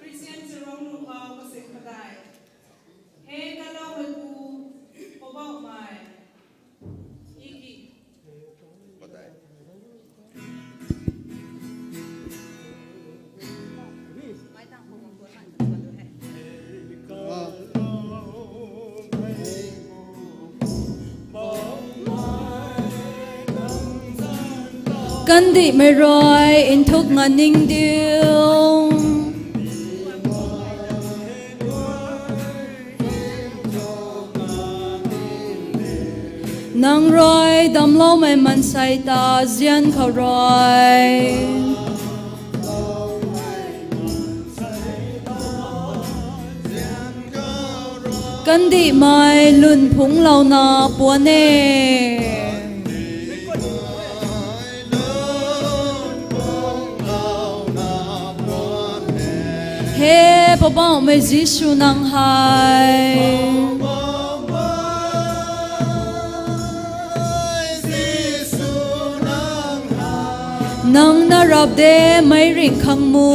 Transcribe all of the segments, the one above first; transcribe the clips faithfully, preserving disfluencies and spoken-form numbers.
Christian Jerome Lungau kasing padai. He kaloumei pu, Poubauhmei. Iki. Padai. Kandihmei rui nthuk nga ning diu. Nang rui damcloumei mansei ta zian khou rui. Kandihmei lun phungclouna puan e. He Poubauhmei Jisu nang hei. Nang na rap de meic ringh khang mu.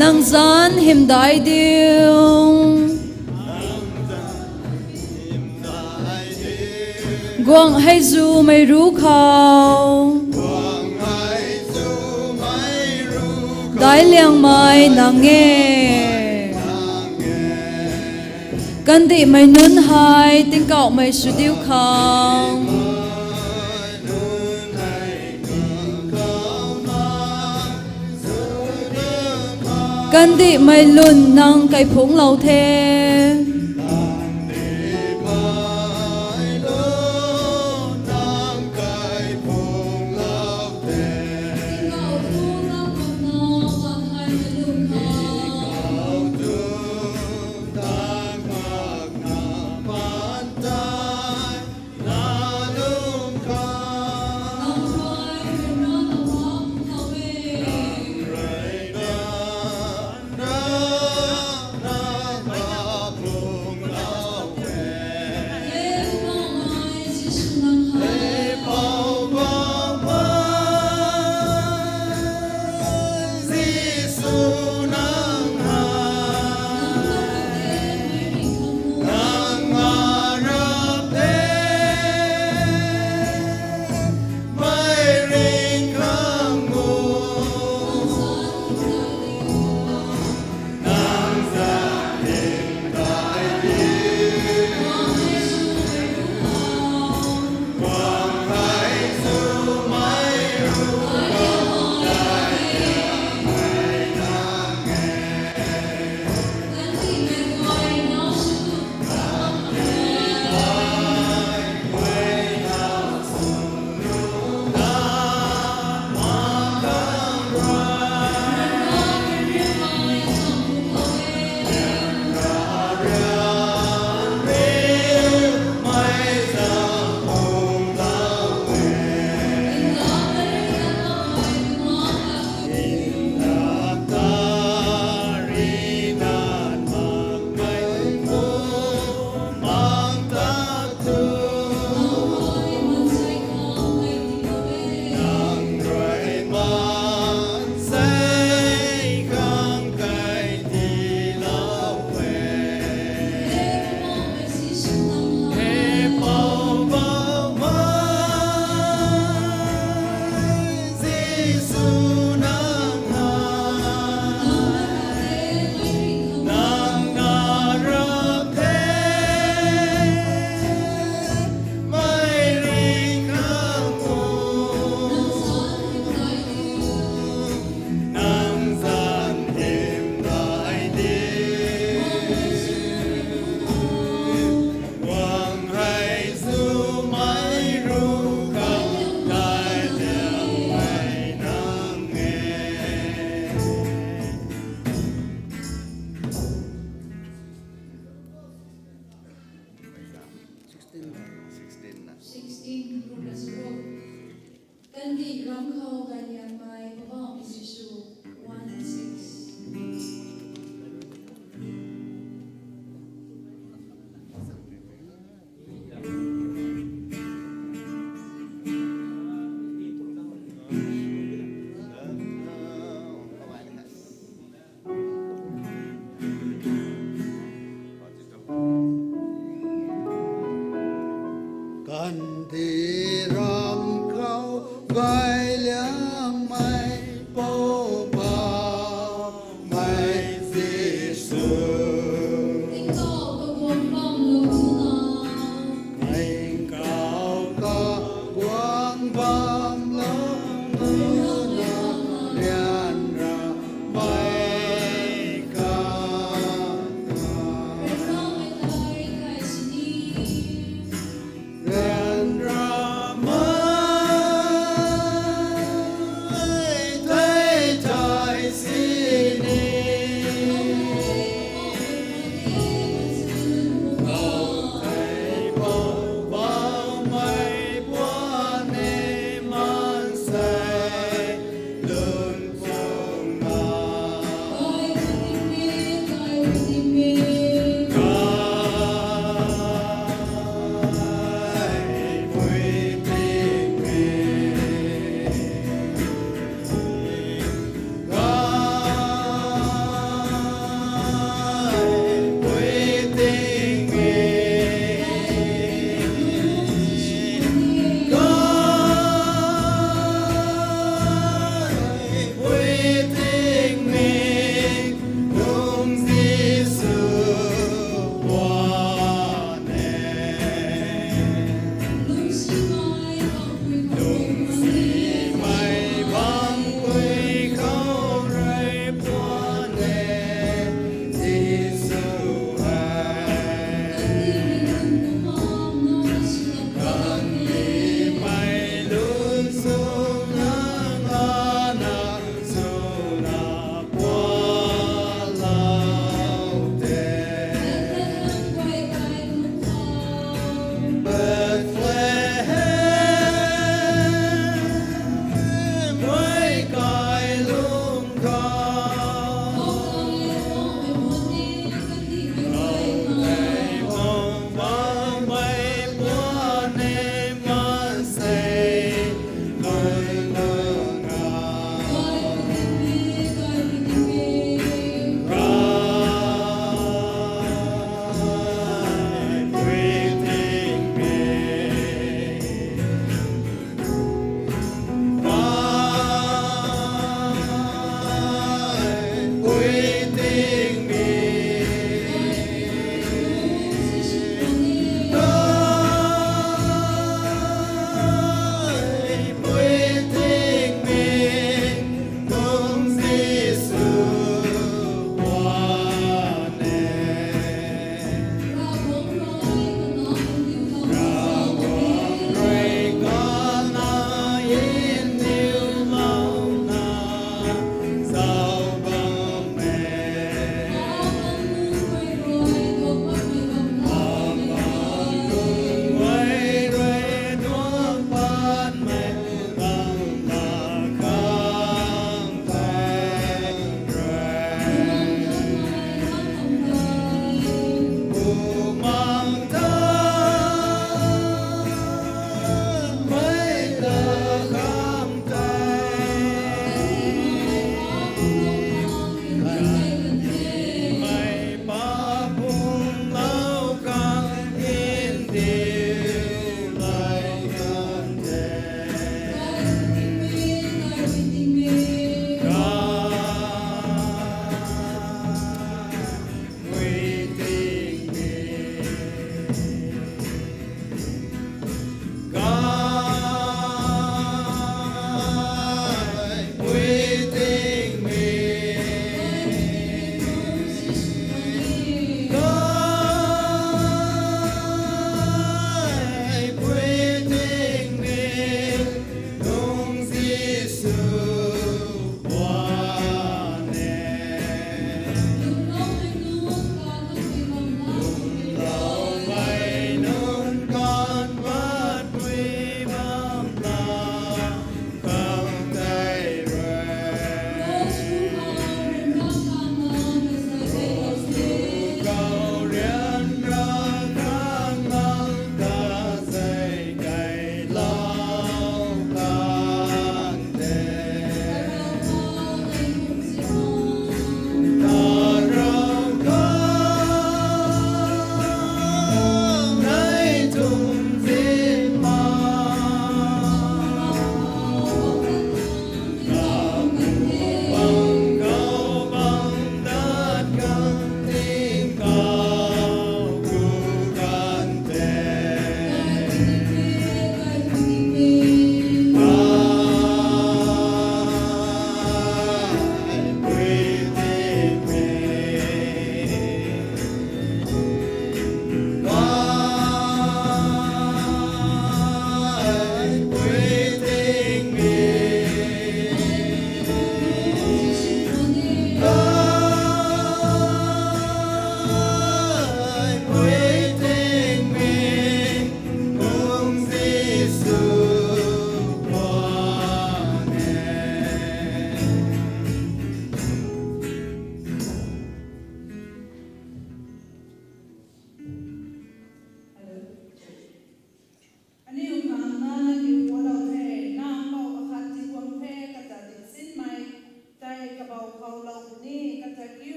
Nang zanc hymdai diu. Guangc hei zumei ru khou. Daic liangmei nang e. Kandihmei nunc hei tingkauhmei sw diu khang. Kandihmei lun nang kaiphungclou the.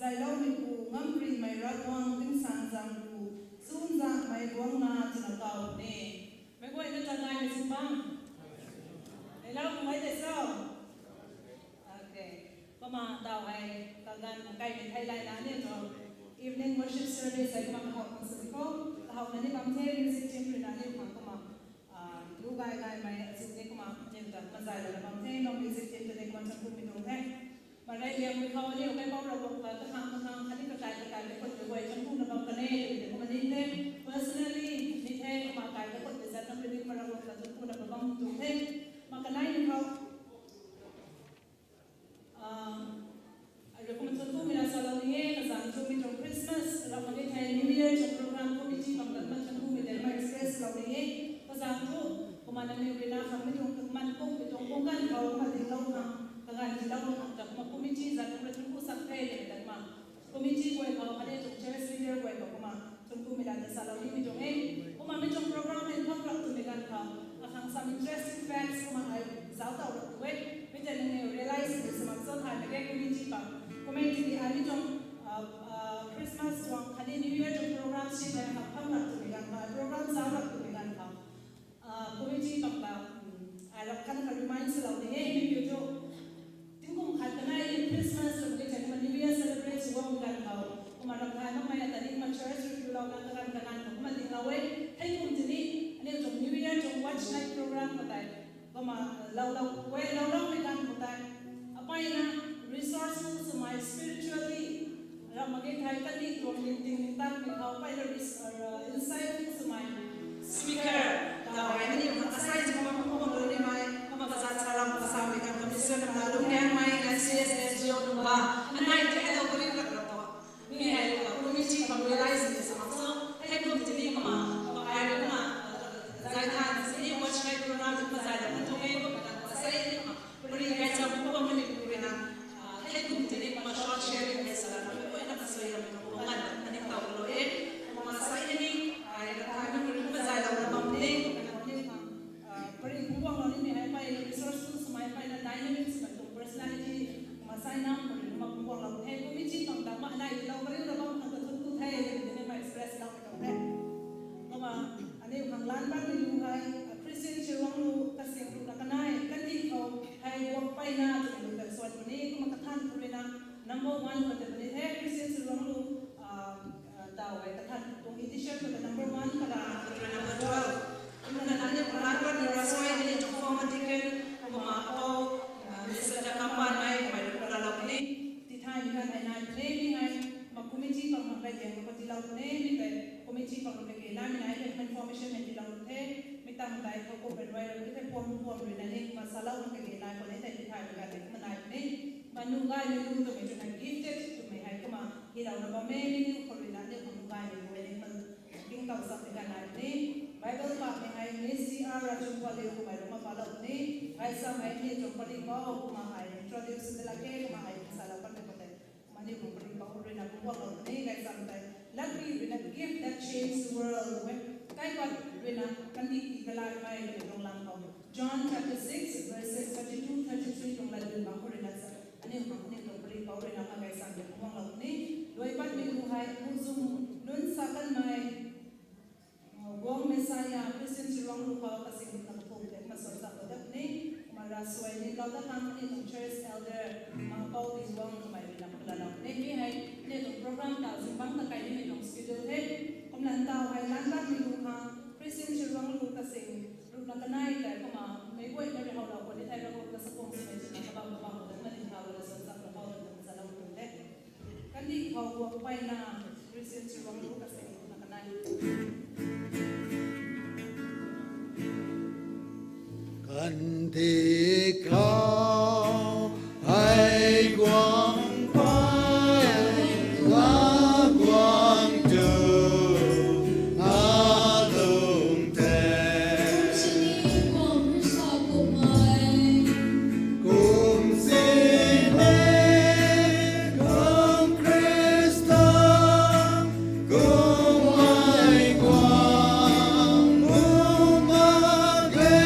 Zailoumei pu ngamrimei Ravguangc tingsaengzaeng pu, chunzaenghmei guangna twna kaw puni. Meic guayna ta naimei sw bam. Neilou mei tei cho. Okay. Kumna taw hei, kaganv kaimei theilayna aniu tuang evening worship service hei kumna kahowna sw di kho. Kahowna ni bam the, music team ruina aniu khang kumna, ah, lu gay gaymei azu ni kumna aniu ta kumna zaylouna bam the, non music team ta ni kumna thangc kumei tuang the. Marei liangmei khou aniu Kaipouc Ravguangc ta kakhang kakhang khatni kakai kakai mei khut mei guay thangc kumna bam kan e, twmei tei kumna ning the. Personally ni the, kumna kai kakhut mei zat nang rui ni Ravguangc ta thangc kumna bam tuang the. Kumna kanei ni khou, ah, arui kumna thangc kumei na salou ni e, kazanc thu mi tuang Christmas, ram mak ge thei New Year tuang program committee bam ta kumna thangc kumei tei kumna express lou ni e. Kazanc thu, kumna nangniw ruina khang mi tuang man kummei tuang bungc ganv khou kumna dinglou khang, kaganv tiilou khang ta kumna committee zat kumna thangc ku sak the, twmei ta kumna committee guay khou, khatni tuang church leader guay khou kumna thangc kumei la ta salou nimei tuang e. Kumna mi tuang program hei thangc rap twmei ganv khou, akhang some interesting facts kumna ai zauc taw rap tu e. Mi tei nangniw realize ni sw mak cho thay mak ge committee khang. Kumna tiki ai mi tuang, ah, ah, Christmas tuang khatni New Year tuang program si hei akhang thangc rap twmei ganv khou, program zauc rap twmei ganv khou, ah, committee bam ta, um, ai rap khatna ka remind swlou ni e, mi kiu thu. Tingkum khat kanei Christmas ram ge thei kumna New Year celebrate sw guangmei ganv khou, kumna ram thay makmei ata ni kumna church rui kiulouna kaganv kaganv khou kumna dinglou e. Thei kum tini, aniu tuang New Year tuang watch night program khou tei, kumna loulou e, louloumei ganv khou tei, apaina resourceful swmei spiritually, ram mak ge thei kandih tuang ningting ningtanmei khou apaina res-, uh, insightful swmei speaker, taw hei aniu khang asai zing bam khou bam lou nimei, kumna kazat sa lam kasamei khang commission na lungcgaengmei, N C S S G O nunc ba, anei tei helou kari rak rak ta. Mi hei, committee khang realize ni sw mak cho, thei kum tini kumna, ai kumna, zay than sini watch night program tu mazay la kan tuang e, kumna asai ni kumna, pari gaychamv pu bammei ni pu ruina, ah, thei kum tini kumna short sharing hei sala, mei guayna kasuai ram tu kumna nganv ta ning taw lou e, kumna asai ni, ai rathai mei pu ruina mazay lou na bam ni, kumna ni khang, ah, pari pu guanglou nimei hei apaina resourceful swmei, apaina dynamic swmei tuang personality, kumna sai nam pu ruina kumna pu guanglou the, committee khang ta kumna anei lou kariu na bam khang ta thun ku the, twmei tei kumna express lou tuang the. Kumna aniu khang lan bam ni lu hei, ah, Christian Chirwang lu kasing ruhna kanei, kandih khou hei guang paina twmei lu ta suan puni, kumna kathan pu ruina number one khou tei puni the, Christian Chirwang lu, ah, ah, taw hei kathan tuang edition khou tei number one kala, number twelve. Kumna nangniw khang lan bam ni ravsuai ni tuang former deacon, kumna apou, ah, Mister Takambanmei, kamei rui kumna lou puni. Tithaymei ganv hei nai puni, mi hei, kumna committee khang ram kai diang khou tiilou puni, mi tei committee khang ram kai ge naimei nai hei information hei tiilou the, mi tang tei khou kum rui rui rui the, form form ruina ni kumna salou khang kai ge nai khou ni tei tithaymei ganv hei kumna nai puni. Kumna nunc gaymei lu twmei twna gifted twmei hei kumna hilouna bam e, mi niw khou ruina aniu khang nunc gaymei lu e ni kumna king taw sak ni ganv nai puni. Bible pakmei hei Miss C R Rachungpaliu kamei rui kumna palou puni. Gaychamv hei ni tuang pari pou kumna ai introduce sw lak khe, kumna ai salou kan de khou tei. Kumna aniu khang pari pou ruina pu guanglou puni, gaychamv tei. Latri ruina gift that changed the world, e. Kaipat ruina kandih tii kalaymei twmei tuang lam khou, John chapter six, verses thirty-two, thirty-three tuang lat ruina bam khou ruina sa, aniu khang aniu tuang pari pou ruina kumna gaychamv tei pu guanglou puni. Luai patmei lu hei, muhzwng nunc sa kanmei Guang Messiah, Christian Chirwang lu khou kasing ruhna kaphum tei kumna suan sak lou dat puni, kumna ravsuai ni lou dat khang aniu tuang church elder, ma Pou Dinwang kamei ruina kumna lou puni, mi hei, aniu tuang program taw zingbangc ta kai nimei tuang schedule the, kumna taw hei lan bam ni lu khang, Christian Chirwang lu kasing ruhna kanei tei kumna, meic guayna rui howlou khou ni thei Ravguangc ta sakhwang swmei chuna kabam kabam khou kumna ni thau lana suan sak lou khou twna salou tuang the. Kandih khou guang paina, Christian Chirwang lu kasing ruhna kanei. Kandih khou hei guang paina, guang tu na lung the. Kum sini, kum Khrista, kum ai guang, kum a gle.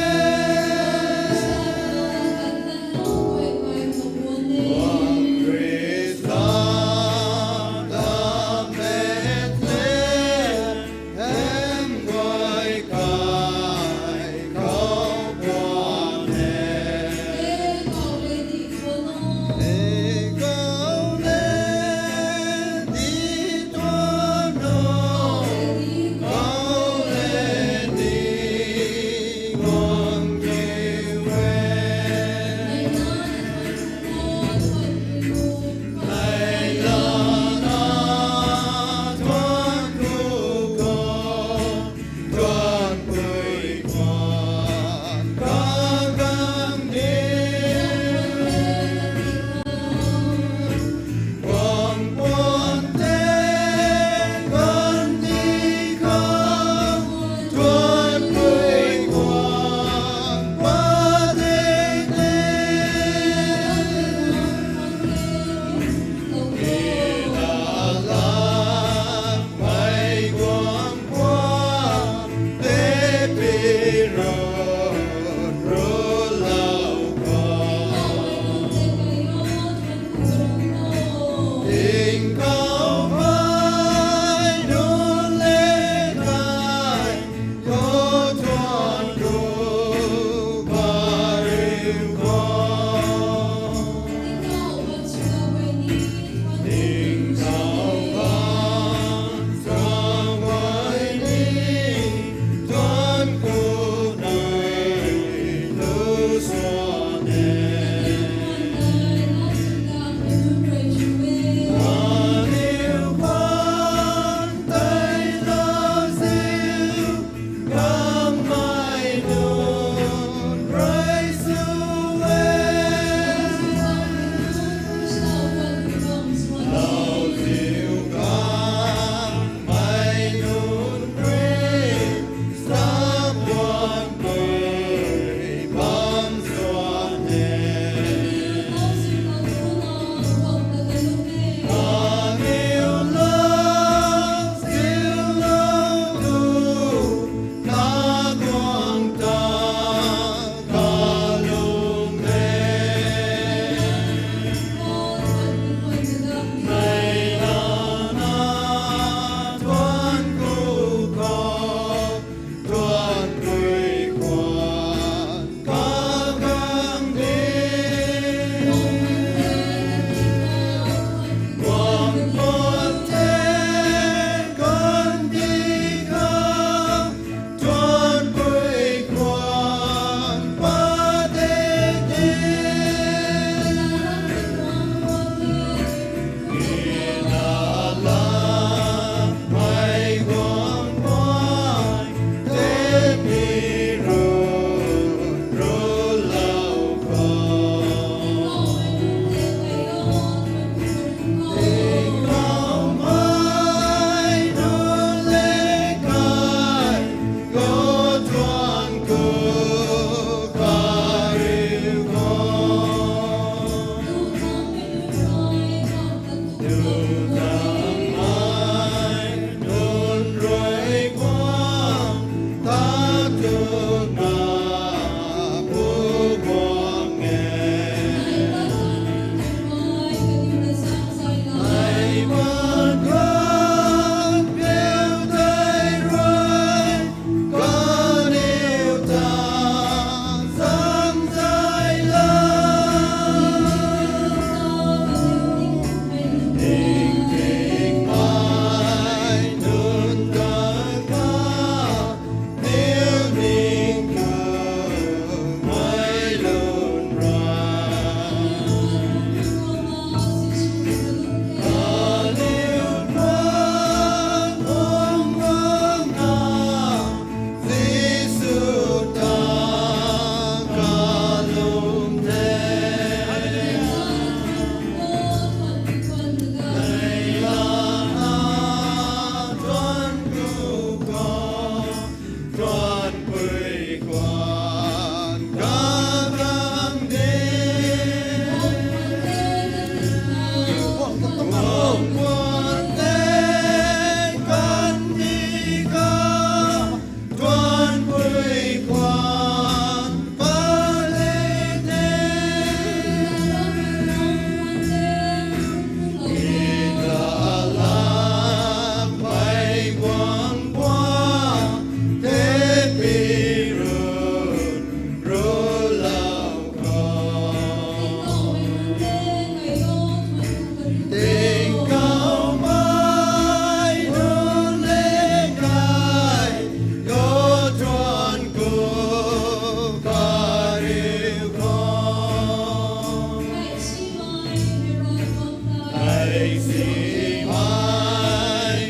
Sihmei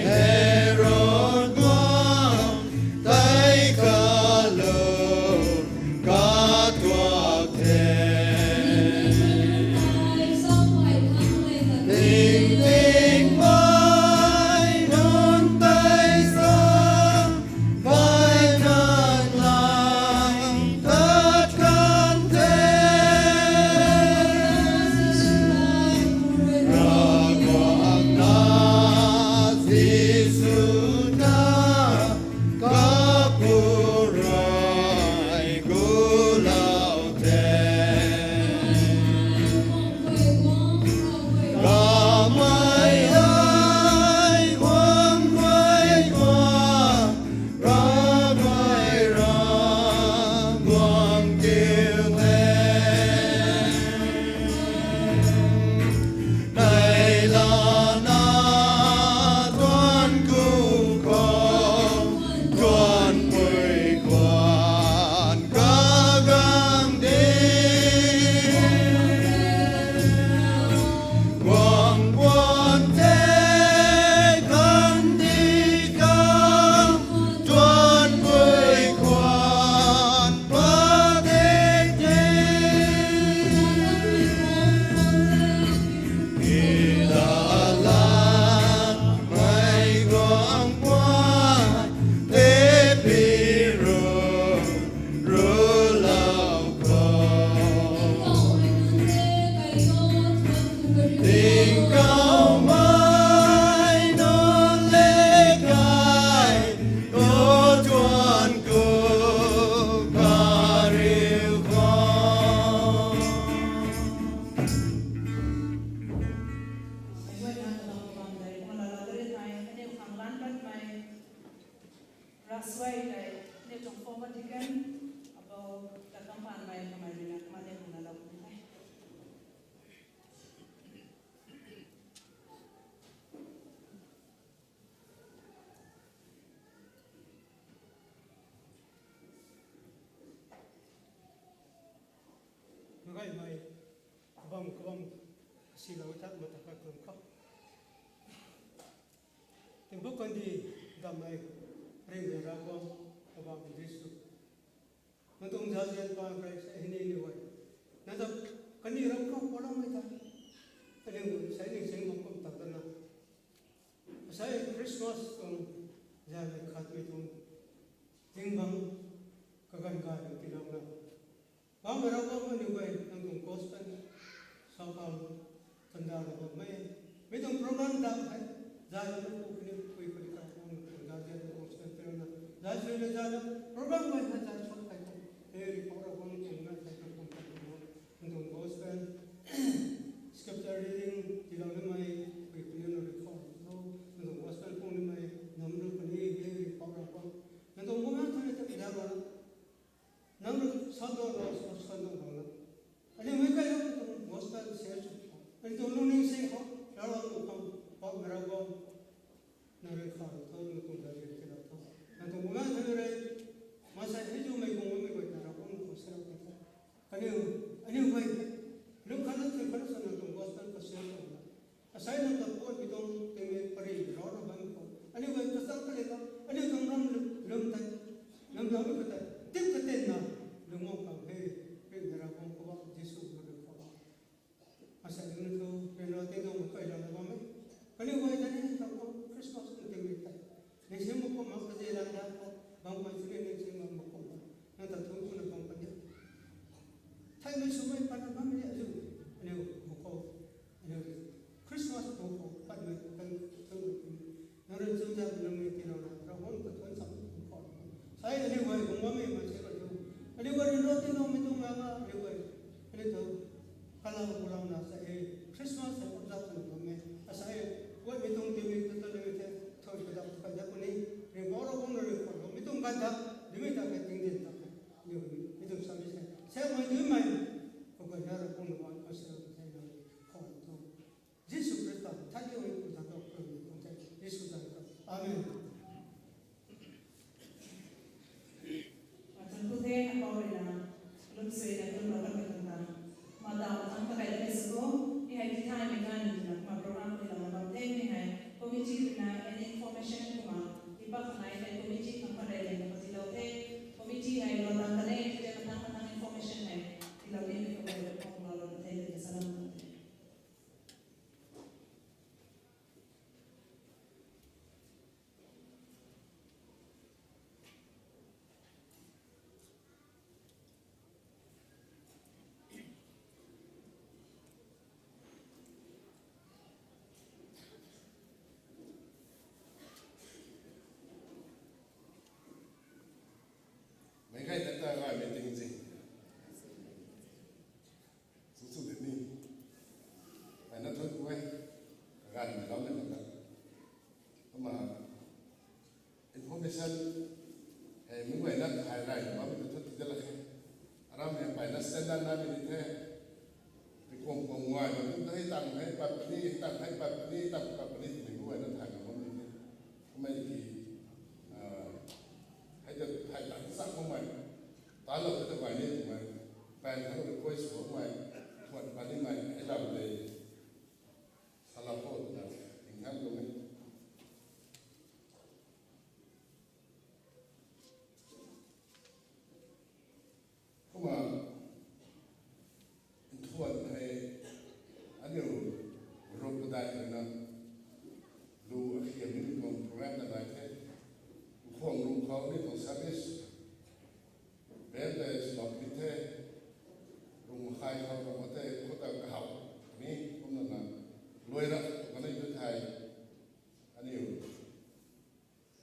Herod guang tei kalum katuak the. Tingtingmei nunc tei sa phay nang lang tat kan the. Ravguangc na Jisu ta kapu rui gulou the. Kamei hei guang guay guang, Ravguangc rui guang kiu the. Nei lana tuan ku khou, tuan pui khwan kagang di. Guang guan the kandih khou, tuan pui khwan padik the. Ila la mei guang guan the pi ru rulou khou. Tingkauhmei nunc le kai katuak ku kariu khou. Ravsuai tei, aniu tuang former deacon, abou Latkamphanmei kamei rui na kumna de kumna lou kum the. Magaymei, kabam kabam, silou tha mata ka kum khou. Tingpuk kandih dammei, ringhmei Ravguangc, kabam Jisu. Nang tuang zauzian pa Khrista hei ni ni guay. Nang ta kaniw ram khou paloumei ta. Aniu sei ning sing mak kum ta tana. Asei Christmas tuang zan khatmei tuang zingbangc kaganv gay tiilouna. Bam Ravguangc aniu guay nang tuang gospel sa khang tanda ra bammei. Mi tuang program dam hei zay na ku kaniw pui kaniw ta nang tuang zay zay tuang gospel tiilouna. Zay sui le zay na program guay hei zay sui kai tuang. Hei ri khou Ravguangc tuang na zay tuang tuang tuang. Nang tuang gospel, scripture reading tiilouna mei, pui kaniw na ri khou. Nang tuang gospel pung ni mei, nam ru kani, hei ri khou Ravguangc. Nang tuang mungna thunei ta pida ra. Nang rui sandou lou, sandou lou na. Aniu mei kai lou tuang gospel share sw khou. Aniu tuang lungning sing khou, Ravguangc tuang khang, Bam Ravguangc. Nang rui kha lou tho, nang tuang zauzian tiilou tho. Nang tuang mungna thunei rui, maansei hei zumei guang mei guay ta Ravguangc nang khou share lou tho. Kaniw, aniu guay, lung khat na thun khat na sa nang tuang gospel khou share sw na. Asei nang ta puatmei tuang tingmei pary rau na bam khou. Aniu guay kachang kali khou, aniu tuang ram lum, lum tei, lam lou khou tei, tip katinna, lungmang khang hei, ringhmei Ravguangc khou bam, Jisu khou bam khou bam. Asei lung na thu, ringhmei Ravguangc tuang kai lou na bam e. Kaniw guay ta ni, Ravguangc Christmas na tingmei tei. Ningsing mak kum mak kaze lan dan khou, bam khwan sini ningsing mak mak kum mak. Nang ta thu kuna bam khwan ni. Theihmei swmei patna bammei ni azu, aniu mak khou. Aniu Christmas mak khou, San, hei mungwei na thai rai bam tu thu ti da la khe. Aram hei pai na standard na mi ni the. Ti kom kom ngai ma tu hei tang hei pat pani, hei tang hei pat pani, tang pat pani ti mungwei na thai na bam ni the. Kumei ki, ah, hei ta thai tang sak mo mai. Ta lo ta bai ni mai. Pai na lo koi su mai. Thuan pani mai, hei lam de. Sala po na, tingthang lo ni. Kumna, nthuan hei, aniu group padai hei na, lu akhiam ni tuang program na nai the, nkhwang lu khou ni tuang service, band tei smak ni the, rung makhai khou tuang mate, khou ta kahau ni, kumna na, luai ra, tuang kanei tu thai, aniu,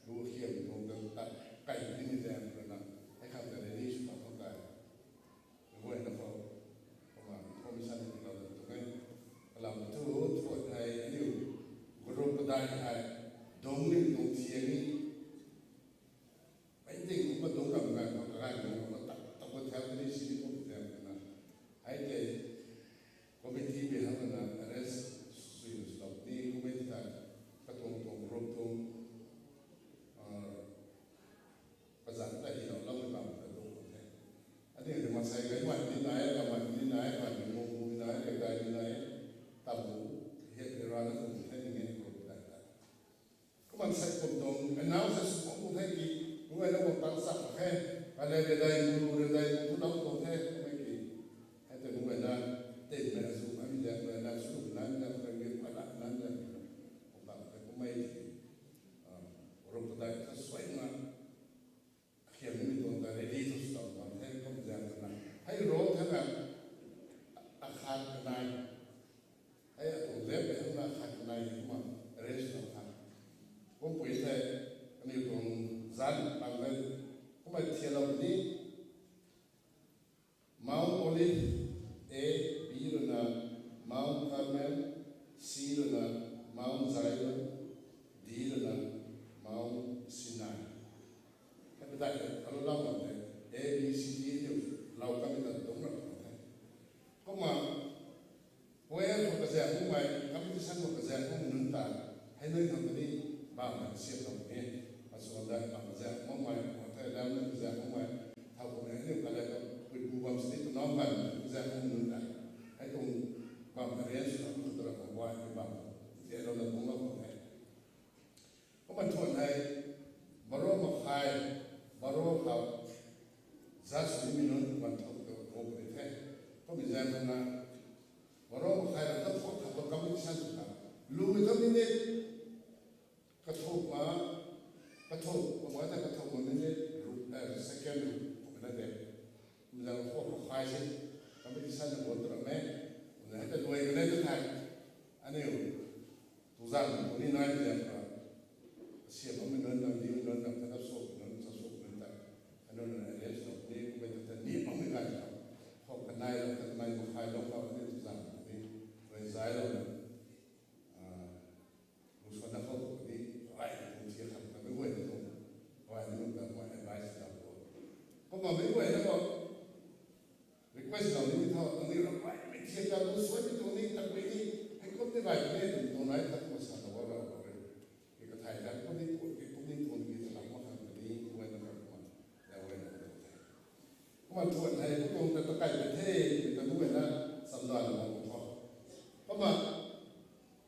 lu akhiam tuang ta, ta, kai ni ni zaeng rui na, hei khang ta ready sw ta khou kai. Guay na khou, kumna, commission ni lau da tuang e. Kalam thu, thu thai, aniu, group padai hei, dungc ni, dungc thiang ni. Painting kumna dungc ram kai, kumna kakai dungc ram kai, tak, tak khou thau ni si ni kum zaeng rui na. Hei tei, committee bi hang na arrange sui na sw lou ni, committee ta, katuang tuang group tuang, ah, kazanc ta hi lou lou ni bam ta tuang the. Aniu ni masai gai mai ni nai, ram mai ni nai, mai ni mung ni nai, rai dai ni nai, tam bu, hiat ni ra na tuang the ni nge ni group padai ta. Kumna sai kum tuang, announce sw kum tuang the ki, kumna na kum tang sak mak khe, ka le redai mu, redai mu tu dau tuang the, kumna ki, hei tei kumna na, ten mei azu, ami le, kumna na, sw na, na, kumna ki, kumna na, na, kum tang the, kumna ki, ah, group padai ta suai na, akhiam ni tuang ta ready tu sw tang tuang the, kumna zaeng na. Hei role the na, akhat kanei. Hei atuang lem hei na khat kanei kumna arrange na kha. Kumpui the, aniu tuang zanc bam the, kumna thian lou ni. Mount Olive, A, B rui na, Mount Carmel, C rui na, Mount Zion, D rui na, Mount Sinai. Hei padai the, alou lau bam the, A, B, C, D niu, lau kami ta dungc ra bam the. Kumna, Choir khou kazaeng makmei, competition khou kazaeng makmei nunc ta, hei nunc khang ta ni, bam hei siam khou ni, aswan dai bam kazaeng makmei, khou thei lam nunc kazaeng makmei, thau khou ni, hei ni kalai ka, pui pu bam sini, tu nau bam, kazaeng makmei nunc ta, hei tuang bam arrange na, tu tu ra bam, wai ni bam, tia lou na bung lou khou hei. Kumna thuan hei, baro makhai, baro khou, judge ni mi nunc kumna thuk tu, khou puni the. Kumna zaeng na, baro makhai ra ta thuk thak tu competition tu ta. Lu mi tu minute, kathuk ma, kathuk, kumna ta kathuk ma minute, ru, eh, second, kumna de. Kumna zaeng khou makhai si, competition na bol tu ra me. Kumna hei ta luai kanei tu thai. Aniu, tuzang tu ni nai zaeng ra. Siam makmei nunc na, ni nunc na, ta ta suk nunc, ta suk nunc ta. Aniu na arrange lou ni, kumna ta ta ni makmei nai ta. Khou kanei lou, ta kanei makhai lou khou, aniu tuzang tu ni. Rui zai lou na. Ah, lu swan na khou tu ni, rai tu tia khang ta mei guay na tu. Rai ni ta, rai advice ta tu. Kumna mei guay na khou. Request lou ni thau, nangniw ramh gaymei thiak ta lu suai ni tuang ni, tabui ni, hei kum ni gay ni, tum tuang nai, ta kum sa ta bau ra bau re. Ki kathai ta, kum ni tuang, ki kum ni tuang, ki ta lam mak khang ta ni, kum na kum ma, la kum na kum the. Kumna thuan hei, kum tuang ta ta kai the, ki ta kum na, samda na kum tho. Kumna,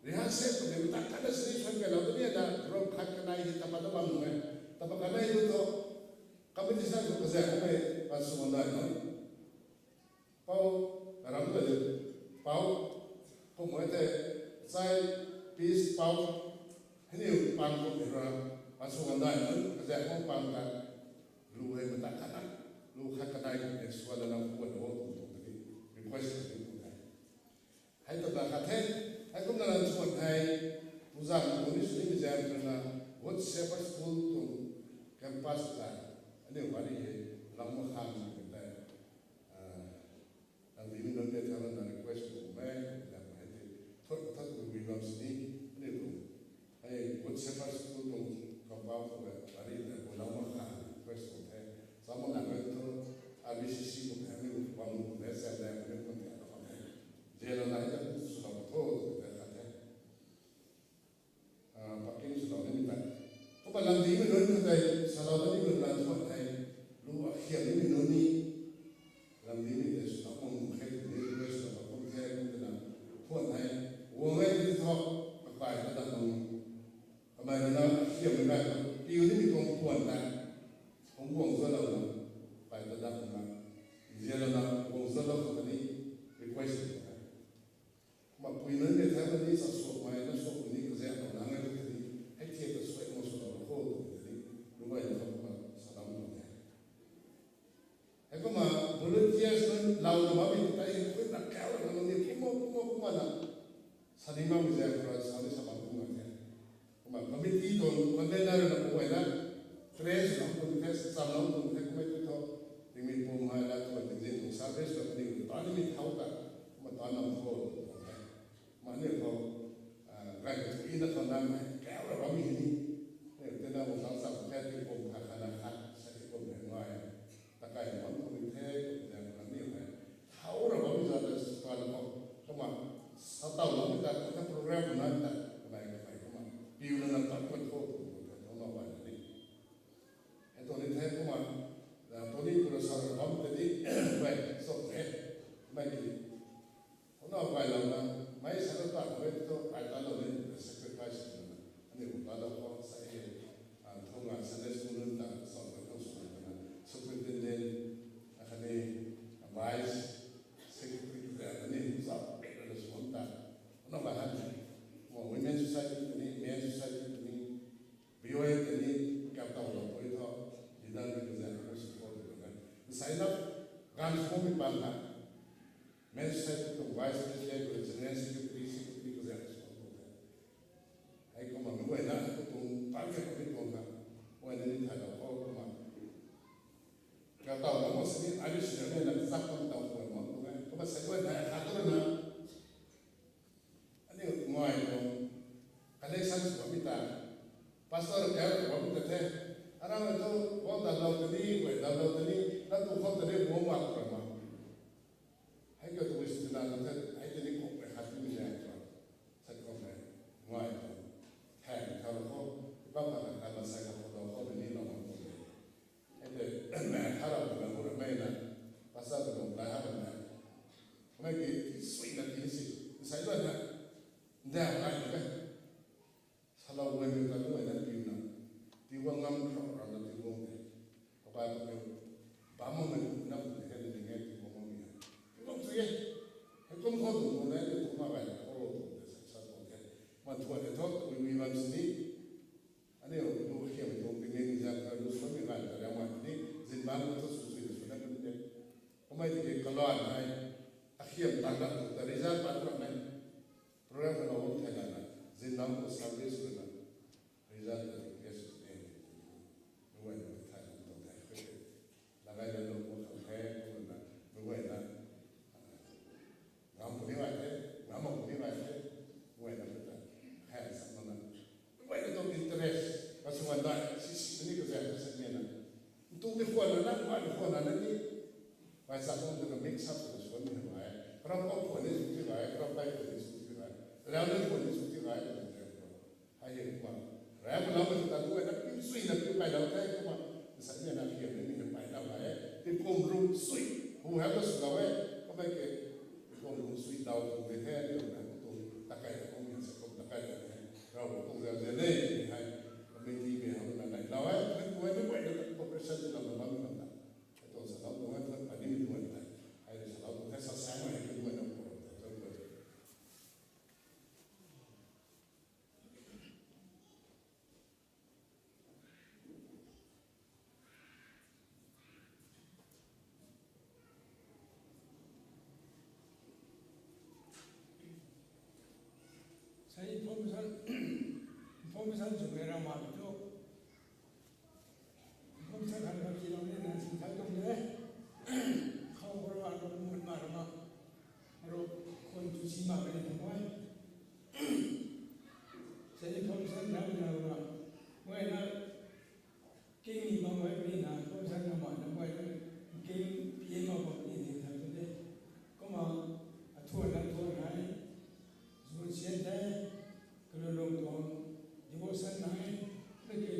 rehearsal kum ni, ta khat na sini suan kai lou tu ni na, ram khat kanei hei, ta pa ta bam nung e, ta pa kanei lu tho, competition khou kazaeng makmei, pa suan dai na. Pou, karam ta de, pou, kum hei tei, chai, peace, pou, hei ni pang kum hei ra, pa suan dai na, kazaeng mak pang ta, lu hei mata khat na, lu khat kanei kum hei suan na, kum na, kum tuang ta ni, request ta ni kum hei. Hei ta ta khat the, hei kumna na thuan hei, tuzang tu ni sini mi zaeng tu na, Good Shepherd School tuang campus ta, aniu bari hei, lam mak khang ni ta, ah, nang di mi nunc tei thau na request tu me, lam hei tei, thot thot tu wi bam sini, aniu tu, hei Good Shepherd School tuang compound khou hei, bari ta, Nana, siam na, piu ni mi tuang puan ta, hong guang zalou na, pai ta da hong na, nzian na, guang zalou khou ta ni, request ta. Kumna pui nunc ni thai ma ni sa suak mai, na suak ni kazian na, na ngai ta ni, hei thiak ta suai ma suak na, khou ta ni, lu bai na, kumna sa dam ta ni. Hei kumna volunteers nunc lau na bammei ta hei, kumna kau na nunc ni, kumna, kumna, kumna na, sa ni bammei zai, kumna sa ni sa bam kumna the. Kumna committee tuang convener na kumna na, trace na kumna the, cham na kumna the, kumna tu tho, tingmei pum hei na, kumna tingzin tuang service na kumna, ta ni mi thau ta, kumna ta na tho, kumna the. Mani khou, ah, rai ka thui na khou na, kau ra bammei ni. Eh, tena wo tang cham the, tingkum khat khat na khat, sa tingkum hei ngai. Ta kai bam khou ni the, kum zang khou ni hei. Thau ra bammei zat ta sa na khou. Kumna, sa tau bammei ta, ta program na ta, kumna, kumna, kumna. Piu na na ta, kumna, khou, kumna, kumna, kumna, kumna, ni. Hei tuang ni the kumna, na tuang ni kumna sa ra bam ta ni, bai, sa the, bai ki. Kumna bai lam na, mei sa ra ta, bai tu, bai ta lou ni, sacrifice na. Ani kum ta lou khou sa e, ah, thong a Sunday school nunc ta, sa bai thong sa na, superintendent, akhatni, vice secretary ta, ani sa bai na sa ta. Kumna bai han, kumna women society ta ni, men society ta ni, B O M ta ni kap tau lou pui tho, leader ni kazaeng khou support tw lou e. Nsai na, ganv sw mi pan ha, men society tuang vice president, general secretary, secretary kazaeng support tw lou e. Hei kumna mi guayna, tu tuang target khou mi tuang ha, guayna ni thay lou khou kumna. Kap tau lou mo sini, ai ni sini na kazak kum tau khou mo tuang e. Kumna sai guayna, khat tu na, Aniu ngai tuang collection sw bammei ta, pastor kau bammei ta the. Aram tu, guang dan lou ta ni, guay dan lou ta ni, na tu khou ta ni, guang mak ta ma. Hei kiu tu sw na tu the, hei ta ni kuk pai khat ni mi zang tuang. Sa kum hei, ngai tuang. Thang thau lou khou, bam khat khat masai khat khou lou khou ni lou mak tuang. Hei tei, mei kha rap na hu ramei na, pastor ta lung lai ha bam na. Mei ki, sui na ti si, nsai lou na, nda lai na. Salou guay mei ta lung na piu na, ti guang ngam khou ram na ti guang de. Kabai kapiu, bam mei na mei hei ni nge ti guang mei ya. Ti guang tu ye. Hei kum khou tu guang na, ti kum ma bai na, khou tu de sa sa tu de. Man thuan de thot, ui ui bam sini. Aniu lu khiam tuang tingmei zat kha lu suanmei ganv ta liang mak ni, zingbangc khou thu sw sw na sw na kan de. Kamei tiki kalan hei, akhiam tang dat tu ta result pat ram hei. Program khou lou bam thei lana, zingbangc khou service khou na, result ta tiki sw de. Lu guay na thai lam tuang thei khou. Lagai la lou khou khang the, khou na, lu guay na, ah, ngam puni bai the, ngam mak puni bai the, guay na pata, hei sa na na. Guay na tuang interest, ka sw wan dai, si si ni ka zai ka sa ni na. Ntu di khwan na, nang bai di khwan na, nang ni. Bai sa kong tu na mix up na sw ni bai. Kara pau khwan ni sw ti bai, kara bai khwan ni sw ti bai. Rau ni khwan ni sw ti bai, ka zai ka. Hei hei kumna, ram lam ta tu na pi sui na pi pai lou the kumna, sa ni na pi ni ni pai na bai, tingkum rung sui, hu ha ta sw lou e, kumna ke, tingkum rung sui dau tu de the, ni na tu, ta kai ta kum ni sa kum ta kai ta the, rau kum zan zan de, ni hei, committee mei ha na nai lou e, kumna ni pai na cooperation ni lou na bam na ta, tu sa lou tu na tu, pa ni ni tu na, hei sa lou tu the, sa sa na hei tu na ko ta, tu na. Sa information, information sw mei ra ma tu. Information khat khat ti lou ni na sing thai tuang de. Khou khou ra ma, mun ma ra ma. Aro khon tu si ma ka ni tuang e. Sa information ra na ra. Wei na, King ni bam bai puni na, kum sa na ma na bai na, king pi ma bam ni ni tha tu de. Kumna, a thuan na thuan nai, zun sian the, kalulung tuang, devotion nai, na ke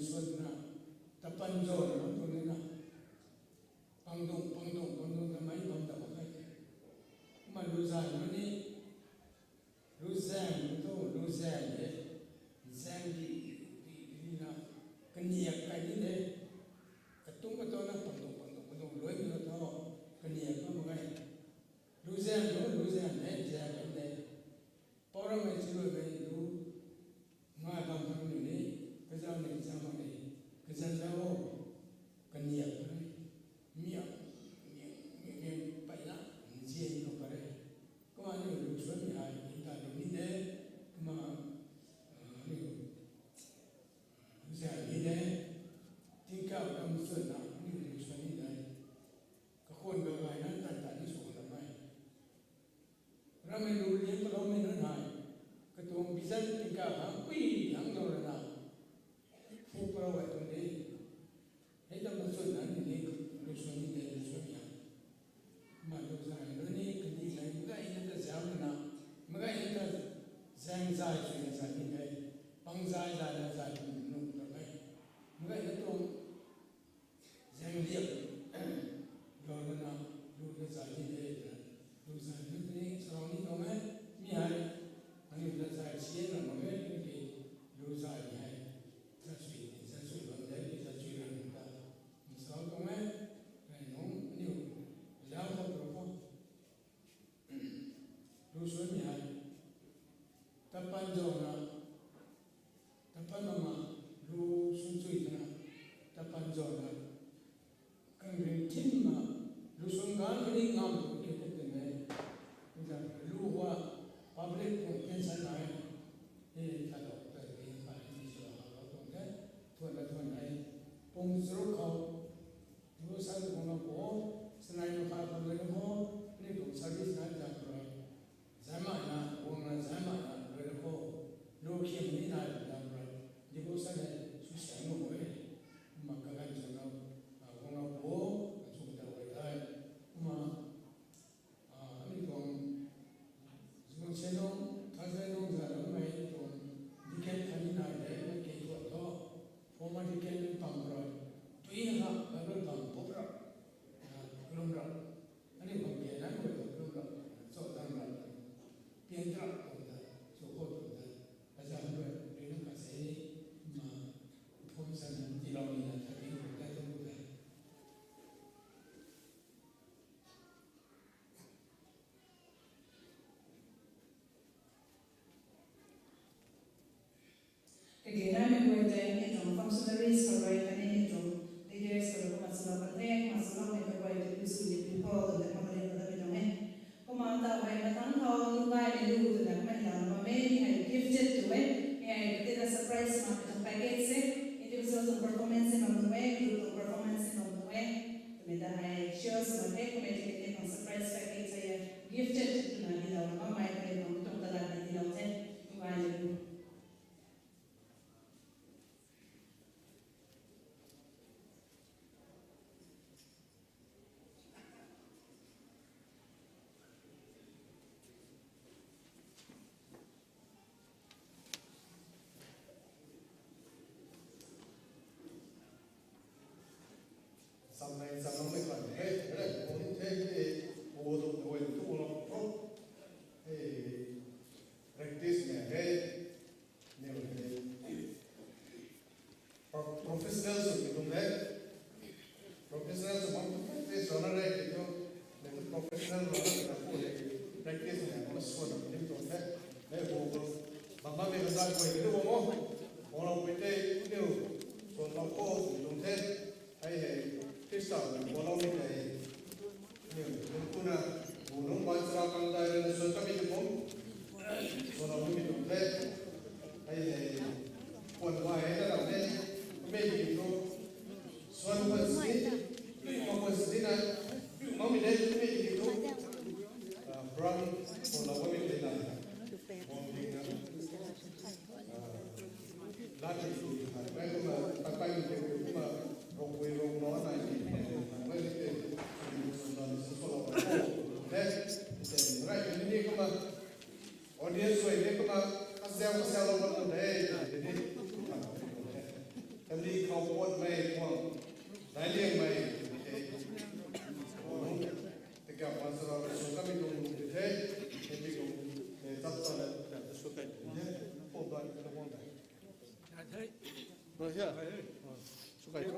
suan na, tapan zon na, tu ni na, pangdung, pangdung, pangdung ta mei bam ta mak khe. Kumna lu zan na ni, lu zan, lu tu, lu zan de, zan di, di, di na, kaniak kai ni de, katung katung na, pangdung, pangdung, pangdung, luai ni na tho, kaniak na mak khe. Lu zan, lu, lu zan de, zan de. Pau rammei chiruimei lu ngai bam khang ni ni, kazau ni kazau mak ni, kazan zau o, kaniak ni, miak, miak, miak, miak, paina, nzian ni kau pare. Kumna ni lu suan ni ai, in ta lu ni de, kumna, ah, ni lu zan ni de, tingkauh kam suan na, ni lu suan ni de. Kakhun kakai na, tan tan ni sw lam e. Rammei lu liang kaloumei nunc hei, katuang vision tingkauh hang pui hang lou rana, phu parou ai tuang de. Hei ta machun na ni ni, lu suan ni de, lu suan ni a. Kumna lu zan lu ni, kandih hei, magayna ta zau rana, magayna ta zaeng zay swna zay ni de, pang zay zay na zay nung ta mei. Magayna tuang zaeng liak, lou rana, lu na zay ni de, lu zay ni ni, sarau ni tuang e, mi hei, aniu ta zay sian na mak e, tiki lu zay ni hei, zay sui, zay sui bam de, zay sui rana ta, sarau tuang e, hei nung, aniu, zau khou tu khou. Lu suan ni hei, tapan zau na, tapan mama, lu suan chui tana, tapan zau na, kang ring thim na, lu suan gan kani ngam tu ke kup tin e. Kuda lu hua public tuang attention nai, e, ta lou, ta ring pa ni sw lou tuang the, thuan na thuan nai, pung charuk khou, lu suan tuang na po, sanai na pa pa lu na po, ni tuang service na zang rui. Zaimana, guangna zaimana, rui na khou, lu khiam ni nai, dam rui, devotion hei, sw siang mak e, kumna kaganv chang na, a, guangna po, a, chung ta wei dai, kumna, a, ani tuang, Zunsen nung, Thursday nung, za lam mei tuang, deacon khat ni nai de, na kei tuan tho, former deacon pam rui, tui na kha, Bible pam pop ra, a, lum ra. Aniu khang pian nai khou tu kum rap, cho dang rap, pian rap kum ta, cho khou kum ta, aza kum rui, rui na ka se ni, ma, phum san tiilou ni na, tha ni kum ta, kum ta. Kage na ni guay tei ni tuang functionaries khou rui, khatni ni tuang leaders khou rui kumna salou kan the, kumna salou ni kaguay tei lu sw ni people tei kumna ni kumna ni tuang e. Kumna ta hei matang khou lu ngai ni lu twna kumna ni la bam e, ni hei gifted tu e, ni hei kati na surprise ma tuang package se, individual tuang performance se bam tu e, group tuang performance se bam tu e. Twmei ta hei show sw the, kumna ni tuang surprise package se gifted twna ni la bam e, kumna ni tuang ta la ni la the, lu ngai ni lu. Samnei samnei mei kan, hei, hei, hei, hei, hei, hei, hei, hei, practice ni hei, ni hei, pro-, professional sw ni tuang hei, professional sw bam tuang hei, practice rana rei ki tuang, ni tu professional rana rei ki tuang hei, practice ni hei, kumna sw na ni tuang hei, hei, hei, bam bam ni kan zat guay ni tuang o, o lau pui tei, ni, sw lau khou ni tuang hei. Hei hei, Khrista tuang guanglou ni tei, ni, nung kuna, bu nung ban chara kang dai rui na suan kamei tu kum, suan lou mi tuang the. Hei hei, kuan guay hei na dau the, kumei ki tu, suan kuan sini, ma kuan sini na, ma mi de kumei ki tu, ah, brang, suan lou mi tei na, bom ding na, ah, Nai hia? Sukai tu.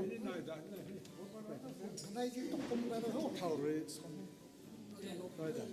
Nai di tu kum nai na ho thau rui. Nai da.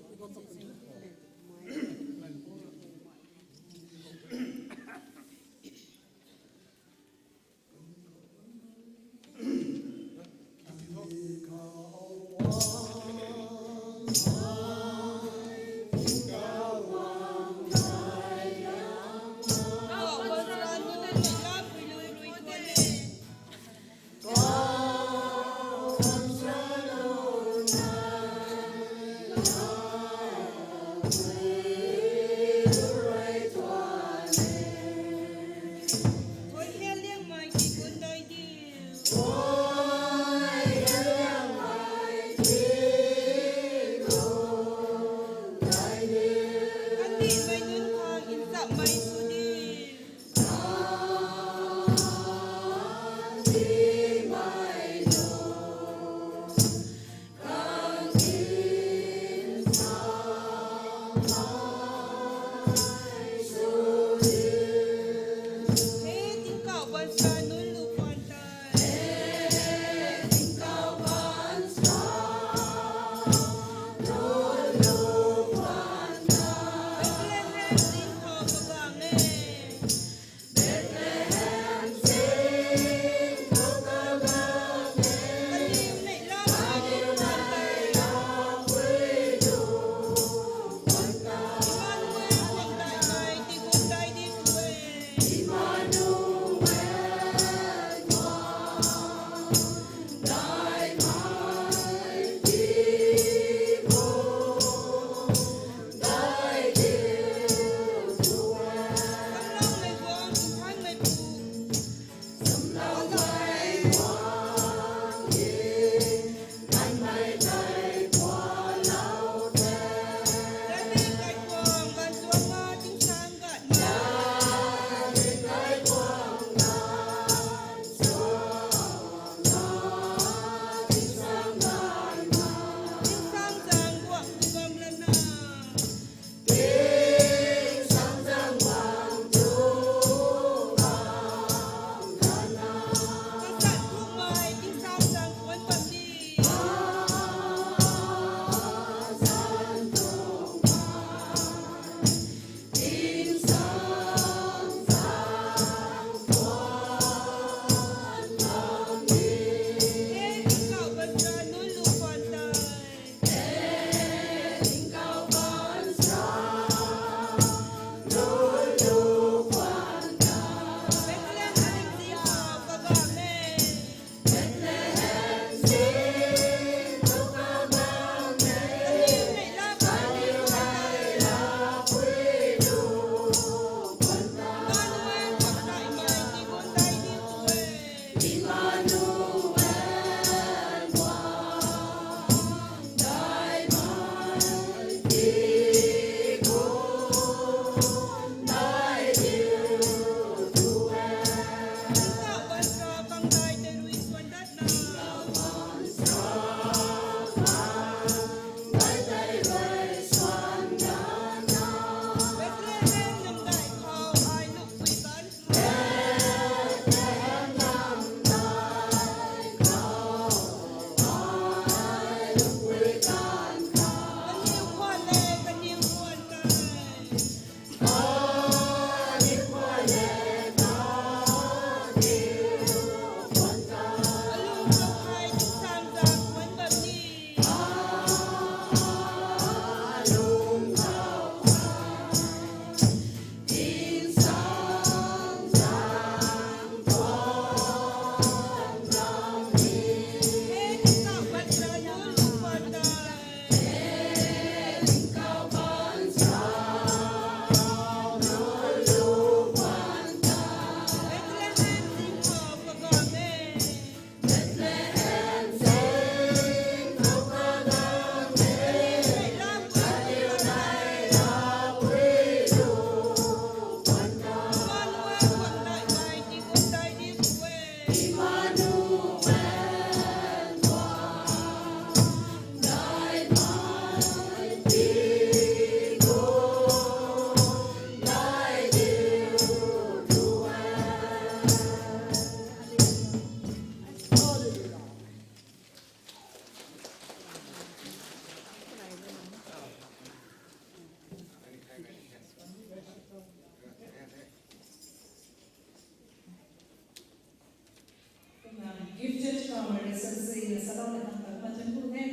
Chama relationship na salou na tang tang ma chun ku the.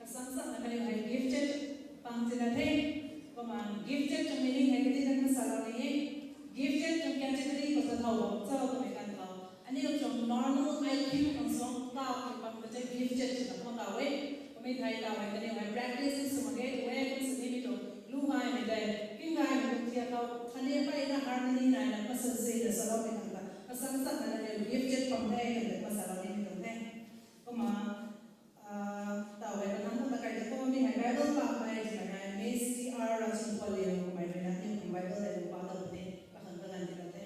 Kasang sak na kaniw hei gifted pang tina the. Kumna gifted tuang meaning hei kadi na salou ni e. Gifted tuang category ko ta thau bam chau ko me kan thau. Aniu tuang normal I Q kan song ka ko pang ko te gifted na ko ta we. Kumna thai ta we kaniw hei practice sw ma ge we kum sini mi tuang lu ngai me te. King ngai me tuang tia thau. Kaniw pai na harmony nai na masan se na salou ni tang tang. Kasang sak na kaniw gifted pang the kan te ma salou ni mi tuang the. Kumna, ah, tau hei kathang ta kai ta ko mi hei Bible pa mai ti mai hei Miss T R Rachunpoli kumai hei na ni kum Bible hei pa ta ni kathang ta kan ti ta the.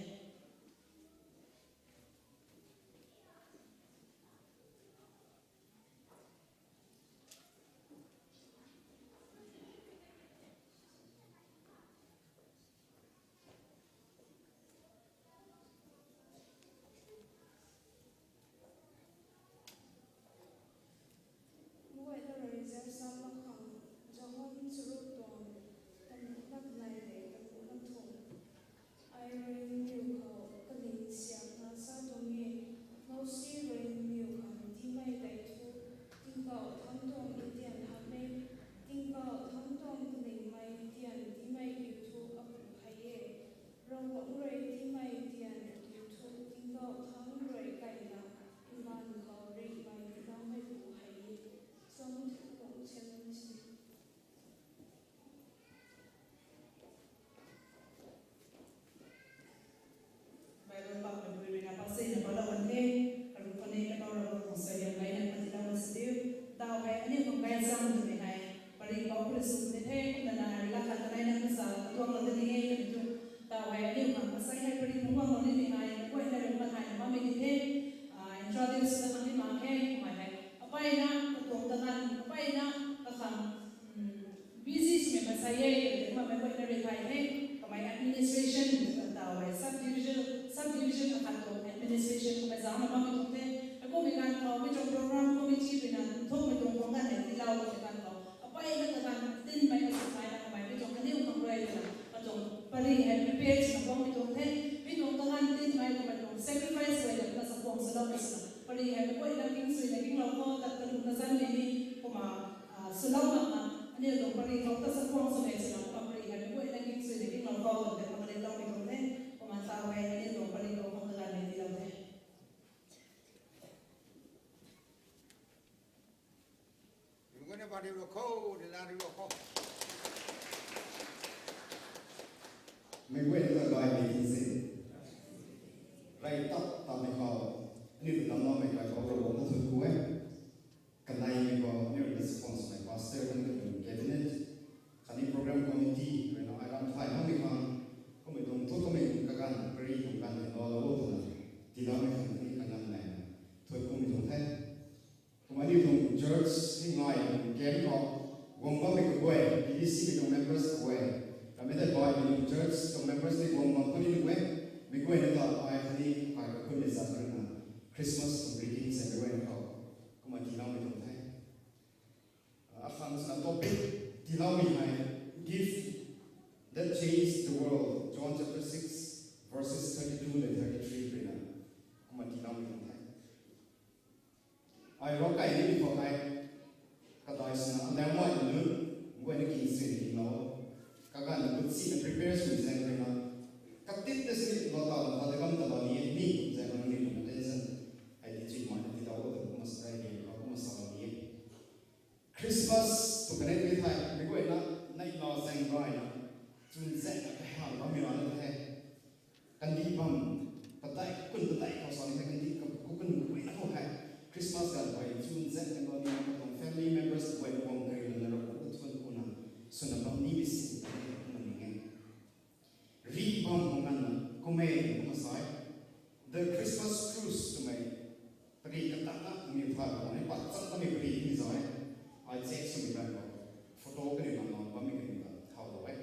Muai ta rui zau sam mak khang, John charuk tuang, tamu na kanei le tamu na thum. Ai rui nangniw khou kaling siamna sa tuang e, Mousi rui nangniw khang tiimei tei thu, tingkauh thangc tuang ntian hamh e, tingkauh thangc tuang kalingmei ntian tiimei kiu thu apu hei e. Ravguangc rui tiimei ntian kiu thu tingkauh thangc rui kaina, mbaanv khou ringhmei tiiloumei pu hei e. Sam thu tuang chen si. Bible pa mei pui rui na pa se na pa la wan the, karu pa ne ka tau ra ko sa yang lai na pa ti la ma sa diu, tau hei aniu kum kai sam tu me hei, pari pau kuri su ne the, kum na na ri la khat kanei na ka sa, tuang la de ni e, kan tu, tau hei aniu kum ka sai hei pari pau wang lo ni me hei, kuai na ri ma thai na ma me ni the, ah, introduce na kang ni ma the, kumai hei, apai na, ka tuang ta ngan, apai na, ka khang, Busy swmei maansei e, kumna mei guayna rui thay the, kamei administration, tau hei subdivision, subdivision akhat tuang administration kamei zaucna bammei tuang the. Akumhmei ganv khou, mi tuang program committee ruina nthukmei tuang tuang ganv hei tiilou kamei ganv khou, apai na kaganv tinmei kasw thay na kamei mi tuang kaniw khang rui twna, katuang pari hei prepare swna guangmei tuang the. Mi tuang kaganv tinmei kamei tuang sacrifice rui na kasa guang swloumei swna, pari hei mei guayna king swna kinglou khou, tat kalum kazanmei ni, kumna, ah, swlou makna, aniu tuang pari khou ta sa kuang sw nei swna, kumna pari hei mei guayna king swna kinglou khou, tei mak kaniw loumei tuang the, kumna tau hei aniu tuang pari khou khang kaganv nei tiilou the. Mei guayna pari rou khou, ni la ri rou khou. Mei guayna ta gay mei tin se. Rai tap tap mei khou, aniu ta damloumei kai khou Ravguangc ta thun ku e. Kaneimei khou aniu rui na sponsor mei pastor khatni katuang cabinet, khatni program committee rui na ai ram thay makmei khang, kummei tuang thu kamei kaganv, pari tuang ganv hei lou lou twna, tiiloumei khang khatni kaganv mei thun kummei tuang the. Kumna aniu tuang church hei ngai tuang camp khou guang bammei kaguay, P B C mei tuang members kaguay, ramei tei baihmei tuang church tuang members ni guang bam khou ni nuh e, mei guayna ta ai khatni ai kakhunmei zat rui na Christmas tuang greetings hei mei guayna khou kumna tiiloumei tuang the. Akhang swna topic tiiloumei hei, Gift That Changed the World, John chapter six, verses thirty-two le thirty-three rui na kumna tiiloumei tuang the. Ai rou kai ni khou hei, kadai swna adaeng mai nunc guayna king swna kinglou, kaganv na gut sina prepare sw zaeng rui na, katit ta sini lou tau na khat ta kam ta lou ni e ni zaeng rui na ni attention hei ti chui mai na tiilou ta kumna sa dai ni khou kumna salou ni e. Christmas tu kanei mei thei mei guayna neihla zaeng gayna, chwn zaeng na kahang bammei rana the. Kandih bam, padeih kun padeih khou sa ni the, kandih ka ku kun guayna khou hei Christmas ganv khou chwn zaeng na gayna katuang family members guayna guang kari lana Ravguangc ta thun kuna swna bam nimei sin ta ni kumna ning e. Ri bam khou nganvna kummei kumna sa e. The Christmas Cruise twmei, pari katanna mi pha khou ni pat chat kamei pari ni sa e. Ai check swmei ganv khou photo kaniw na ngan bammei kaniw ta how lou e.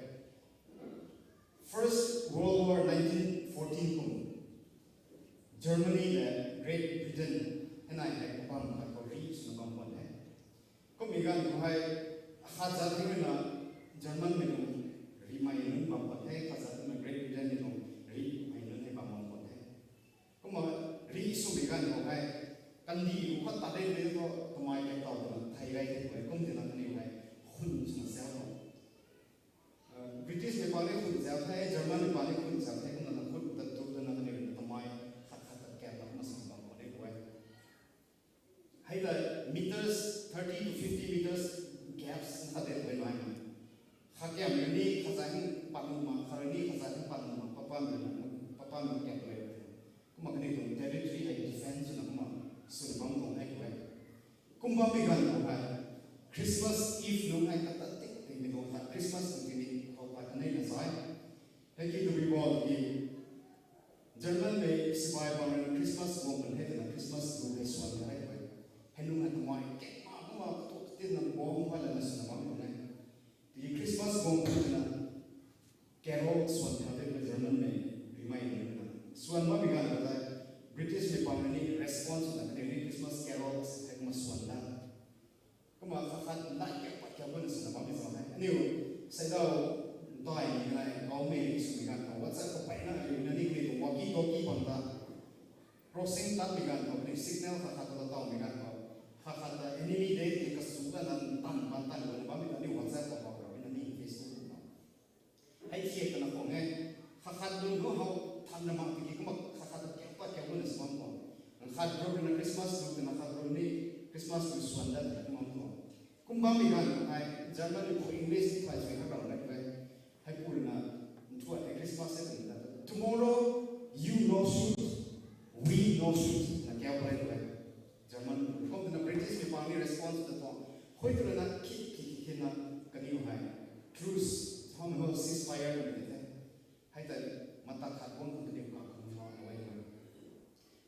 First World War nineteen fourteen kum, Germany le Great Britain hei nai hei kabam khat khou ri swna bam khwan the. Kummei ganv khou hei, khat zat ni ruina German mei tuang ri mei nunc bam khwan the, khat zat ruina Great Britain mei tuang ri mei nunc hei bam bam khwan the. Kumna ri swmei ganv khou hei, Kandih khou khat tat de tei thu kamei kataw twna thei gay the twe, kum tina kaniw hei hun swna zauc lo. British mei pang ni hun zauc the, German mei pang ni hun zauc the, kumna na hun ta tu twna kaniw kamei khat khat ta kap na kumna sw bam khwan e twe. Hei ta meters, thirty to fifty meters gaps na khat de twe nai. Kha kap ni kha zai hei pat nu ma, kha ni kha zai hei pat nu ma, papa mi na, papa mi kap twe. Kumna kaniw tuang territory hei defense swna kumna swna bam tuang hei twe. Kum bammei ganv khou hei Christmas Eve nung hei kata tik tikmei tuang khat Christmas tuang tini khou pat kanei na sai. Hei ki tabui bo ki German mei sipai bang rui na Christmas guang kan hei twna Christmas ru hei swan kan hei twe. Hei nung hei kamei kek ma kumna katuk katin na guang hei lana swna bam tuang e. Tiki Christmas guang kan twna carol swan kan hei twe German mei rimei ni na. Swan bammei ganv khou tei British mei pang rui ni response na kaniw ni Christmas carol hei kumna swan da. Kumna khat khat light kap pat kap buna swna bammei zauc hei. Aniu seidau dai ni kanei kawmei swmei ganv khou WhatsApp khou peyna aniu na ni kaniw tuang walkie talkie bam ta. Crossing tatmei ganv khou kaniw signal khat khat ta tawmei ganv khou. Khat khat ta enemy de tei kasu ta na tan ban tan buna bammei ta aniu WhatsApp khou bam rau na ni Facebook khou. Hei thiak kana khwang e, khat khat lun ho how than na mak tiki kumna khat khat ta kap pat kap buna sw bam khwang. Khat group na Christmas group na khat group ni Christmas group swan dat na kumna khwang. Kum bammei ganv hei German ni khou English ni thay sui kha rau na twe. Hei pu rui na nthuat hei Christmas hei twna ta, Tomorrow you no shoot, we no shoot na kau pare twe. German kum twna British mei pang ni response ta tuang. Hui tu rui na khit khit khit khit na kaniw hei truce, home ho ceasefire na ni the. Hei tei mata khat guang khang kaniw kak khang na na e.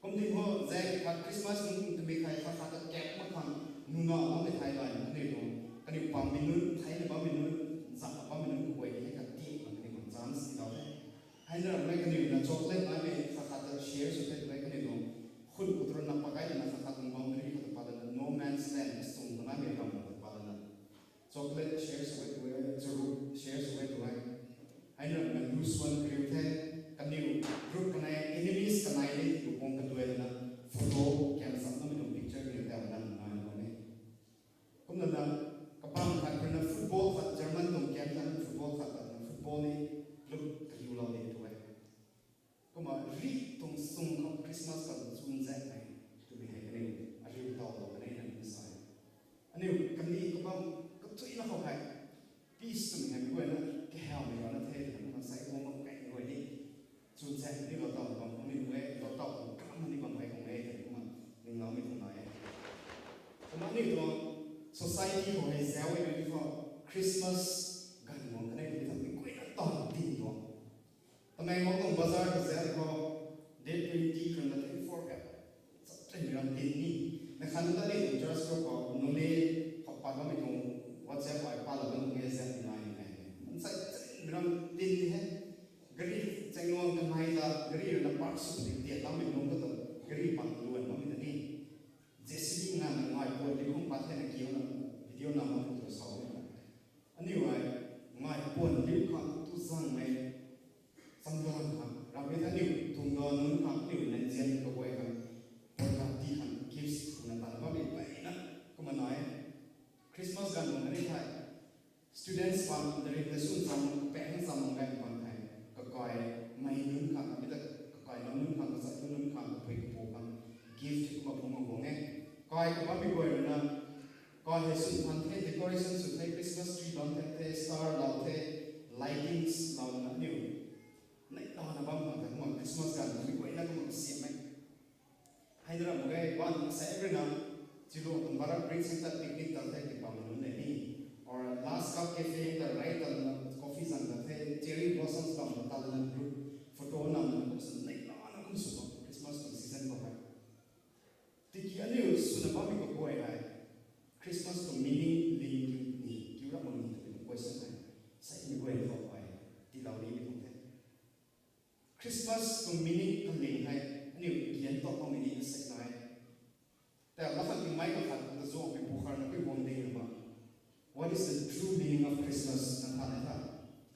Kum ni ho zang khat Christmas nung twmei khai khat khat ta kap mak khang nuna bammei thai lai na kaniw tuang kaniw pammei nunc, theina bammei nunc, zak bammei nunc kaguay ni hei katiak na kaniw tuang chance ni tau the. Hei na ramei kaniw na chocolate naimei khat khat ta share sw the twe kaniw tuang khun khou tu rui na pakai lana khat khat tuang boundary khou ta pat lana no man's land kasung ta naimei ram khou ta pat lana chocolate share sw e twe, charuk share sw e twe. Hei na ramei lu swan kariu the, kaniw group kanei enemies kanei ni tu guang kaduai lana photo kang sam namei tuang picture kaniw ta lana nai bam e. Kumna na kabang khat rui na football khat German tuang camp ta football khat ta na football ni club kariulou de twe. Kumna ri tuang sung khou Christmas khou chunzaenghmei twmei hei kaniw ariu tawlou kanei na ni sa e. Aniu kandih kabam kathuina khou hei peace twmei hei mi guayna kahaumei rana the twna kumna sai guang bam kaimei guay ni chunzaeng ni lou taw bam khang ni e, lou taw khang kam ni bam hei khang e twna kumna ningloumei tuang nai e. Kumna aniu tuang society khou hei zauc e tw ni khou Christmas ganv guang kanei tw ni khou mi guayna taw tin tuang Tamenglong tuang bazar ta zauc khou date twenty khang na twenty four kha chaptei mi ram tin ni. Na khan ta ni tuang church khou khou nunc ni khou pat bammei tuang WhatsApp ai pat la bam tuang e zauc ni nai ni nai. Mansei chaptei mi ram tin ni he. Gari chengluang kanei ta gari rui na park sw ni tiat lammei nunc khou ta gari pan luan bammei ta ni. J C B nganvna ngai puan liu khang pat the na kiu na video na ma pu tu sa ni. Aniu ai ngai puan liu khang tu zangmei chamdan khang, ramhmei ta aniu tuang da nunc khang, aniu nzian kaguay khang, puan khat ti khang gifts khang na tan bammei peyna kumna nai. Christmas ganv bam kanei thei students pang, darik na sun cham, pang cham bam ganv bam thei, kakai mei nunc khang, mi ta kakai na nunc khang, kachai tu nunc khang, kapui kapu khang gift kumna phung bam guang e. Kai kabammei guay rui na kai hei swn than the, decoration sw the, Christmas tree bam the, the star lou the, lightings lou na aniu neih lana bam khang ta kumna Christmas ganv mi guayna kumna kasiamhmei. Hei na ram mak ge, ban sei rui na, Chilung tuang Bharat Bridge hei ta picnic ta the, ti pam nunc nei ni. Or Last Cup Cafe ta rei ta na coffee zang ta the, cherry blossoms bam ta lana group photo nam na kum sw neih lana kum sw bam Christmas tuang season khou hei. Tiki aniu swna bammei kaguay hei Christmas tuang meaning ling kiu ni, kiu ram mak ni twmei tuang question hei sei mi guay khou hei tiilou nimei tuang the. Christmas tuang meaning kaling hei aniu gian tat makmei ni asei nai. Tei lakhat timei kakhat ta zuanmei pu khat na pui guang ding na ma. What is the true meaning of Christmas? Nang tha nai tha.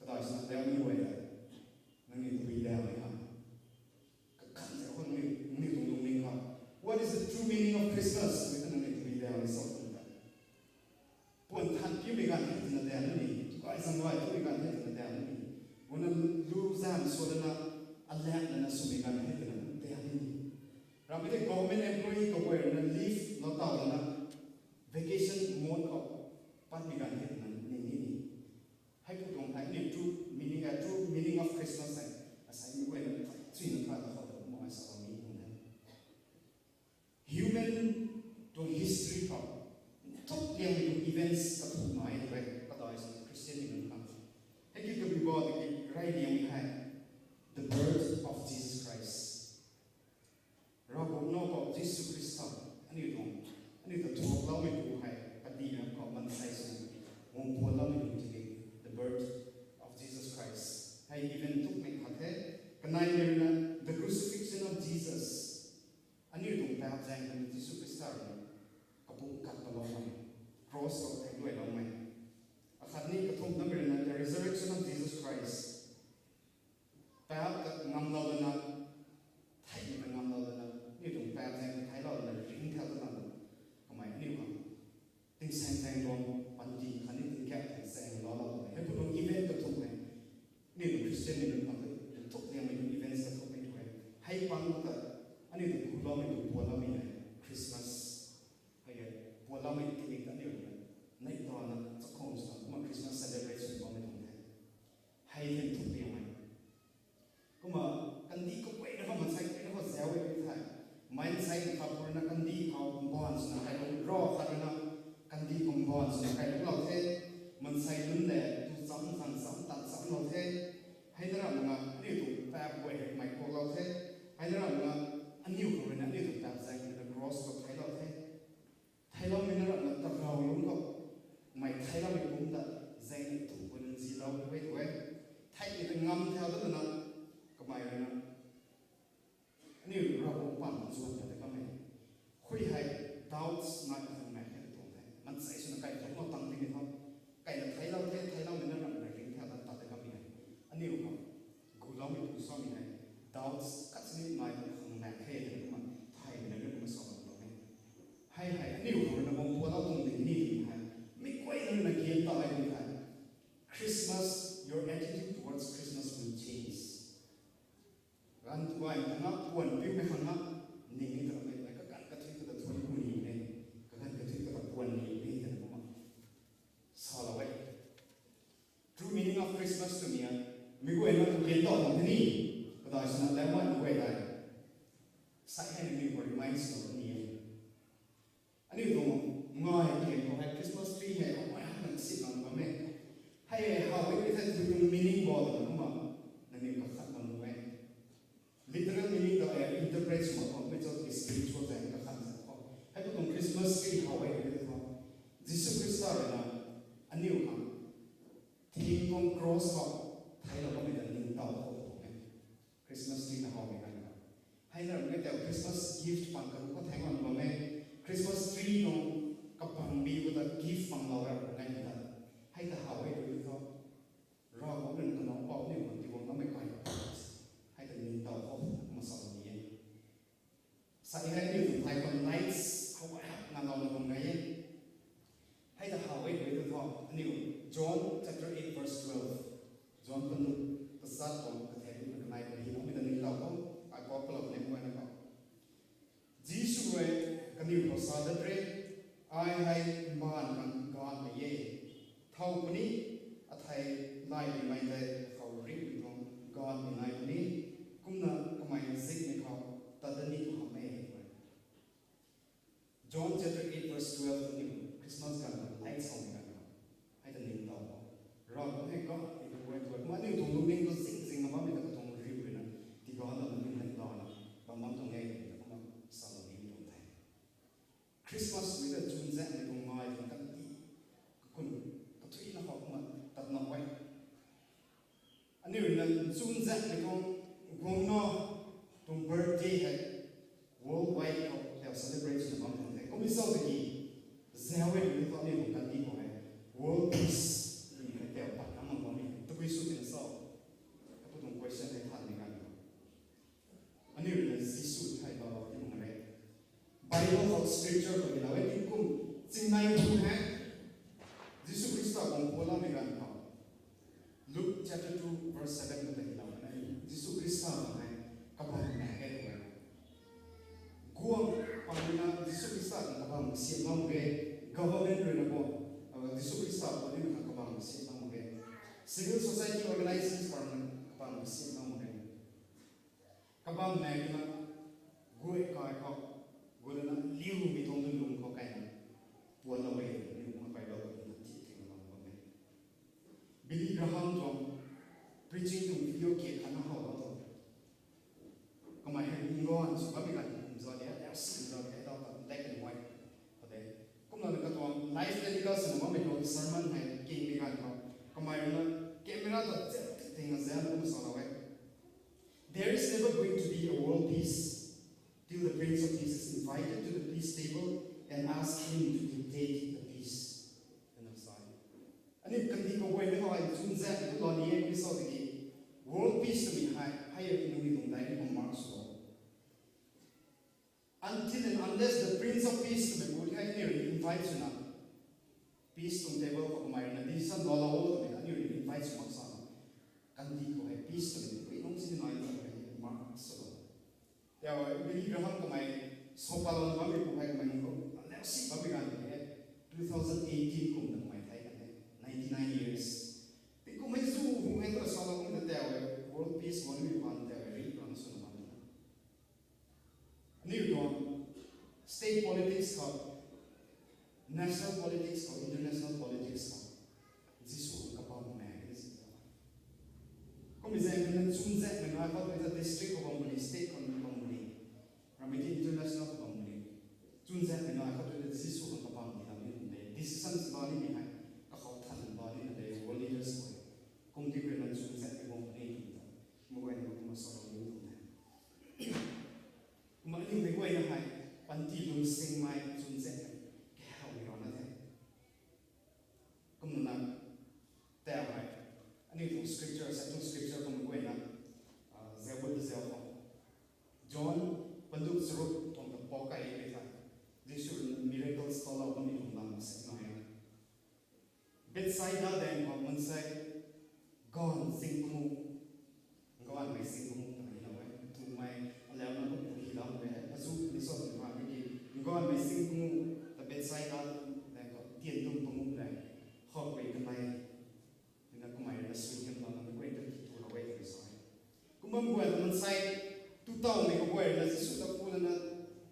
Kadai swna dau ni guay ta. Nang ni tabui dau ni ha. Kakhan zau is the true meaning of Christmas? Mei ta nang ni timi liang ni sa kum ta. Puan than piumei ganv hei twna liang ni, tukai zang gay twmei ganv hei twna liang ni. Guna lu zan sua lana, alat lana swmei ganv hei twna liang ni. Ramei tei government employee kaguay rui na leave lou tau lana, vacation mode khou patmei ganv hei twna ning ni ni. Hei pu tuang hei ni true meaning, a true meaning of Christmas hei. Asei mi guay na chuina kha ta khou ta kumna ai sa ni kum the. Human tuang history khou nthuk liangmei tuang events kathumh nai tw e, kadai sw Christian ni nunc khang. Hei ki kabi ba tiki rai liangmei hei, the birth of Jesus Christ. Ravguangc Nac khou Jisu Khrista, aniu tuang, aniu ta thuakloumei pu hei, kadihna khou mansei sw, guang pualoumei pu tiki, the birth of Jesus Christ. Hei event nthukmei khat the, kanei rui na, the crucifixion of Jesus. Aniu tuang paap zaeng khou Jisu Khrista rui na kapumc kat paloumei, cross khou thei luailoumei. Akhatni kathumh namei rui na the resurrection of Jesus Christ. Paap ta ngamlou lana, theihmei ta ngamlou lana, aniu tuang paap zaeng ta theilou lana, ringcthau lana, kamei aniu khang tingsaengzaeng tuang panty khatni tingkauh tuang zaeng lou lana, hei pu tuang event kathumh e. Aniu tuang Christian ni nunc khang nthuk liangmei tuang events kathumhmei tu e. Hei pang ta, aniu tuang kuloumei tuang pualoumei e, Christmas. Hei e, pualoumei tiki ta aniu rui na, neih tana, chakhwang swna, kumna Christmas celebrate sw bammei tuang the. Hei hei nthuk liangmei. Kumna, kandih khou guayna khou, mansei guayna khou zauc e tw thei. Mansei khat rui na kandih khou mbaanv swna kailung, rav khat rui na kandih khou mbaanv swna kailuklou the. Mansei nunc le, tu cham, zang cham, tat chamlou the. Hei na ramh nga, aniu tuang paap guay hei mei kuaklou the. Hei na ramh nga, aniu khou rui na aniu tuang paap zaeng rui na cross khou theilou the. Theiloumei na ramh na tarou lungc khou, mei theiloumei pumc ta, zaeng na tu guay nzianlou e tw e. Theihmei ta ngam thau ta na, kamei rui na, aniu Ravguangc paan zuan ta de kamei. Hui hei doubts nai ta khang nai the tuang the. Mansei swna kai thuk mak tang tini thu, kaina theilou the, theiloumei na ramh na ringcthau ta ta de kamei hei. Aniu khou guloumei pu samei hei, doubts khat sini nai ta khang nai the twna kumna, theihmei na kumna salou tuang e. Hei hei, aniu khou rui na bam pualou tuang ding ni hei, mi guay rui na giam ta lai ding hei. Christmas, your attitude towards Christmas will change. Ganv tu ai khang na, puan piumei khang na, ning ni ta mei, mei kaganv kathui kata thuan ku ni e, kaganv kathui kata puan ni e twna kumna salou e. True meaning of Christmas twmei e, mi guay na tu gen tau tuang the ni, kadai swna lemon guay hei. Sai hei ni mi guay remind sw ni e. Aniu tuang ngai ken khou hei Christmas tree hei how ai hak na sit lang bam e. Hei hei how e tei tu tuang meaning bo twna kumna, nangniw kakhat bam nu e. Literal meaning ta ai interpret sw mak khou, mei cho tiki spiritual zaeng kakhat sa khou. Hei tu tuang Christmas tree how e tei thu, Jisu Khrista rui na, aniu khang, thing tuang cross khou, theilou kamei ta ningtow khou tuang e. Christmas tree na howmei ganv khou. Hei na ramh mei tei Christmas gift pang karu khou theng bam bam e. Christmas tree nung kapang bi khou ta gift panglou ra nai ta. Hei ta how e tw thu, Ravguangc rui na kanow pou ni khou tiiguang kamei kai. Hei ta ningtow khou kumna salou ni e. Sai hei aniu tuang thai khou lights how ai hak na lou na bam nai e. Hei ta how e tw thu, aniu John chapter eight verse twelve. John panguh tachat khou kathe na kanei khou hei loumei ta ningtow khou, ai pop kalou ni khou na khou. Jisu rui kaniw khou sa dat re, ai hei mbaanv khang gaanvmei e. Thow puni, athei laymei tei khou ringhmei tuang gaanvmei nai puni, kumna kamei zikmei khou tat dat ni tu hamh e. John chapter eight verse twelve aniu Christmas ganv khou light sawmei ganv khou. Hei ta ningtow khou. Ravguangc hei gaanv ni khou guay tuat. Kumna aniu tuang lungning khou zing zing na bammei ta katuang riu rui na. Tigaanv na lungning hei gaanv na. Bam bam tuang e twna kumna salou ni tuang the. Christmas mei ta chunzaenghmei tuang ngai tuang kandih. Kakun, kathuina khou kumna tat na e. Aniu rui na chunzaenghmei tuang guangna tuang birthday hei worldwide khou tei celebrate swna bam tuang the. Kum i sau tiki, zauc e tw thu aniu tuang kandih khou hei world peace twmei hei tei pat na mak bam e. Tabui sw tina sau. Atu tuang question hei thanmei ganv khou. Aniu rui na Jisu thei lou ti mak re. Bible of Scripture khou ni lau e, tingkum chingnai hu hei Jisu Khrista khang pualamei ganv khou. Luke chapter two verse seven khou ta ni lau e, Jisu Khrista khang hei kabam na e. Guang pang na Jisu Khrista khang kabam siam mak ge, government rui na guang, Jisu Khrista khou ni na kabam siam mak ge, civil society organizations pang na kabam siam mak ge. Kabam na na guay kai khou guay na liu mi tuang lung khou kai na pualou e, ni kumna Bible khou ni ti thing na bam e. Billy Graham tuang preaching tuang video khat khat na how lo tuang. Kamei hei ngon sw bammei ganv kum zau de, lau sin zau de, tau ta black and white. Ade. Kumna na katuang live telecast na bammei tuang sermon hei kingmei ganv khou, kamei rui na camera ta zet ting na zet kumna sa lou e. There is never going to be a world peace till the Prince of Peace is invited to the peace table and ask him to dictate the peace. Twna sa e. Aniu kandih khou guay na khou hei chunzaek tu lou ni e, mi sa tiki world peace twmei hei, hei aniu ni tuang dai ni kum mark sw lou. Until and unless the Prince of Peace twmei pu hei aniu rui invite swna, peace tuang table khou kamei rui na decision lou lou twmei aniu rui invite sw mak sa na, kandih khou hei peace twmei pui nung sini nai twmei mark sw lou. Tau e, Billy Graham kamei sopalon bammei pu hei kamei nung lau si bammei ganv hei two thousand eighteen kum na kamei thei kan e, ninety nine years. Ti kum hei zu hu hei ta salou kum na tau e, world peace wan mi pan tau e, ri pan sw na bam na. Aniu tuang state politics khou, national politics khou, international politics khou, Jisu khang kabam na e si ta. Kummei zaeng na chunzaekmei nai khou tu ta district khou bam puni, state khou bam puni, ramei ti international khou bam puni. Chunzaekmei nai khou tu ta Jisu khang kabam ni lam ni kum de. Decisions ba ni mi hei, kakhou than ba ni na de, world leaders khou. Kum ti kuri na chunzaekmei bam puni kum ta. Mei guay na kumna sa lou ni kum de. Kumna aniu mei guay na hei, panty lungsingmei chunzaekmei kahaw ni rana the. Kumna na, tau hei, aniu tuang scripture, sa tuang scripture kum guay na, ah, zau bui ta zau khou. John, panduk charuk tuang ta pou kai e tha. Jisu rui na miracles talou bammei tuang lam sek nai e. Bethsaida daeng khou mansei gaanv zing pangu, gaanvmei zing pangu ta ni lou e. Tumei alau na pu hi lam e, azu ni sa tu ha ki, gaanvmei zing pangu ta Bethsaida daeng khou tian dum pangu le, khou pui kamei. Tina kamei na sui hiam lana mei guay ta ti tu lou e twna sa e. Kumna mei guay ta mansei tu tawmei kaguay na Jisu ta pu lana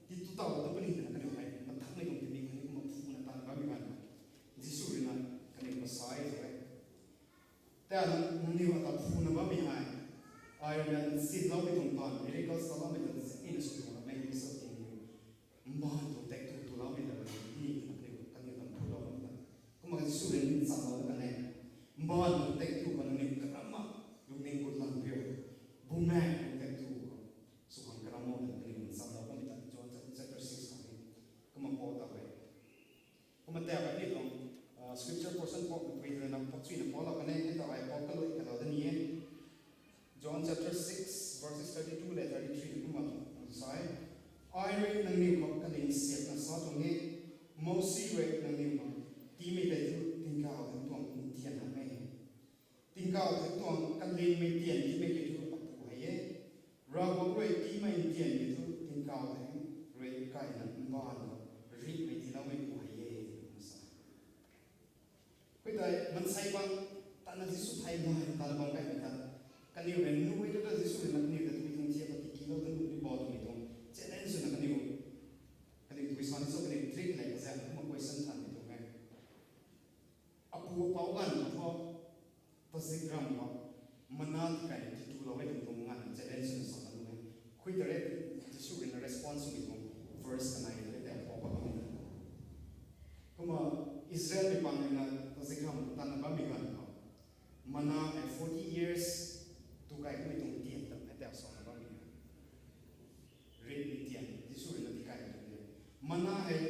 ti tu taw ta puni twna kaniw hei mathangmei tuang timi kaniw kumna phuna tan bammei ganv Jisu rui na kaniw khou sa e tw e. Tana nangniw ata phuna bammei hei, ai rui na nsinloumei tuang tan, miracles taloumei tuang zan ni na sw tuang na mei ni sa tingniw. Mbaanv tuang tek tu tu loumei ta ni twna kaniw, kaniw tan phu lou na. Kumna Jisu rui ni nchamlou kan e. Mbaanv tuang tek tu khou nangniw karamna lungning gut lang piu. Bumaengh tuang tek tu khou sw khang karamna twna kaniw nchamlou kummei ta John chapter six khou ni. Kumna pou ta e. Kumna tau e ni tuang, ah, scripture portion pou pui twna pou chuina pou lou kan e, hei tau e pou kalui kalou da ni e. John chapter six, verses thirty-two le thirty-three ni kumna sa e. Ai rui nangniw khou kaling siakna sa tuang e, Mousi rui nangniw khou tiimei tei thu tingkauh thangc tuang ntian na e. Tingkauh thangc tuang kalingmei tian tiimei tei thu apu hei e. Ravguangc rui tiimei ntian tei thu tingkauh thangc rui kaina mbaanv khou rihmei tiiloumei pu hei e, kumna sa. Khoutei mansei bang tana Jisu thei nai tana bam kaimei ta. Kaniw hei nuh e tu ta Jisu rui na kaniw ta tumei tuang thiak ka tikilou ta nuh ni bo twmei tuang challenge swna kaniw. Kaniw tui sa ni so kaniw trick lei kazaeng kumna question thanmei tuang e. Apu apou ganv khou thu, tazikramv khou, mana tikai ti tu lou e twmei tuang nganv challenge swna sa kan e. Khoutei Jisu rui na response swmei tuang verse kanei le tei pou pa kan e. Kumna Israelmei pang rui na tazikramv khou tana bammei ganv khou, mana hei forty years tu kai kummei tuang tian ta hei tau sa na bammei. Rihmei tian, Jisu rui na tikai tuang tian. Mana hei,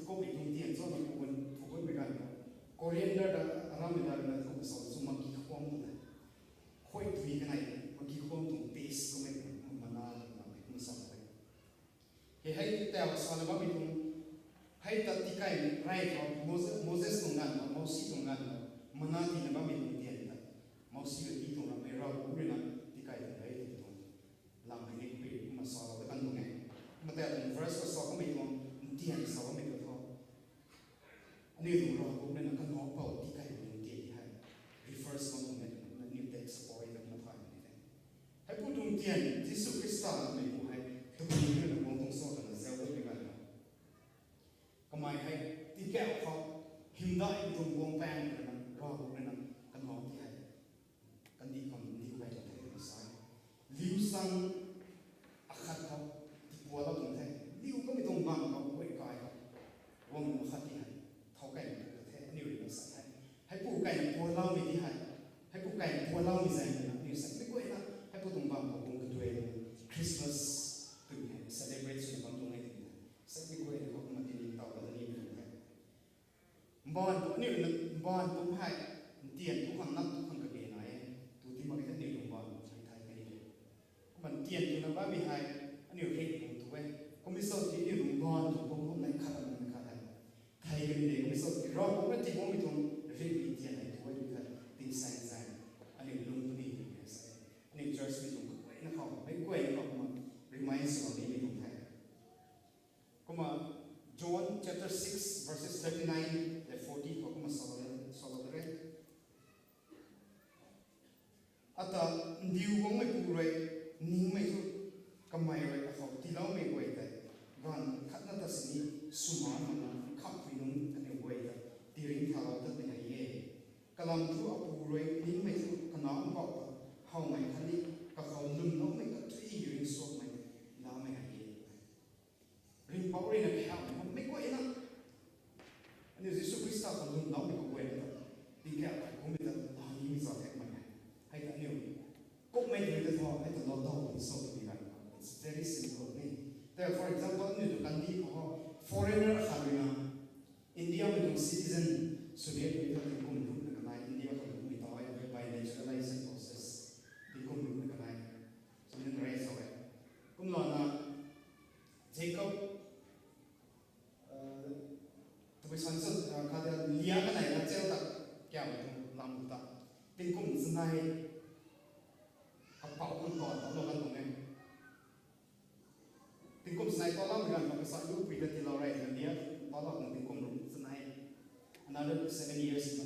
koumei tuang tian, sa na phugun, phugunmei ganv khou. Coriander ta, arammei ta rui na kum sa sw maki khwang tu na. Khuay tui kanei, maki khwang tuang taste kummei, mana ta na, kum sa na. Hei hei tau sa na bammei tuang Hei ta tikai rey khou Moses, Moses tuang ganv khou, Mousi tuang ganv khou, mana tina bammei tuang tian ta, Mousi le pi tuang ramei Ravguangc rui na tikai ta rey ti tuang lam hei ni pui kumna salou ta kan tuang e. Kumna tei tuang verse khou sa kummei tuang ntian sa bammei tu thu, aniu tuang Ravguangc rui na kanac pou tikai tuang tian hei refers bam tuang e twna aniu text khou ta kumna thay ni the. Heipu tuang tian Jisu Khrista twmei pu hei tabui rui na guang tuang sa twna zau bammei ganv khou, kamei hei tingkauh khou hymdaih tuang guang paeng rui na Ravguangc rui na kanac ti hei kandih khou ndiu gay tuang the twna sa e. Liu sang akhat khou tipualou tuang the. Liu kamei tuang bam khou guay kai khou guang akhat ti hei thau kaina pu ta the, aniu rui na sa the. Heipu kaina pualoumei ti hei, heipu kaina pualoumei zaeng rui na aniu sakmei guayna heipu tuang bam khou guang kaduai Christmas twmei hei celebrate swna bam tuang e twmei hei sakmei guayna khou kumna tini taw ta nimei tuang the. Mbaanv pu, aniu rui na mbaanv pu hei ntian tu khang nap tu khang kage nai e. Tu ti mak e, aniu tuang mbaanv pu hei thay kani de. Kumna ntian twna bammei hei aniu ringh tuang tu e. Kummei sou ti aniu tuang mbaanv tuang pum kum nai khat nai khat hei thay kani de. Kummei sou ti Ravguangc na tiiguangmei tuang ringhmei tian hei tu e tw the. Tingsaeng zaeng aniu lung puni twmei sa e. Aniu church mei tuang kaguayna khou, meic guayna khou kumna remind sw nimei tuang the. Kumna John chapter six verses thirty nine le forty khou kumna salou, salou ta re. Ata ndiu guangmeipu rui ningmei thu kamei rui akhou tiiloumei guay tei ganv khatna ta sini swmaan makna khampui nunc kaniw guay ta tiringc thalou tatmei hei e. Kalam thu apu rui ningmei thu Kanac Mpouh ta howmei khatni kakhou lwmloumei kathuic ringcsuangmei lamei hei e. Ringhpouc rui na kahaumei khou meic guayna, aniu Jisu Khrista khou lwmloumei kaguayna ta tingkauh kai kummei ta laa nimei zauc thekmei hei, hei ta aniu kummei tei ta thu hei ta lou dau puni sou twmei ganv khou it's very simple ni. Tei for example aniu tuang kandih khou foreigner khat rui na Indiamei tuang citizen swbiatmei thu tingkum ruhna kanei, India khou lungmei ta e, by naturalization process tingkum ruhna kanei swbiatmei rey sou e. Kumlana Jacob tabui san sw khat ta Leah kanei Rachel ta kiamei tuang lam ta tingkum chanei kapouc kan ta talou kan tuang e. Tingkum chanei taloumei ganv khou kasa lupui ta tiilou rey na Leah talou na tingkum ruh chanei, another seven years na,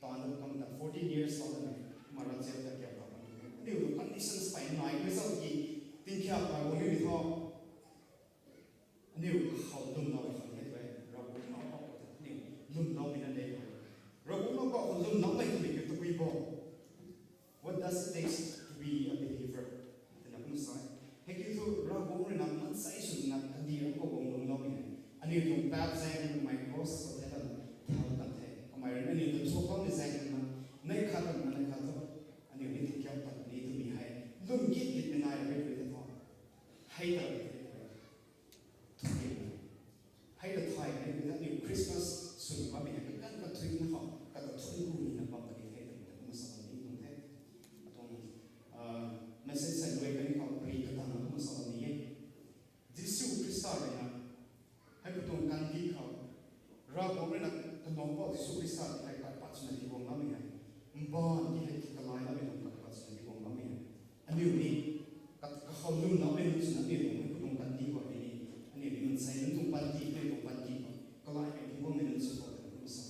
taanv kum ta fourteen years talou na, kumna Rachel ta kiam ta kan tuang e. Aniu tuang conditions pey nai mei zauc ki tingkauh kai guang nimei thu aniu kakhou lwmloumei khang hei tei Ravguangc Nac Mpouh ta aniu lwmloumei na de. Ravguangc Nac Mpouh khou lwmloumei twmei kiu tabui bo. What does it take to be a believer? Twna kum sa e. Hei kiu thu Ravguangc rui na mansei swna kandih ram khou guang lwmloumei hei aniu tuang paap zaeng rui kamei cross khou thei lana thau kan the. Kamei rui na aniu ta thuakloumei zaeng rui na neih khat rui na neih khat thu aniu ni tingkauh tat ni twmei hei lwm git gitmei nai rui rui the thu hei ta rui the. Hei ta thay kani ta aniu Christmas swn bammei hei kaganv kathuicna khou kata thuanc ku nina bam kani the twmei ta kumna sa bam ni tuang the. Atuang message hei luai kani khou pari katang kumna sa bam ni e. Jisu Khrista rui na heipu tuang kandih khou Ravguangc rui na Kanac Mpouh Jisu Khrista ta hei pat pat swna tiiguangloumei hei, mbaanv ti hei ti kalailoumei tuang pat pat swna tiiguangloumei hei, aniu ni kakhou lwmloumei nunc swna aniu tuang heipu tuang kandih khou hei ni aniu ni mansei nunc tuang panty, aniu tuang panty khou kalaimei tiiguangmei nunc sw khou ta kum sa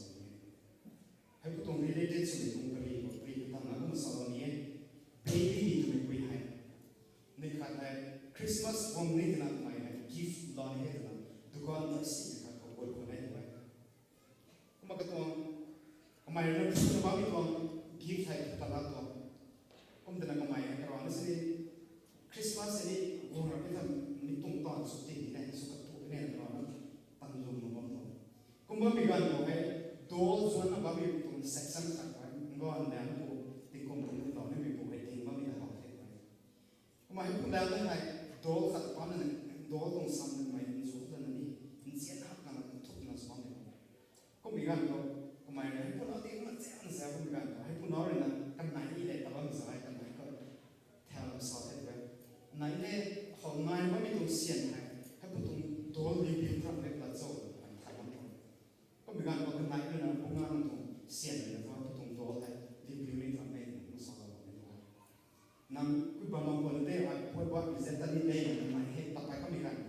Zeta ni dei na mai hei tapai kamei ganv.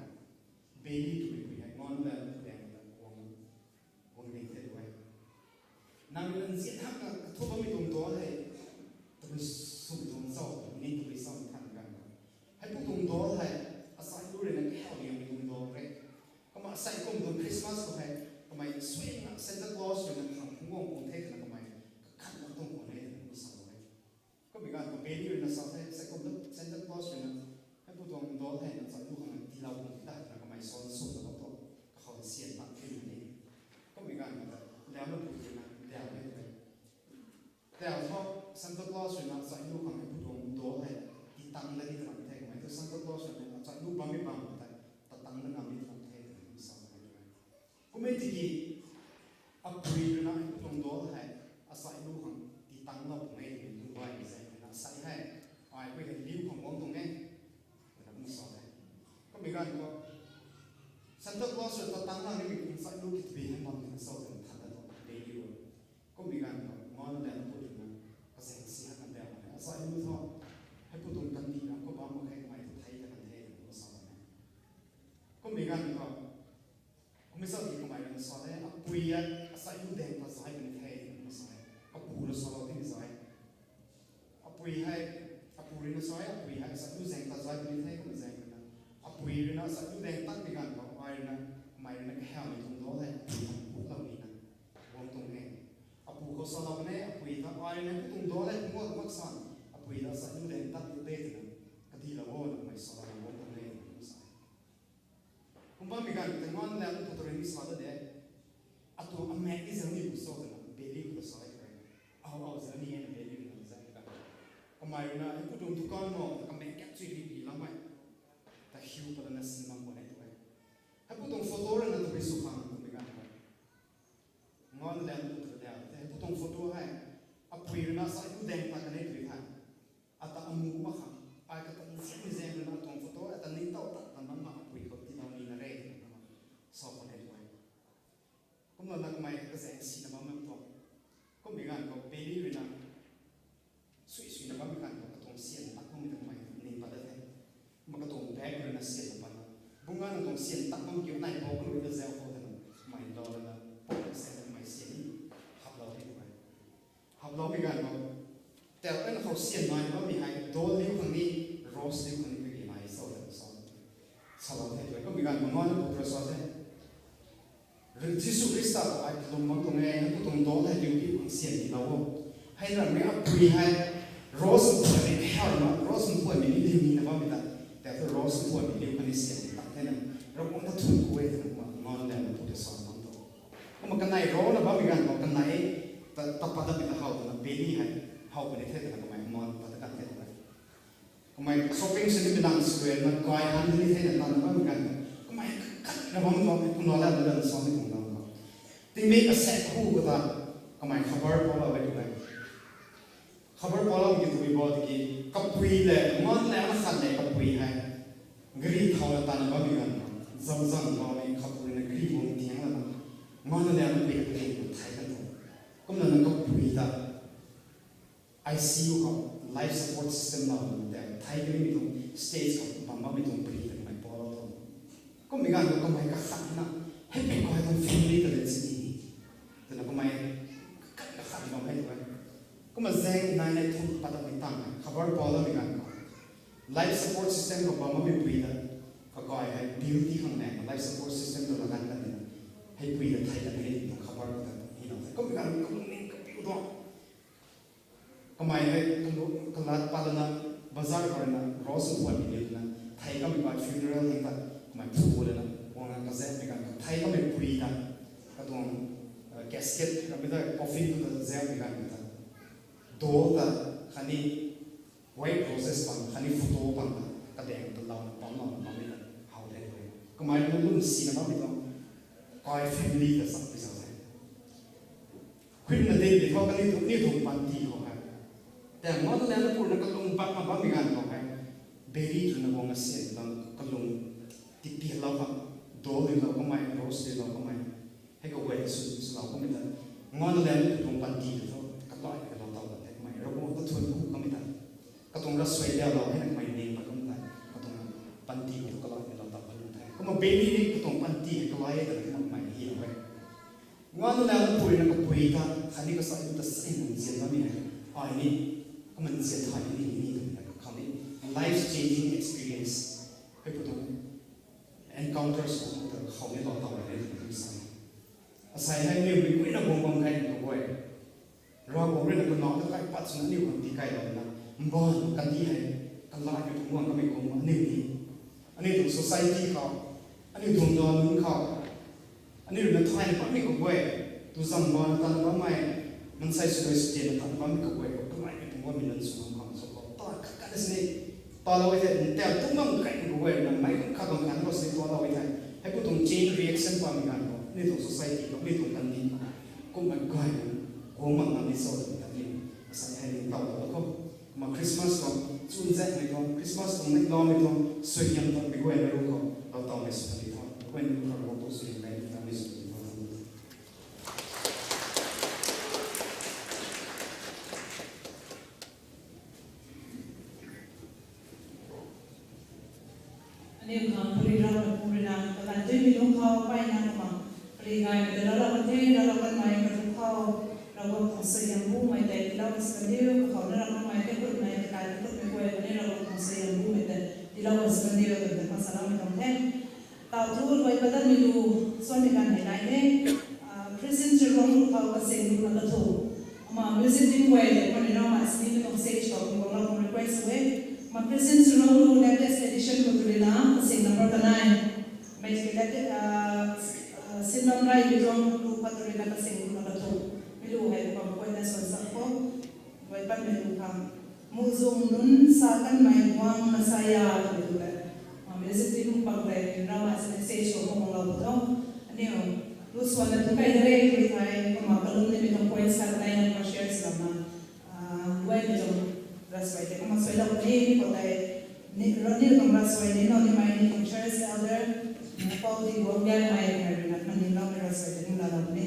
Bailey twmei pui hei ngan la pui dang ta guang, guang ding the tu e. Nang rui nzian hak na kathu bammei tuang dol hei, tabui sw tuang zau, ni tabui sam than ganv. Hei pu tuang dol hei, asai lu rui na kahau liangmei tuang dol re. Kumna asai kum tuang Christmas khou hei, kamei sui na Santa Claus rui na khang phungc guang pung the twna kamei kakhan na tuang khou ne twna kum sa e. Kummei ganv khou Bailey rui na sa the, asai kum tu Santa Claus rui na, hei pu tuang dol hei na asai lu khang tiilou pung ta twna kamei sa sw ta tu, kakhou sian tak the na ni. Kummei ganv khou ta, liang lu pu rui na, liang lu pu rui na. Tau thu Santa Claus rui na asai lu khang hei pu tuang dol hei, titang da ni twna the, kamei tu Santa Claus rui na asai lu bammei bam ta, tatang da ngam ni twna the, twna kum sa e. Kummei tiki, apui rui na hei pu tuang dol hei, asai lu khang titang lou pung e twmei tuang baihmei zaeng rui na asai hei, ai pui hei liu khang guang tuang e, twna kum sa e. Kummei ganv khou, Santa Claus rui tatang na nimei kum asai lu ki tabui hei bam twna sa twna than da tuang, Bailey rui. Kummei ganv khou, ngan la pu rui na, kazaeng si hak na dau e. Asai lu thu, hei pu tuang kandih ram khou bam mak khe kamei tu thei ta kan the, twna kum sa e. Kummei ganv khou, kummei sa ki kamei rui na sa the, apui e, asai lu daeng ta zai puni the, twna sa e. Apu rui salou the zai. Apui hei, apu rui na sa e, apui hei asai lu daeng ta zai puni the, kummei zaeng rui na. Apui rui na asai lu daeng tatmei ganv khou, ai rui na, kamei rui na kahaumei tuang dol hei, apui khang putlou ni na, guang tuang e. Apu khou salou kan e, apui ta ai rui na pu tuang dol hei, pu guang mak san, apui ta asai lu daeng tat lu de twna, kadilou o na kamei salou guang tuang e, twna kum sa e. Kum bammei ganv tei ngan la pu tu rui ni sa da de. Atu amek ni zang ni pu sa twna, Bailey khou ta sa e kare. Au, au, zang ni e na Bailey rui na zang ni ka. Kamei rui na, hei pu tuang dukan mo, ta kamei kat chui ri ri lam e. Ta hiu pat lana sin bam khwan e tu e. Hei pu tuang photo rui na tabui sw khang twmei ganv khou, ngan la pu tu rui dau the, hei pu tuang photo hei, apui rui na asai lu daeng ta kan e tu the. Ata amu mak khang, ai kata nzianmei zaeng rui na atuang photo, ata ningtow tat tan bam mak apui khou tiilou ni na re, twna sa khwan e tu e. Kumna na kamei kazaeng si na bam mak tuang. Kummei ganv khou Bailey rui na, sui sui na bammei ganv khou katuang sian tak bammei ta kamei ning pat da the. Kumna katuang bag rui na sian na pat na. Bungc ganv na tuang sian tak bam kiu nai bou kanu ta zau khou twna, kamei lou lana, pok se na kamei sian ni haplou the tu e. Haploumei ganv khou, tau kan khou sian nai bammei hei, dol liu khang ni, rose liu khang ni kagi nai sa twna sa, salou the tu e. Kummei ganv khou ngan la pu rui sa the. Jisu Khrista khou ai kalum bam tuang e, na pu tuang dol hei liu pi khang sian tiilou o. Hei na mi apui hei, rose mphuaimei kahau na, rose mphuaimei ni liu ni na bammei ta. Tau thu rose mphuaimei liu khang ni sian ni tak the na, Ravguangc ta thuan khou e twna kumna ngan la pu rui sa bam tuang. Kumna kanei rou na bammei ganv khou kanei, ta, ta pat datmei ta how twna Bailey hei, how puni the twna kamei man pat ta kan the twna. Kamei shopping sw nimei lang sw rui na kai han ni the na tan bammei ganv khou, kamei kat na bam tuang, kumna la na sa ni tuang ganv khou, tingmik asaekc hu khou ta, kamei khabar palou e tu e. Khabar palou ki tabui bo tiki, kapui le, ngan la na khat le kapui hei, gari thau na tan bammei ganv khou, zam zam bammei kapui na gari guang tiang lana, ngan la na pui kapui thei kan tuang. Kumna na kapui ta, I C U khou life support system lou na tei, thei kanimei tuang stage khou bam bammei tuang pui ta kamei palou tuang. Kummei ganv khou kamei kakhat na, hei pui khou hei tuang family ta le sini, twna kamei kakhat kakhat bam hei tu e. Kumna zaeng nai nai thum pat datmei tang, khabar paloumei ganv khou, life support system khou bam bammei pui ta, kakai hei bill ti khang nai, life support system ta la kan kan ni, hei pui ta thei kan hei tuang khabar khou ta, hi lou the. Kummei ganv khou kalungning kapiu tuang. Kamei hei kalat pat lana, bazar khou rui na, rose mphuaimei liu na, thei kamei pa funeral hei ta, kamei phu lana, guang na kazaekmei ganv khou, thei kamei pui ta, katuang, casket, kamei ta coffin khou ta zaekmei ganv khou ta, dol ta, khatni white roses pang, khatni photo pang ta, kadaeng ta lou na, pamlou na, bammei ta, how the tu e. Kamei na lwm sina bammei tuang, kai family ta chapmei zau the. Khuina de di khou kaniw tuang, niw tuang panty khou hei, tei ngan la na puna kalung pat na bammei ganv khou hei, Bailey rui na guang na sian bam kalung, tipi lou khang, dol lou kamei, rose lou kamei, hei kaguay sw, swlou kamei ta, ngan la na pu tuang panty ta thu, kalai kalou taw ta the kamei, Ravguangc ta thuan khou kamei ta, katuang ravsuai lialou hei na kamei ning pat kamei ta, katuang Mbaanv lau na pui na kapui ta, khatni kasai ta sai nzian bammei hei, ai ni, kaman nzian thay ni ni ni twmei khou ni, life changing experience, hei pu tuang encounters pu tuang khou ni lou tau rei ni twmei sa. Asei hei aniu mei guayna guang bam kei ni kaguay. Ravguangc rui na kanac ta kai pat swna aniu khang tii kai lana, mbaanv kandih hei, kalaimei tuang guang kamei kum aniu ni. Aniu tuang society khou, aniu tuang daw nunc khou, aniu rui na thay na bammei kaguay, tu zam ba na tan bammei, mansei swlou sw tian na tan bammei kaguay, kalaimei tuang guangmei nunc sw bam khang sw khou, ta khat khat na sini, talou e the, ntel tum bam kai ni kaguay, na mei kum khat bam khat na sini talou e the. Hei pu tuang chain reaction pamei ganv khou, aniu tuang society khou, aniu tuang kandih khou, kumna gay na, guang mak na ni sa twmei ta ni, asei hei ni talou khou. Kumna Christmas tuang chunzaekmei tuang, Christmas tuang neihloumei tuang suaihiam tuang mei guayna rui khou lou taumei sw ni tuang, mei guayna rui khou lou tu suaihiam mei tuang ni sw ni tuang. Aniu khang pari rau na puri na, kalan duimei lung khou pai na kumna, pari gaymei ta rau rau kan the, rau rau kanmei karu khou, Ravguangc tuang suaihiam bumei tei tiilou kan sa kan diu, kakhou na rau kanmei tei khutmei, kakai tei khutmei guay, khatni Ravguangc tuang suaihiam bumei tei tiilou kan sa kan diu, twmei ta khang saloumei tuang the. Tau thu luai padat mei lu, suanmei ganv hei nai the. Ah, Christian Church Ronglu khou kasing lu na kathu. Ama music team guay le, kumna ni rau ma sini mei tuang stage khou, kumna lou request e. Ma Christian Church Ronglu latest edition khou tu rui na, kasing number kanei. Mei ki latest, ah, ah, Sinlam Rai mei tuang lu khou tu rui na kasing lu na kathu. Mei lu hei kumna guayna suan sak khou. Luai patmei lu khang. Muhzwng nunc sa kanmei guang Messiah twmei tu le. Ma music team bang tei rau ma sini stage khou guang lou pu tuang. Aniu, lu suan na tu kai da re, tui thei, kumna kalum nimei tuang point sa kanei na kumna share sw lam na. Ah, luaimei tuang ravsuai tei kumna suailou puni, mi khou tei, ni, rau ni tuang ravsuai ni, nau ni mei ni tuang church elder, Paul di guang gaymei, mei rui na, mani loumei ravsuai tei kumna lou puni.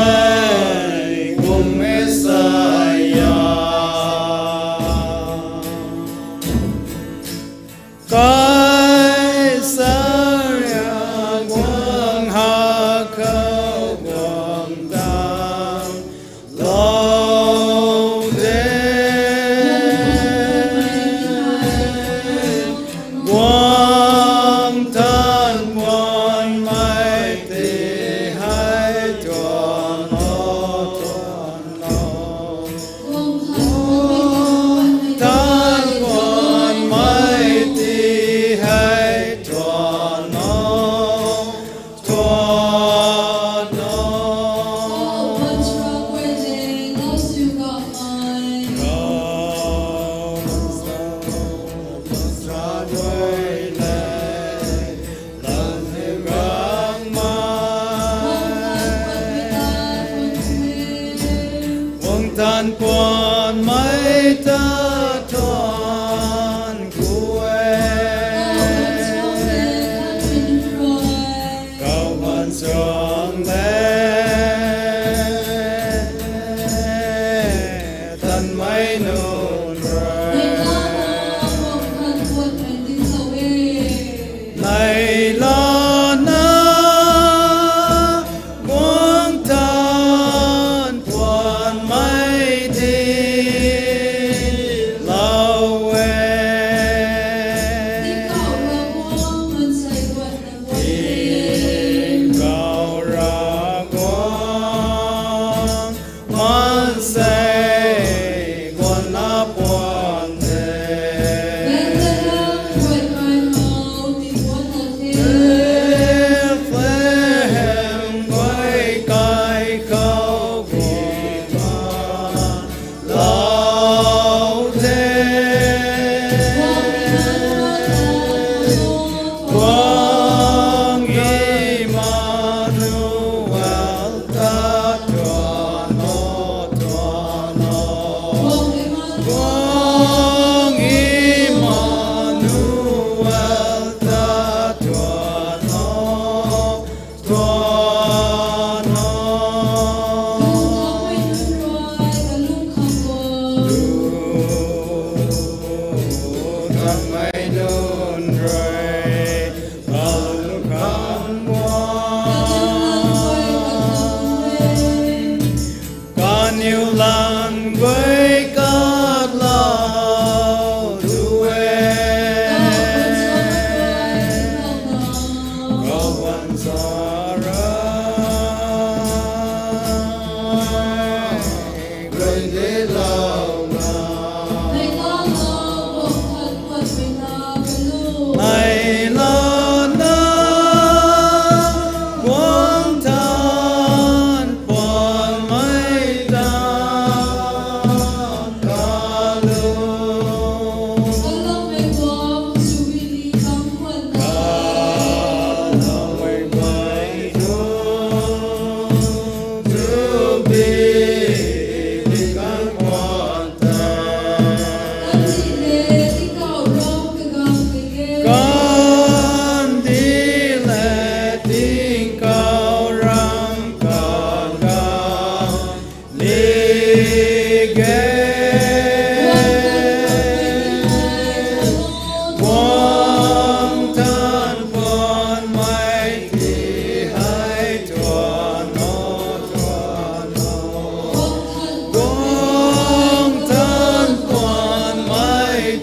Kanmei guang Messiah. Kaisar guang ha khou guang ta. Lou de, guang tan guang mei ti hei tuang o, tuang o. Guang tan guang mei ti hei tuang o. Guang tan puan mei ta tuan kue. Kau ban chuang de, tan mei nunc rui. Nei lana, guang tan puan mei ti.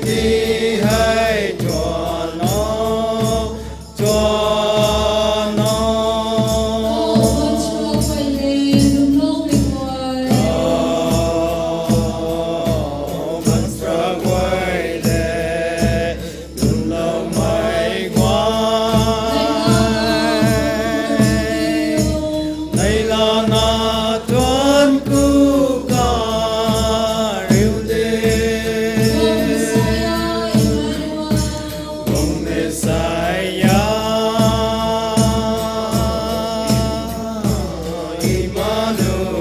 Hei tuan o, tuan o. Monster guay le, lungloumei guay. Neihla na tuan ku kariu de. Kong Messiah, Emmanuel.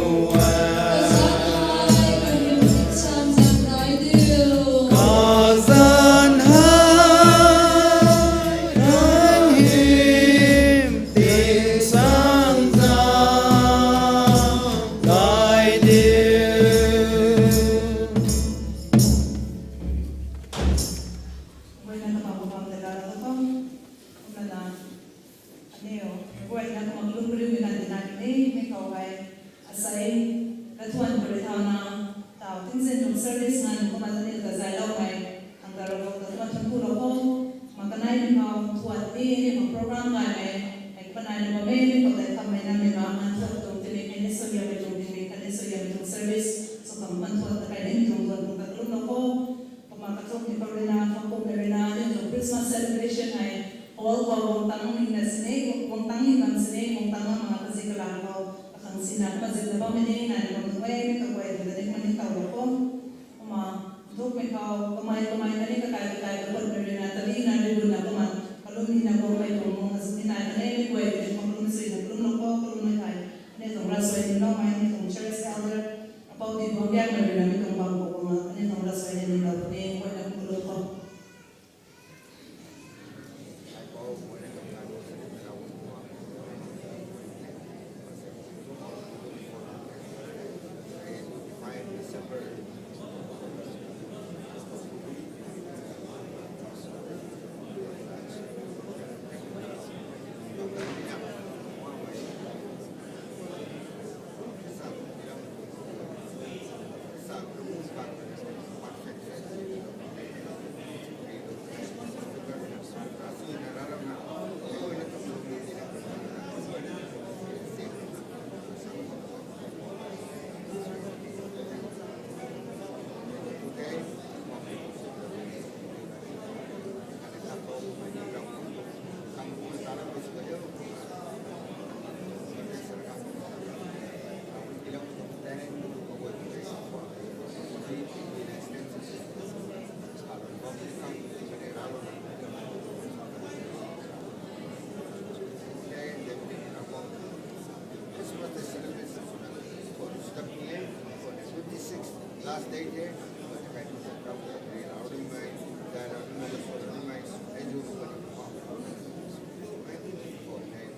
Kazanc hei nang hym tingsaengzaeng kai diu. Guayna kabam kabam tei laa rau khou, kumna na, aniu, guayna kumna kalum kariumei ganv tei na ni, mei khou hei, asei, kathuan khou rui thauna, tau tingzin tuang service nganv kumna aniu ta zayloumei, ang ta rau khou ta kumna thuanc ku lou khou, ma kanei ni khou thuan ni, ni khou program gaymei, hei kumna ni bammei, ni khou tei khammei namei ma, nganv thuan tuang tingmei khatni suaihiammei tuang tingmei khatni suaihiammei tuang service, sw khang nganv thuan ta kai ni tuang thuan tuang ta kalum lou khou, kumna kathumhmei khou rui na, kakumhmei rui na, aniu tuang Christmas celebration hei, hall khou guang tang ni na sini, guang tang ni bam sini, guang tang na ma kazi kalang khou, kakhang sina kumna zip na bammei ni, nai na bam nunc guay, mei kaguay, tei ni kumna ni tau lou khou. Kumna, nthukmei khou, kamei kamei khatni kakai kakai kakhunmei rui na, tali na rui bun na kumna, kalum ni na guangmei tuang mung azu ni nai khatni mei guay, tei ni kumna kalum sui na kalum lou khou, kalum mei thei, aniu tuang ravsuai ni loumei, aniu tuang church elder, apou di guang biakmei rui na mi tuang bam khou kumna, aniu tuang ravsuai ni ni lou puni, guayna kalum khou. Last day the,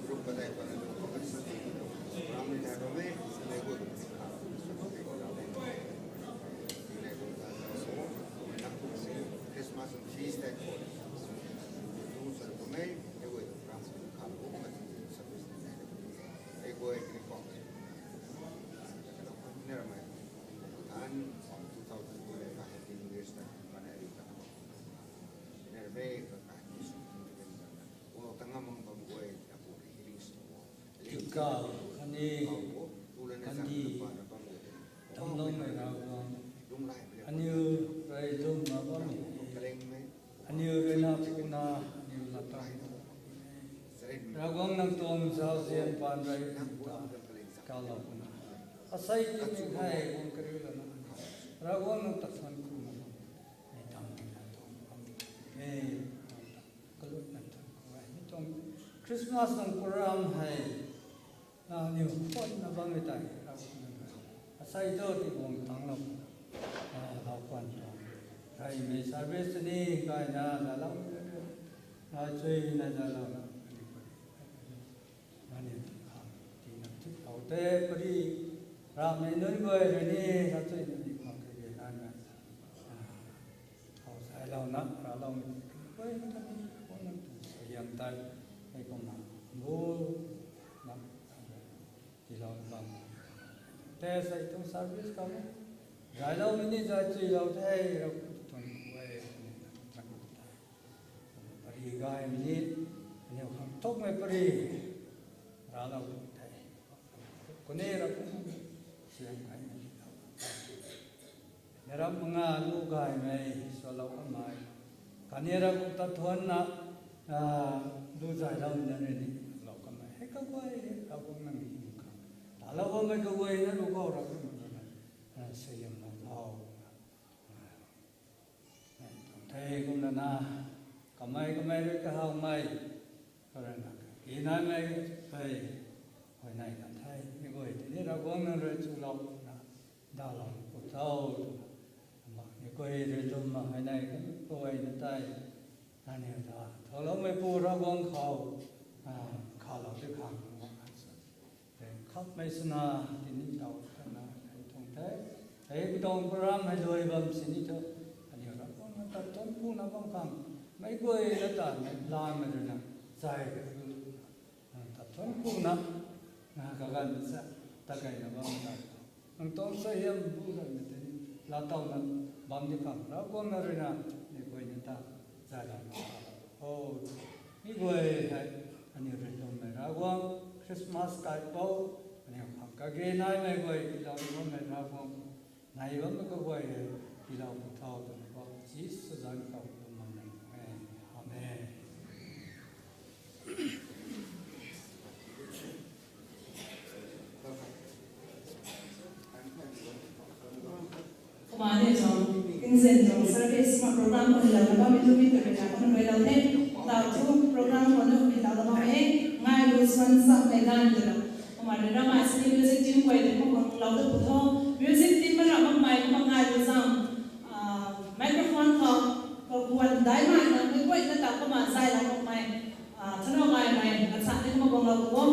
group padai pana, Christmas and feast day for, Tikau khatni kandih damcloumei Ravguangc, aniu rui lwmna bammei, aniu rui na puna, aniu na tan, Ravguangc nang tuang zauzian paan rui ta kalou puna, asei ti mei hei guang kariu lana, Ravguangc nang ta thuanc ku na, mei tam ti na tuang bam e, kalutna thuanc ku e. Mi tuang Christmas tuang program hei, na aniu khwanna bammei tei Ravguangc nang rui asei tu ti guang tangclou, lau khwan tuang, reymei service ni gayna zalou, rey chuina zalouna, aniu khang tina thilou tei pary, ramei nunc guay rui ni rey chuina ni khang kage nana, khou sailouna raloumei tei guay na khatni guang nang tuang suaihiam tei, hei kumna bu na tiilou bam tei sei tuang service khou zayloumei ni zay chuilou the, Ravguangc tuang guay ni ni, aniu khang thukmei pari raclou the. Kuni ra kum siam kai ni. Ni ra manga lu gaymei swlou kamei. Kani ra kum ta thuanna, ah, lu zayloumei na rui ni lou kamei. Hei kaguay, hei kaguay nang ni khang. Talou bammei kaguay na lu khou ra kum na, ah, siam lou. Thei kumna na, kamei kamei rui kahawmei, karana, kinaimei, hei, huayney kan the, mi guay tini Ravguangc nang rui chulou na, dalou pu tho, ama, mi guay rui lwmna huayney kan guay na tei, nangniw ta, tholoumei pu Ravguangc khou, ah, khalou ti khang, Khapmei swna, tini taw kana hei tuang the. Hei tuang program hei luai bam sini thu, aniu Ravguangc na tat tuang puna bam khang, meic guayna ta mei lamei rui na, zay, tat tuang puna, na kaganv sa, ta kayna bam ta. Nang tuang suaihiam bu rui na tini, laatowna bam di khang, Ravguangc na rui na, meic guayna ta, zay lam. O, mi guay hei, aniu rui lwmmei Ravguangc, Christmas kai pou, aniu khang kage naimei guay, tiilou bammei Ravguangc, nai bammei kaguay hei, tiilou pu tho twna kou, Jisu zanc khou lwm bam nai e. Amen. Kumna ni tuang, tingzin tuang service ma program khou ni lou na bammei tu mi tu rui na kumna luailou the. Tau thu program khou na kumna lou na bam e, ngai lu suan samei ganv twna. Kumna rui na mei sini music team guay tei kumna lou tu pu tho. Music team ma ra bammei kumna ngai lu zam, ah, microphone khou, khou kuan daimei na meic guayna ta kumna zay lou makmei. Ah, thunau gaymei, kasa ni kumna guanglou pu o.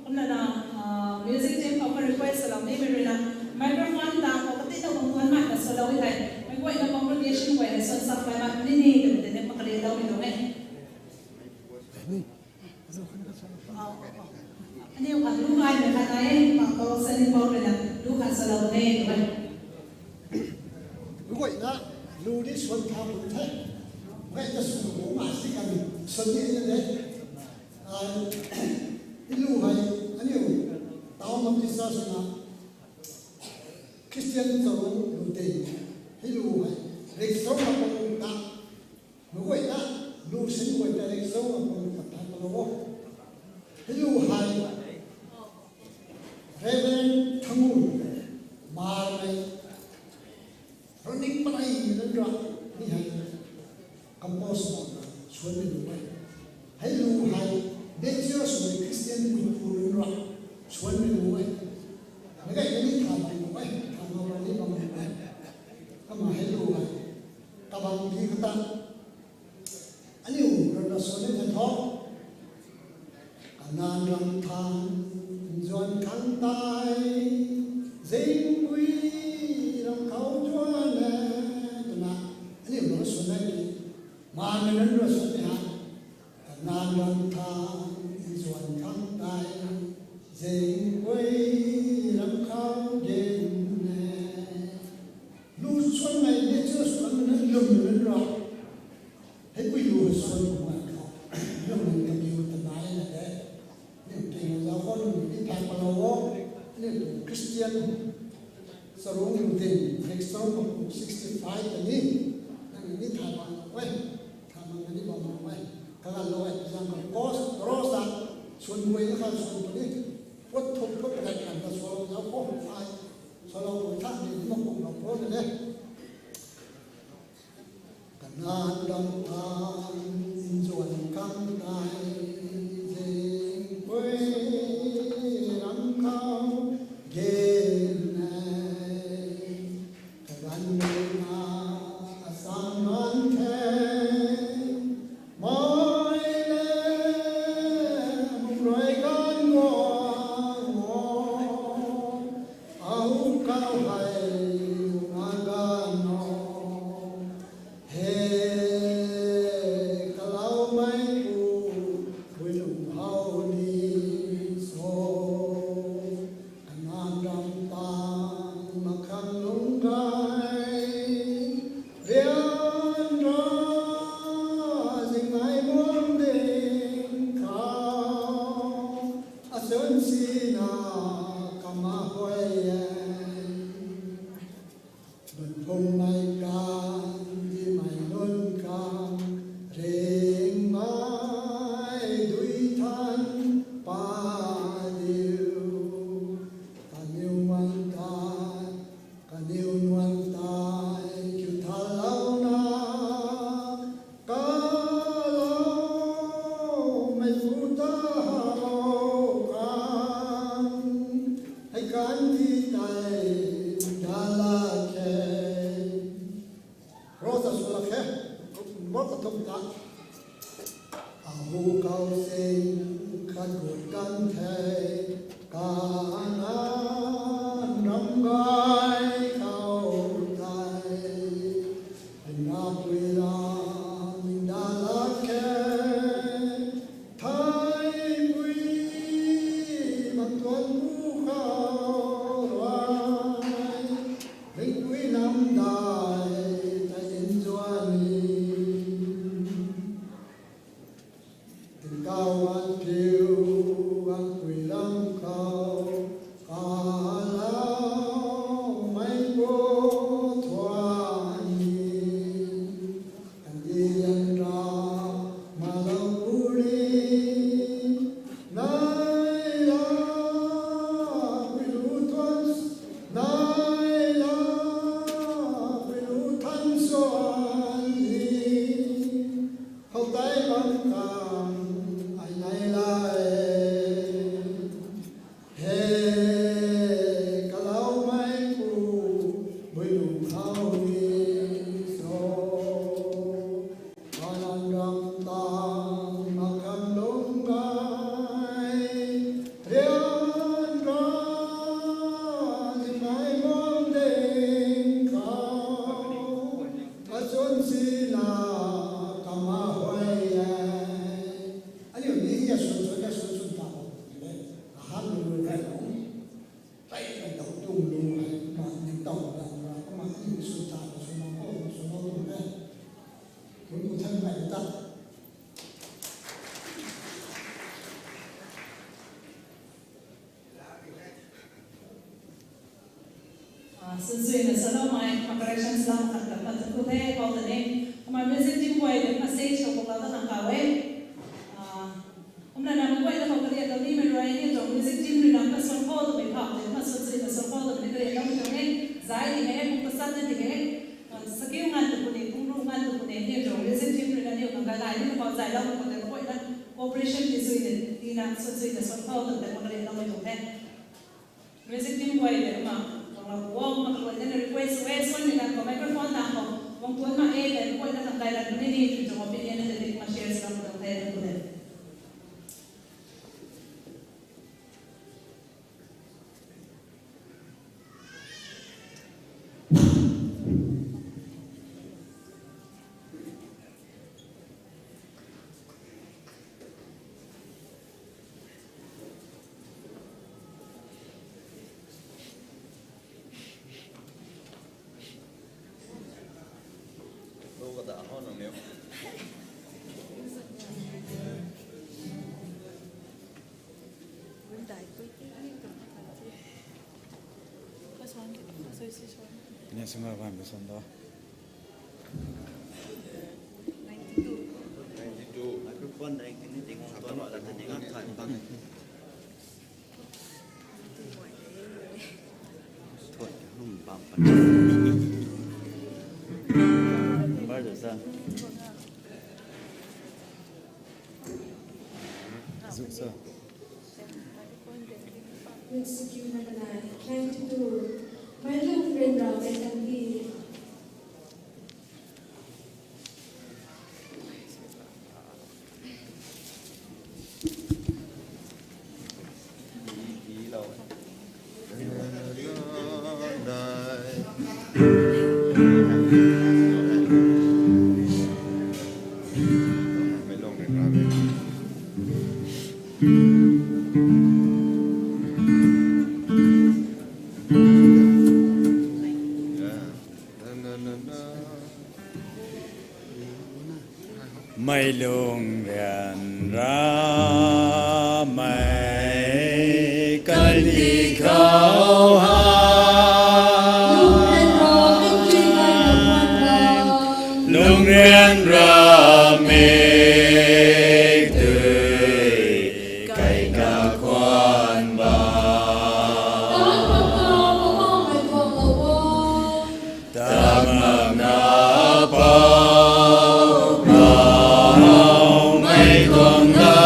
Kumna na, ah, music team khou ka request swlou nimei rui na, microphone ta khou kati ta guang thuanmei na swlou e thei. Meic guayna congregation guay hei suan samei mak ni ni, twmei tei ni mak kali loumei tuang e. Aniu khang lu gaymei khat nai e, ma kou sani pou rui na, lu khat swlou ne, tuang e. Meic guayna lu ni suan tha bun the. Meic ta sw bu ma si kan suan ni na de. Ai, hei lu hei, aniu, tau mam ni sa swna, Christian charung lu tei, hei lu hei, rickshaw ma pung ta, meic guayna, lu sin guay ta rickshaw ma pung ta tha palou o. Hei lu hei, Reverend Thangun, Marmei, Running palei nunc ra, mi hei, compose swna, suanmei lu e. Hei lu hei, nature swmei Christian meipu nunc ra, suanmei lu e. Meic guayna ni tha bam lu e, tha bam lu e, bam lu e. Kumna hei lu hei, kabang di kata, aniu rui na suan ni the tho. Kanan ram thang, nzuan khang tei, zingpui ram khou zuan e, twna, aniu rui na suan ni, Marmei nunc rui suan ni ha. Kanan ram thang, nzuan khang tei, zingpui ram khou zuan e. Lu suanmei nature swmei nunc, lwmmei nunc ra. Hei pui lu suan bu ngan khou, lwmmei kabiu ta nai na de. Niu ting zauc khou lwmmei ni phak palou o. Niu tuang Christian charung lu tei, next charung kum sixty five ta ni, nang ni tha bam e, tha bam ni bam e. Kaganv lou e, zang khou cross, cross ta, suan guay na khang suan puni, put thuk put rak kan ta suan zauc khou ai, suan lou khou tha ni ni mak kum lou khou na de. Kanan ram thang, nzuan khang tei, zingpui ram khou zuan e. Kaganv rui na asang man the, mei le, bung rui ganv guang o, au kau hei, na ganv o. He, kaloumei pu, Kathumh ta, ahu kau sing khat gut kan the, Kanan ram gay khou tei, Ringhpui lam nda lak khe, theipui bam tuan bu khou rui, Ringhpui nam dai tei nzuan ni. Tingkauh wan piu, wan pui lam khou, kalaumei pu thuan ni. Kandih lian ra, malou pu ni. Nai la, pui lu thuan, nai la, pui lu thuan suan ni. Khou tei bam khang ai nai lai. He, kalaumei pu, bui lu khou ni so. Kanan ram tang mak khang lung gay, rian ra, zinai bam ding khou, kachun sina kama huay e. Aniu ni ya sun sun ya sun sun ta ho. Ahan lu lu hai lo. Tei tei dou tung lu hai ma ning tau da ra ma ni sun ta da sun ma ko sun ma tung le. Kun ku than mai ta. Ah, sunsuina saloumei, ma correction salam khat khat pat tu the, pau ta ni. Kumna music team guay ta kumna stage khou kumna ta khang kau e. Ah, kumna nam guay ta khou kariatlou nimei rui ni tuang music team rui nam ta suan khou twmei phau tei, kumna sunsuina suan khou twmei kariatlou tuang e. Zai di he, kum ta sat na di he. Ah, sakiu ngan tu puni, kum ru ngan tu puni, ni tuang music team rui na ni khang kai lai ni khou zaylou khou tei guay na cooperation ti suina, tina sunsuina suan khou twmei ta kumna kariatlou tuang the. Music team guay tei kumna, kumna wang kumna kaluan tei na request, request wan ni na kumna microphone ta khou, wang tuan ma e tei guay na khang kai lat ni ni, ni tuang opinion na tei kumna share sw lam tuang the na tu de. Ni sima bam ni san do. Ninety-two. Microphone dai kini ting khat tu la tani ngam thai bang. Thuan hum bam pan. Bar da sa. Zuk sa. Execute na kanai, ninety-two. Mei lung rin rau e kan di. Mei lung rian ra mei kandih khou ha. Lung rian ra mei tui kai kakhwan ba. Tamak na pau, pau mei tuang na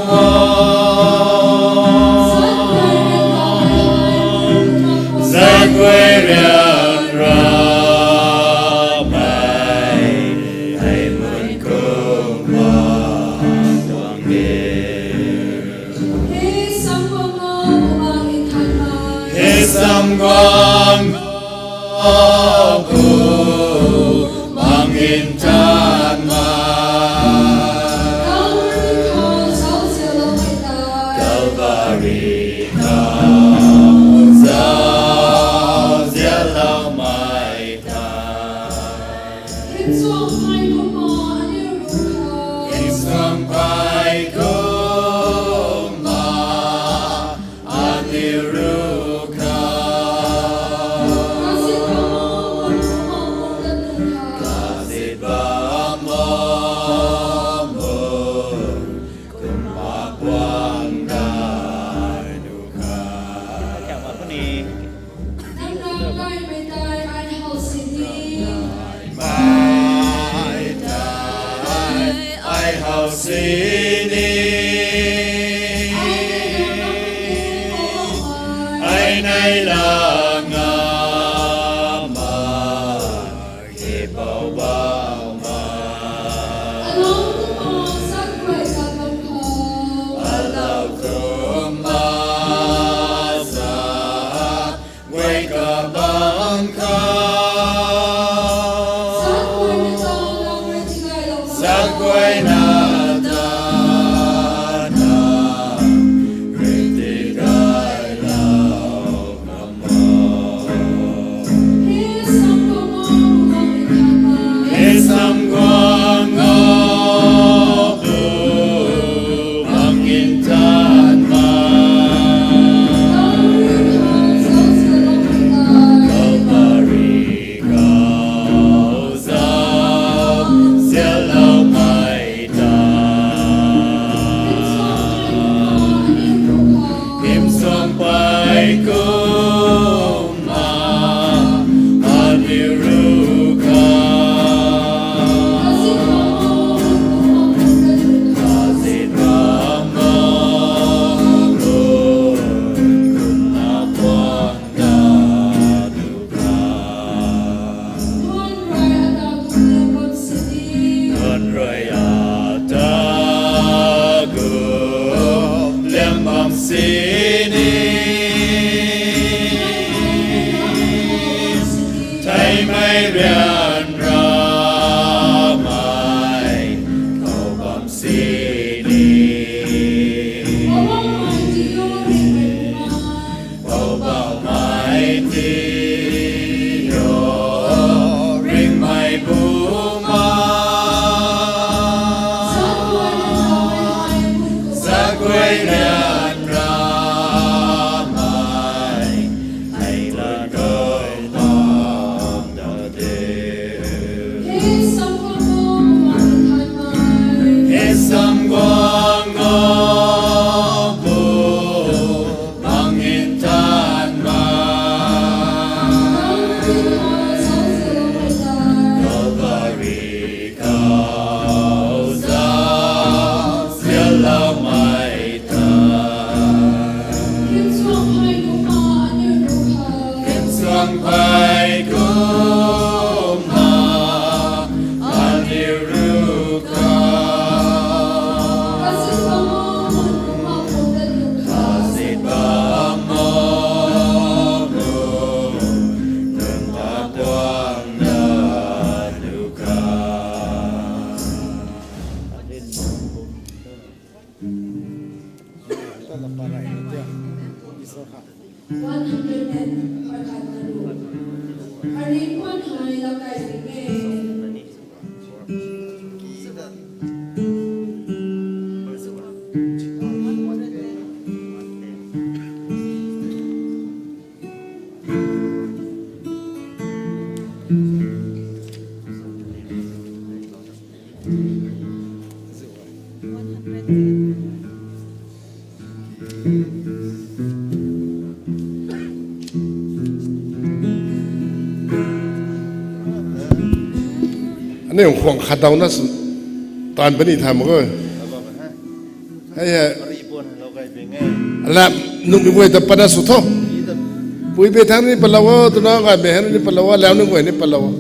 wa. Zat guay rian ra mei, hei mun Guang o, bu, bang in tan ma. Calvary khou zauzianloumei ta. Tingsuangphey kumna aniu ruc khou. Tingsuangphey kumna aniu ruc khou. Kazit bam o, kazit bam o, kumna guang dat nu khou. Nang rui gaymei tei ai how sini. Gaymei tei ai how sini. Ai nei lang a ma, hei Poubauhmei. Alou kumna zat guay kap bam khou. Alou kumna zat guay kap bam khou. Zat guay na ta nang rui tigaylou bam. Zat guay na ta nang rui tigaylou bam o. Hei sam guang o, bu, bang in tan ma. Hei sam guang o, bu, bang in tan ma. Calvary khou zauzianloumei ta. Tingsuangphey kumna aniu ruc khou. Kazit bam o, kazit bam o, kumna guang dat nu khou. Nunc rui ata kum liam bam sini. Nunc rui ata kum liam bam sini. Theimei ryanramei khou bam sini. Poubauhmei ti o, ringhmei buma. Poubauhmei ti o, ringhmei buma. Zat guay ryanramei, hei laa guang bam dat de. Hei sam guang o, bu, bang in tan ma. Hei sam guang o, bu, bang in tan ma. Calvary khou zauzianloumei ta. Tingsuangphey kumna aniu ruc khou. Tingsuangphey kumna aniu ruc khou. Kazit bam o, kumna guang dat nu khou. Kazit bam o, kumna guang dat nu khou. One hundred and, arui kwan hei laa kai ping e. Aniu khwang khat daw na sw taanv puni tha mak e. Hei hei. Alam nunc guay ta patna sw tho. Pui pui thangc ni patlou o, twna gaymei hei ni patlou o, alau nunc guay ni patlou o.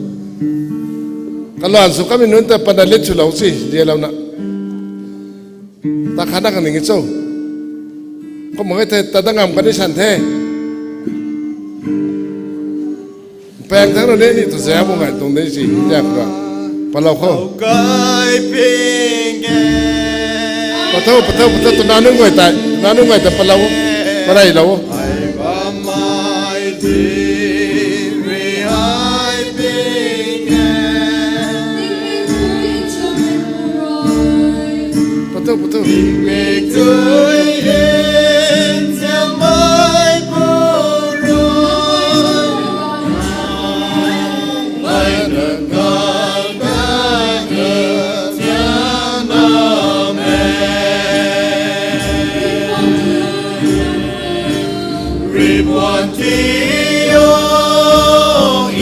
Kaluan sw kamei nunc ta patna lit swlou si, zialouna. Ta khatna kang ning cho. Kum mak ge the, ta da ngam kan ni san the. Paeng thangc rui ni tu zauc bam gay tuang de si, zauc khou. Palou khou. Kai ping e. Patho, patho, patho, twna nunc guay tei, twna nunc guay tei palou. Pareilou. Ai bam mai di ri ai ping e. Patho, patho. Mei tui in zam mai pu rui. Ai na kau ta ka tia na me. Ribuan ti o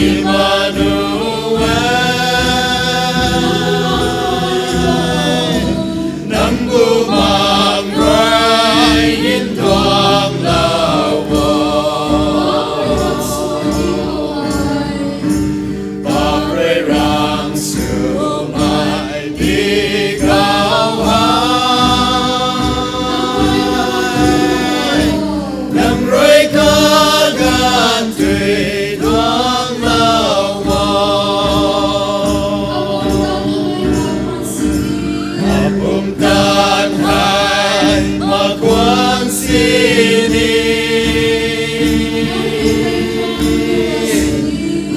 Emmanuel. Nang bumaeng rui ntuang lou o. Paap rui rang swmei di khou hei. Nang rui kaganv tui ntuang lou o. Apumtan hei makuang sini.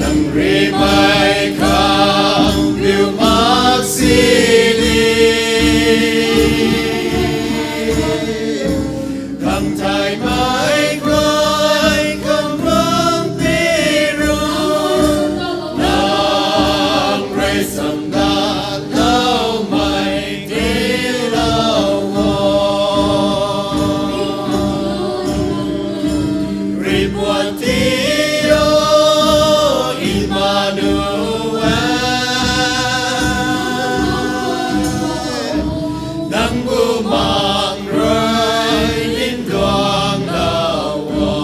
Nang rui mei khang riu mak sini. Khang thay mei guay khang rang pi rui. Nang rui sam dat lou mei ti lou o. Ribuan ti o Emmanuel. Nang bumaeng rui ntuang lou o.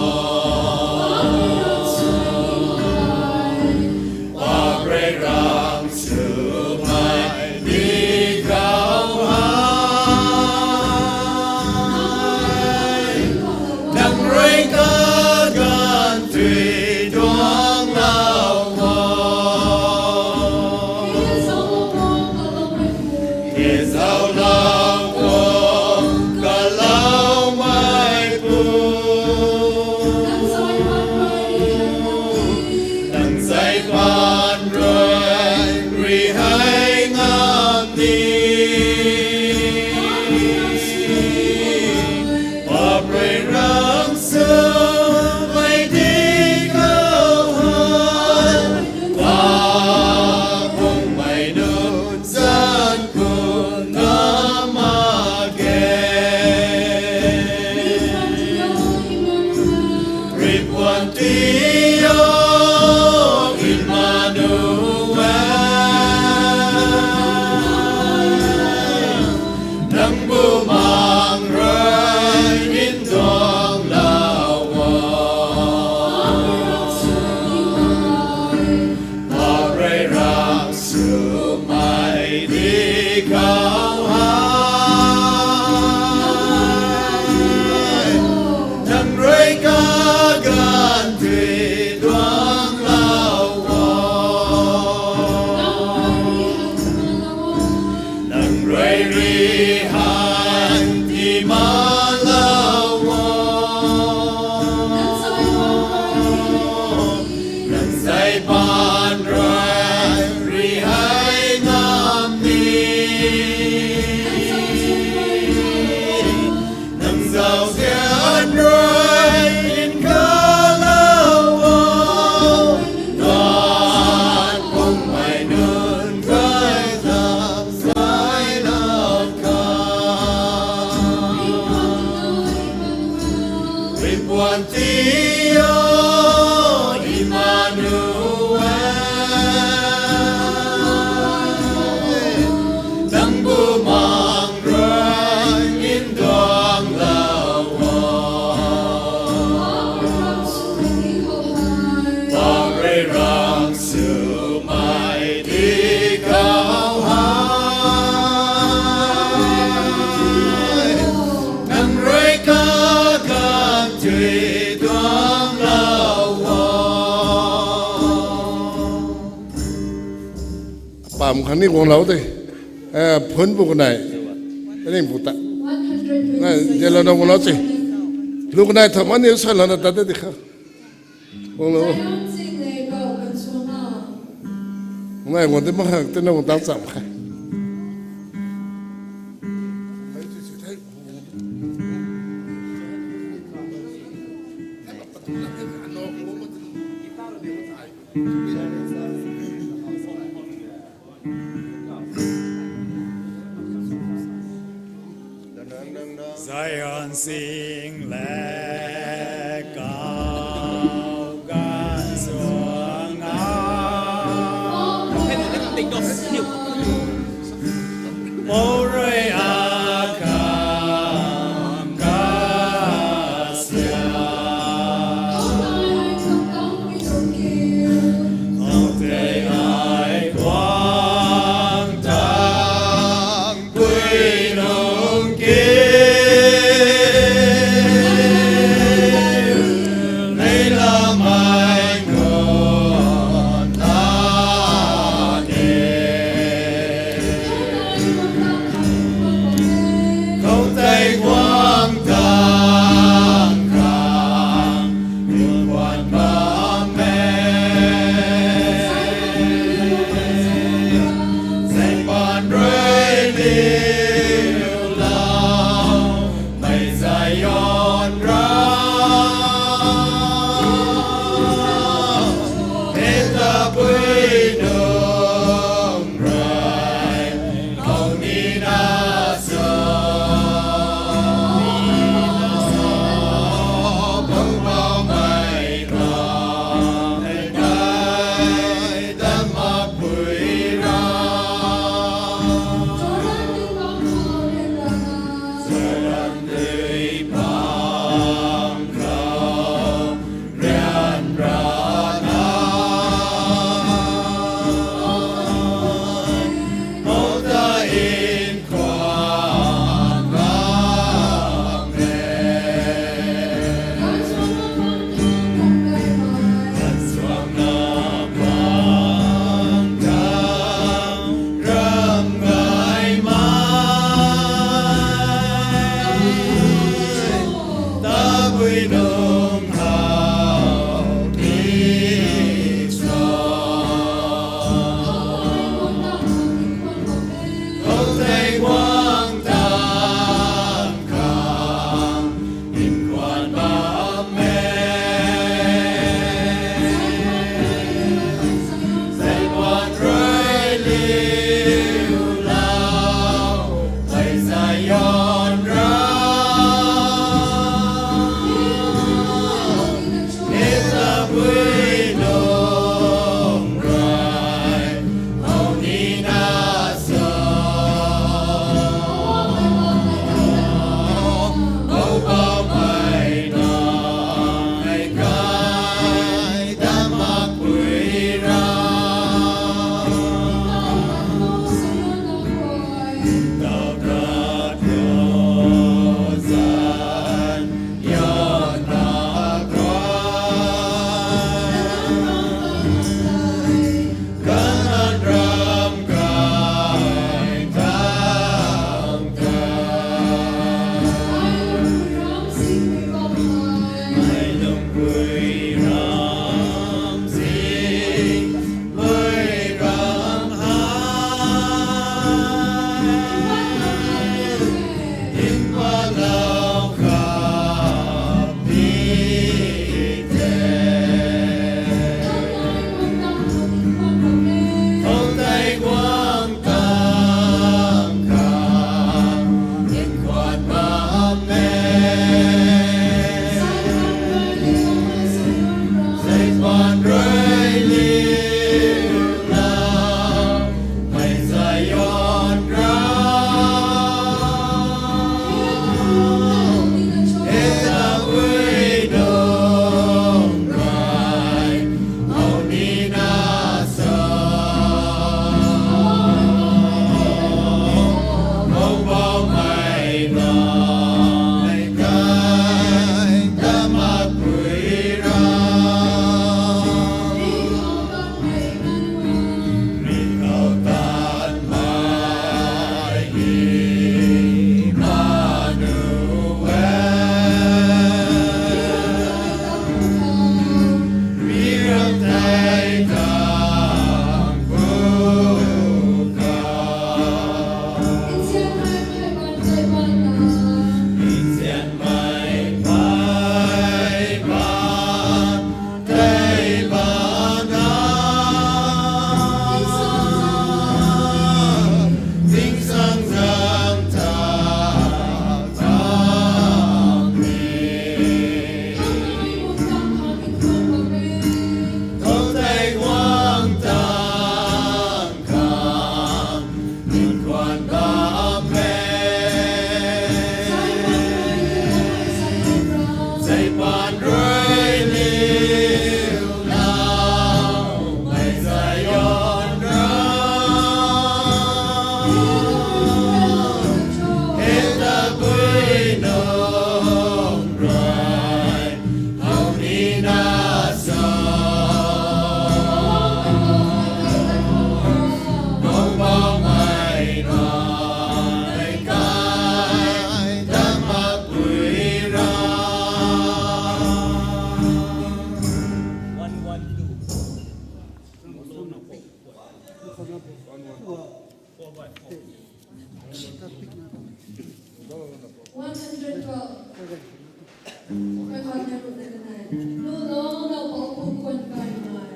Paap rui rang swmei di khou hei. Nang rui kaganv tui ntuang lou o. Kazauhlou o kaloumeipu. Nang zay paan rui rui hei ngam ni. Paap rui rang swmei di khou hei. Paap phungmei nunc zanc khou na mak ge. Ribuan ti o Emmanuel. Nang bumaeng rui ntuang lou o. Paap rui rang swmei di khou hei. Nang rui kaganv tui ntuang lou o. Nang rui rihei ti malou o. Nang zay paan rui rihei ngam ni. Nang zauzian rui nkhalou o. Nang phungmei nunc kai tang sailou kha. Khang ni guanglou te. Eh, phun bu kanei. Ring bu ta. Na, jelo na guanglou te. Lu kanei tho mani sa lana ta te di kha. Guanglou. Nai guang te ma khang te na guang tang cham kha. Zion sing le kau gan suang a. Morei a kam ka sia. Khou tei ai kuang tang pui nung ki. Nei lamei ngun ta ni. Khou tei kuang tang khang, kuan bam e. Zai pan rui liu lau, mei Zion rui. Hei tabui nung rui, khou ni na sa. Bang bam mei rui, hei dai dam ma pui rui. Saran dui pang khou rian rana. Mou ta in khou One hundred twelve. Koi koi na ru na kanai. Nu lo na pau pu kuan kai mai.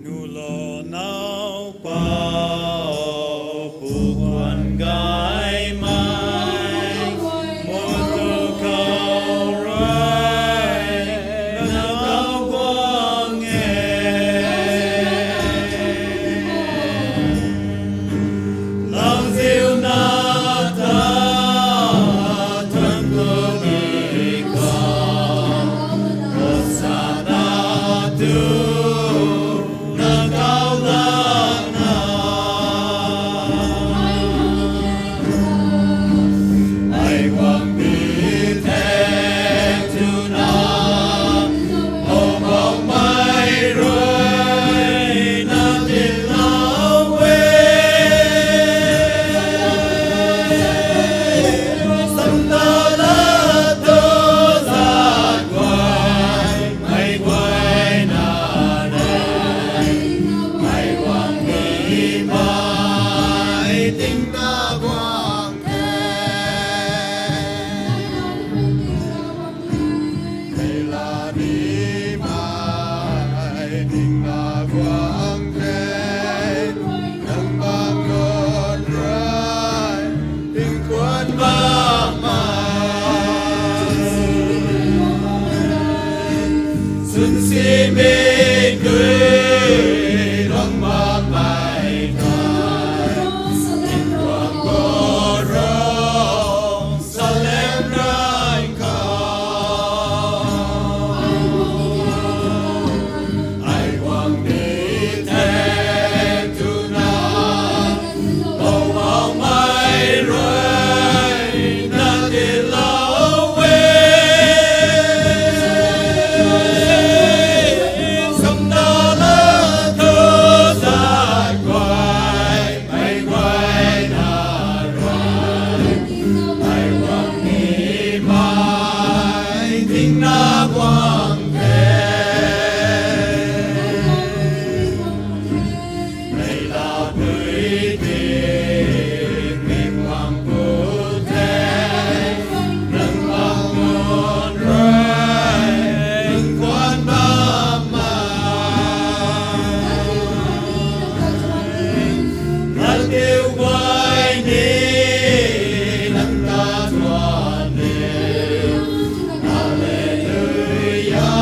Nu lo nau pau pu kuan kai mai. Mutu kau rui na kau guang e. Lauziu na ta tuan ku di kau, Hosanna tu na kau lana. Ai guang di the tu na, o bau mai rui na di lau e. Sam na la tu zat guay, mai guay na nai, mai guang ni mai ting na guang the. Hei la ni mai ting na guang the. Nang bam ron rai, ting kuan bam mai. Sun si mei dui ram bam mai ta. Ting kuan bam ron, Salem rai kha. Ai guang ni the tu na, o bau mai rui na di lau e. Sam na la tu zat guay, mai guay na rui, mai guang ni mai ting na guang the. Mei la pui ti, mei guang pu the, nang guang mun rui, nang guang bam mai. Nang diu guay ni, nang ta tuan ni. Hallelujah.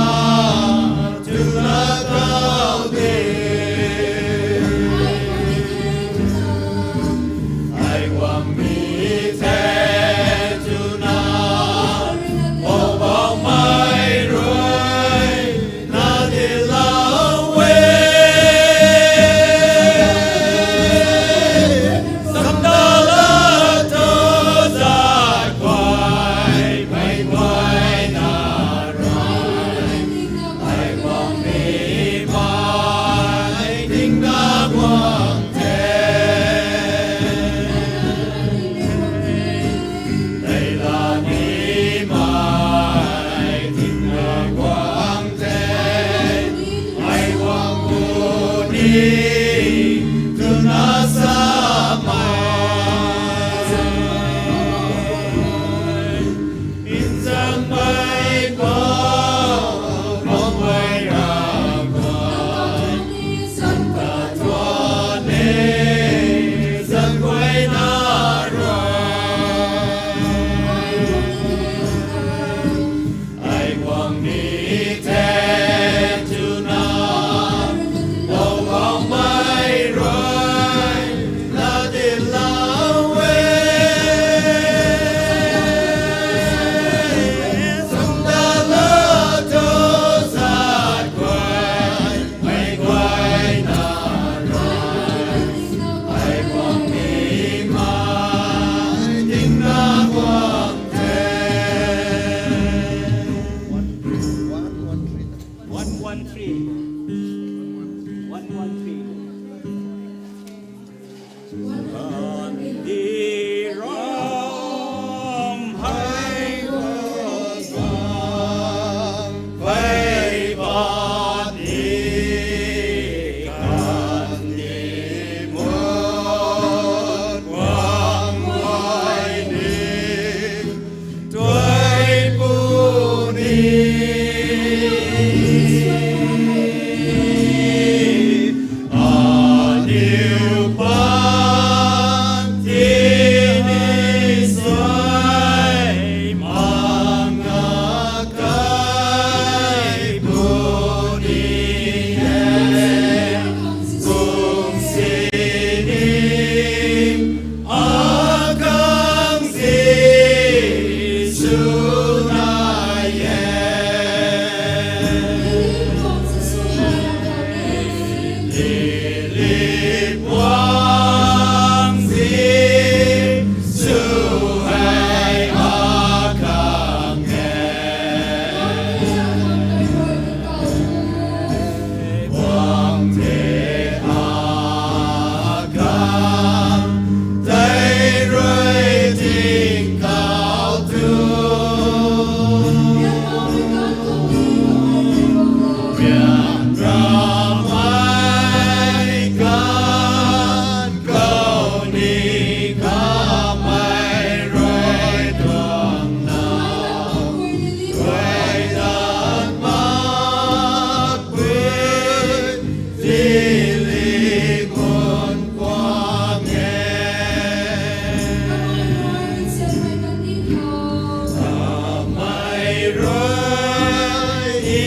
Rui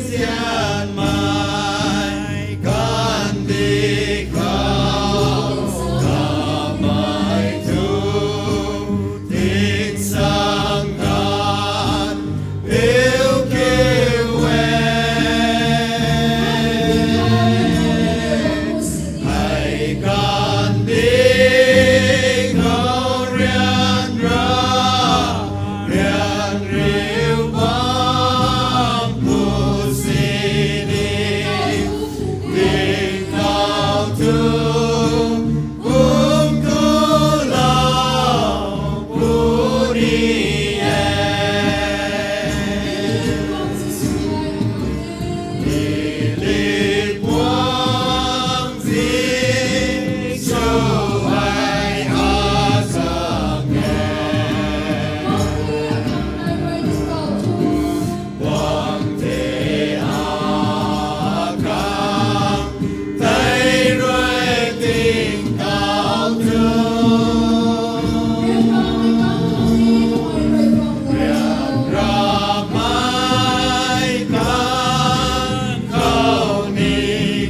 nzianmei kandih khou kamei thu tingsaeng ganv piu kiu e. Hei kandih khou ryanra ryanriu bam pu sini, tingkauh thu kum khou lou puni e. Lili puang zi shu hei a chang e. Puang te a kang tei rui tingkauh thu ryanramei ganv khou ni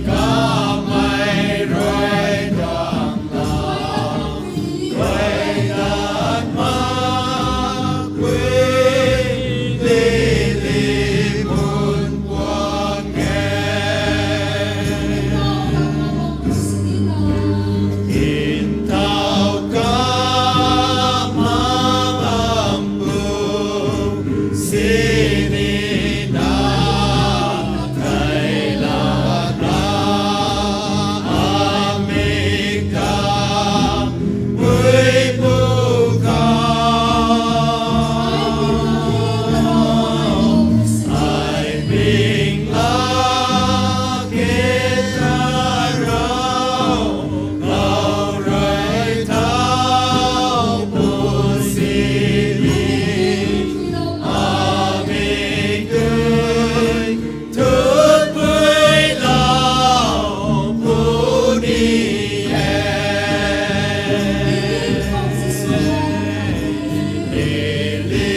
kamei rui tuang lou. Guay dat mak pui lili mun puang e. Ntaw kamei bam pu sini na tei lana amik ta pui pu khou ai ping la ke ta rou lou rui thau pu sini amik tei thut pui lou puni e. Lili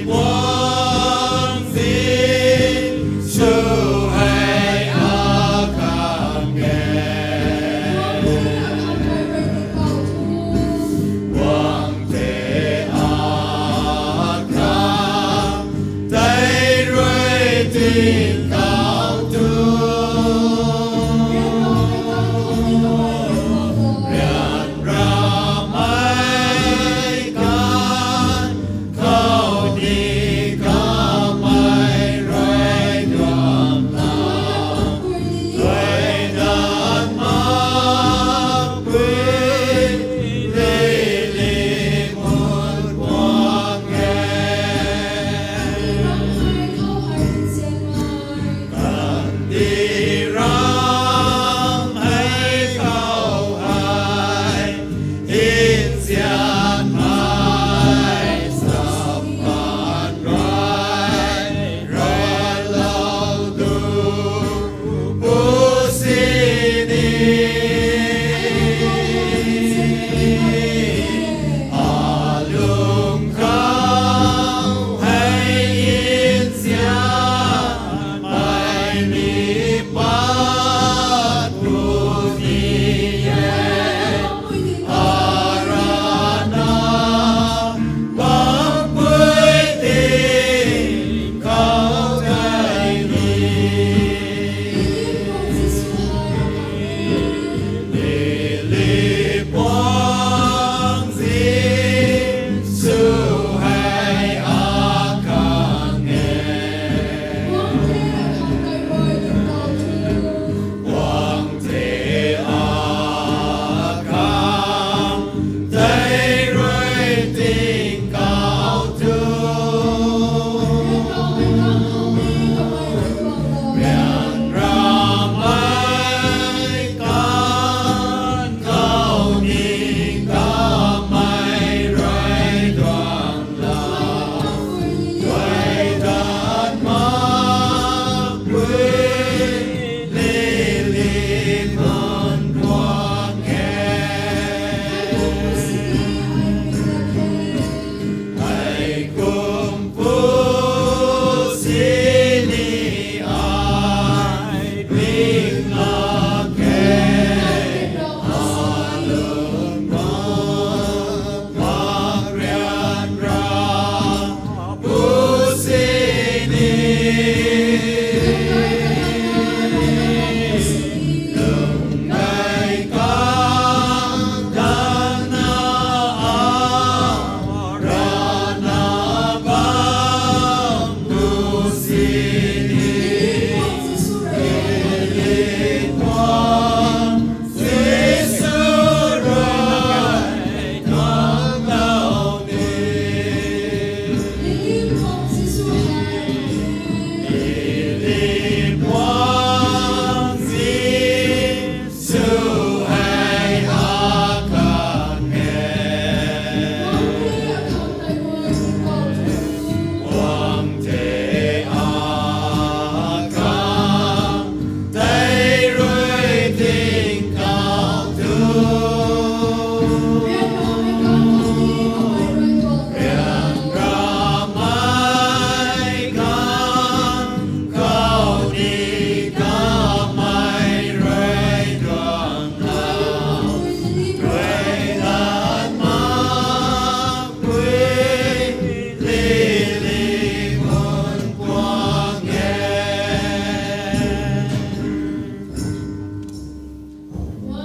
puang zi shu hei a kang e. Puang te a kang tei rui tingkauh thu ryanramei ganv khou ni kamei rui tuang lou. Guay dat mak pui lili mun puang e.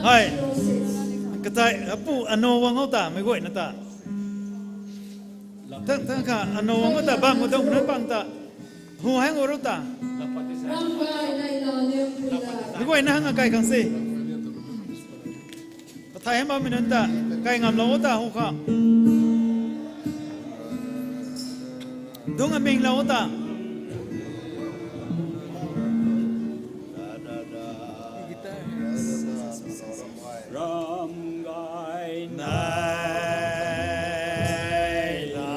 Hei, kathai apu ano wang o ta, meic guayna ta. Tang, tang kha ano wang o ta, bam khou dungc nunc bang ta. Hu hang o ru ta. Meic guayna hang akai khang se. Kathai hang bammei nunc ta, kai ngamlou o ta, hu kha. Dungc aming lou o ta. Ram gay nai la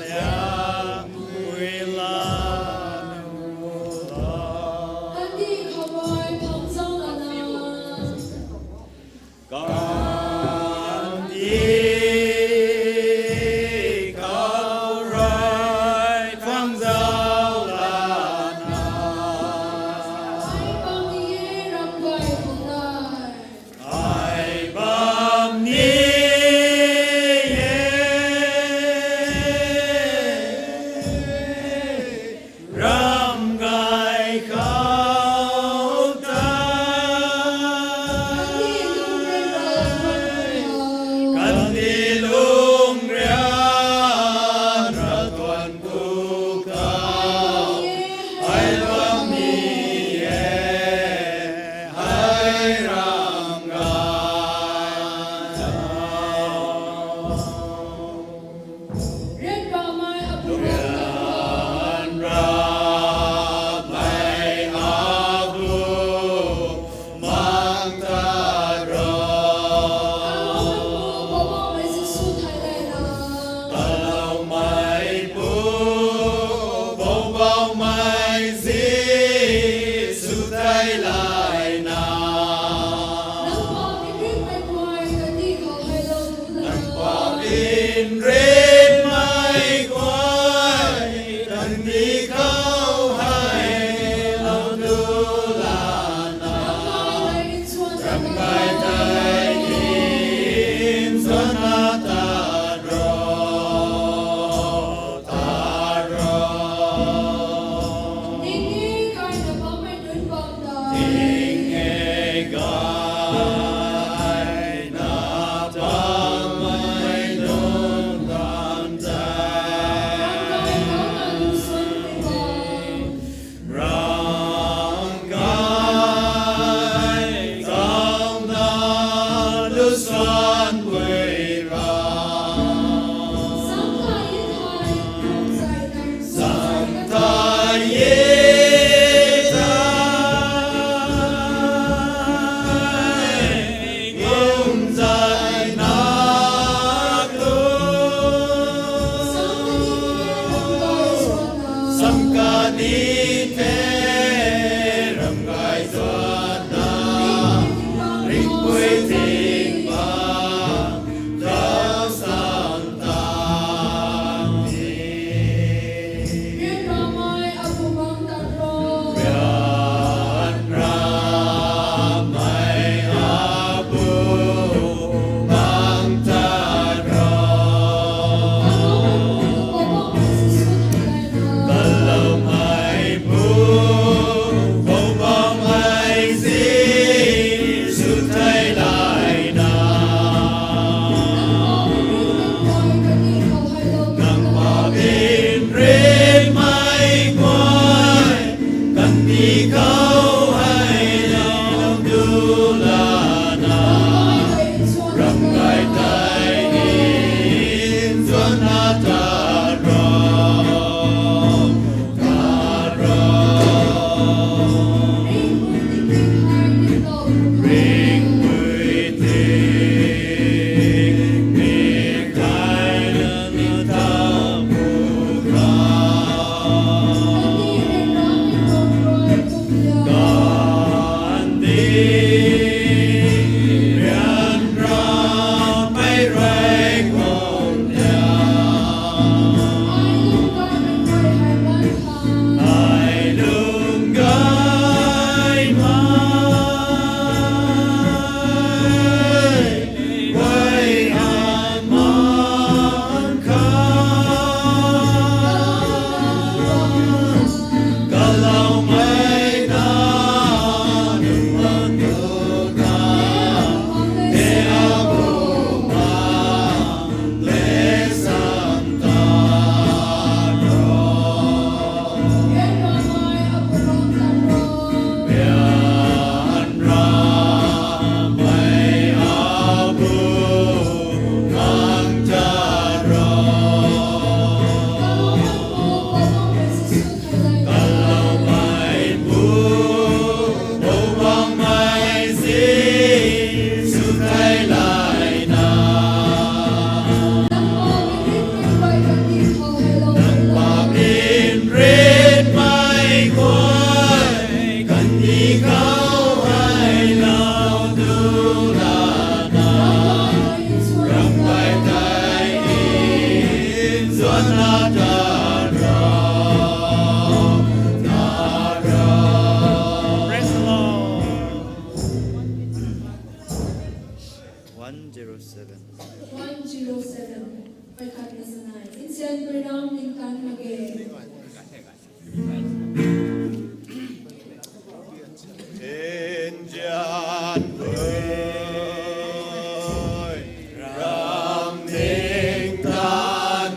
liang pui la nu la. Kandi khou rui phang zau lana. Kandi khou rui phang zau One zero seven. Paikhat na sanai. Insian Pui Ram Ningkan Mage. Insian Pui Ram Ningkan Mage.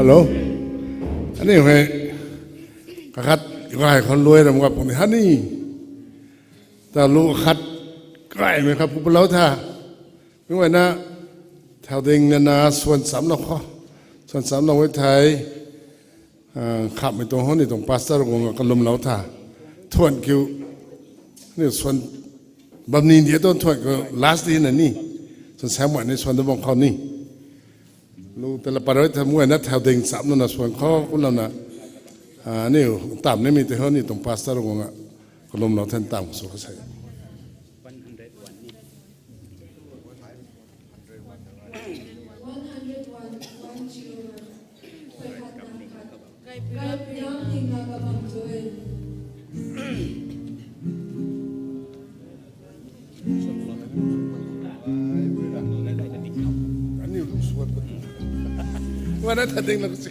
Hello. Aniu hei kakhat gay khou luai ram ga puni hani. Ta lu khat gaymei khat pu palou tha. Mi guayna thau ding nana swan chamlou khou. Swan chamlou e thei. Ah, khamhmei tuang hou ni tuang pastor guang kalumlou tha. Thuan kiu. Ni swan bam ni dia tuang thuan kiu last di na ni. Swan sam guay ni swan da bam khou ni. Lu tala paroi tha mi guayna thau ding chamlou na swan khou kumlou na. Ah, ni tam ni mi tei hou ni tuang pastor guang kalumlou than tam sw khou sei. One hundred one, one zero. Kaipuiram tingna kabam tui. Wana ta ding na kusi.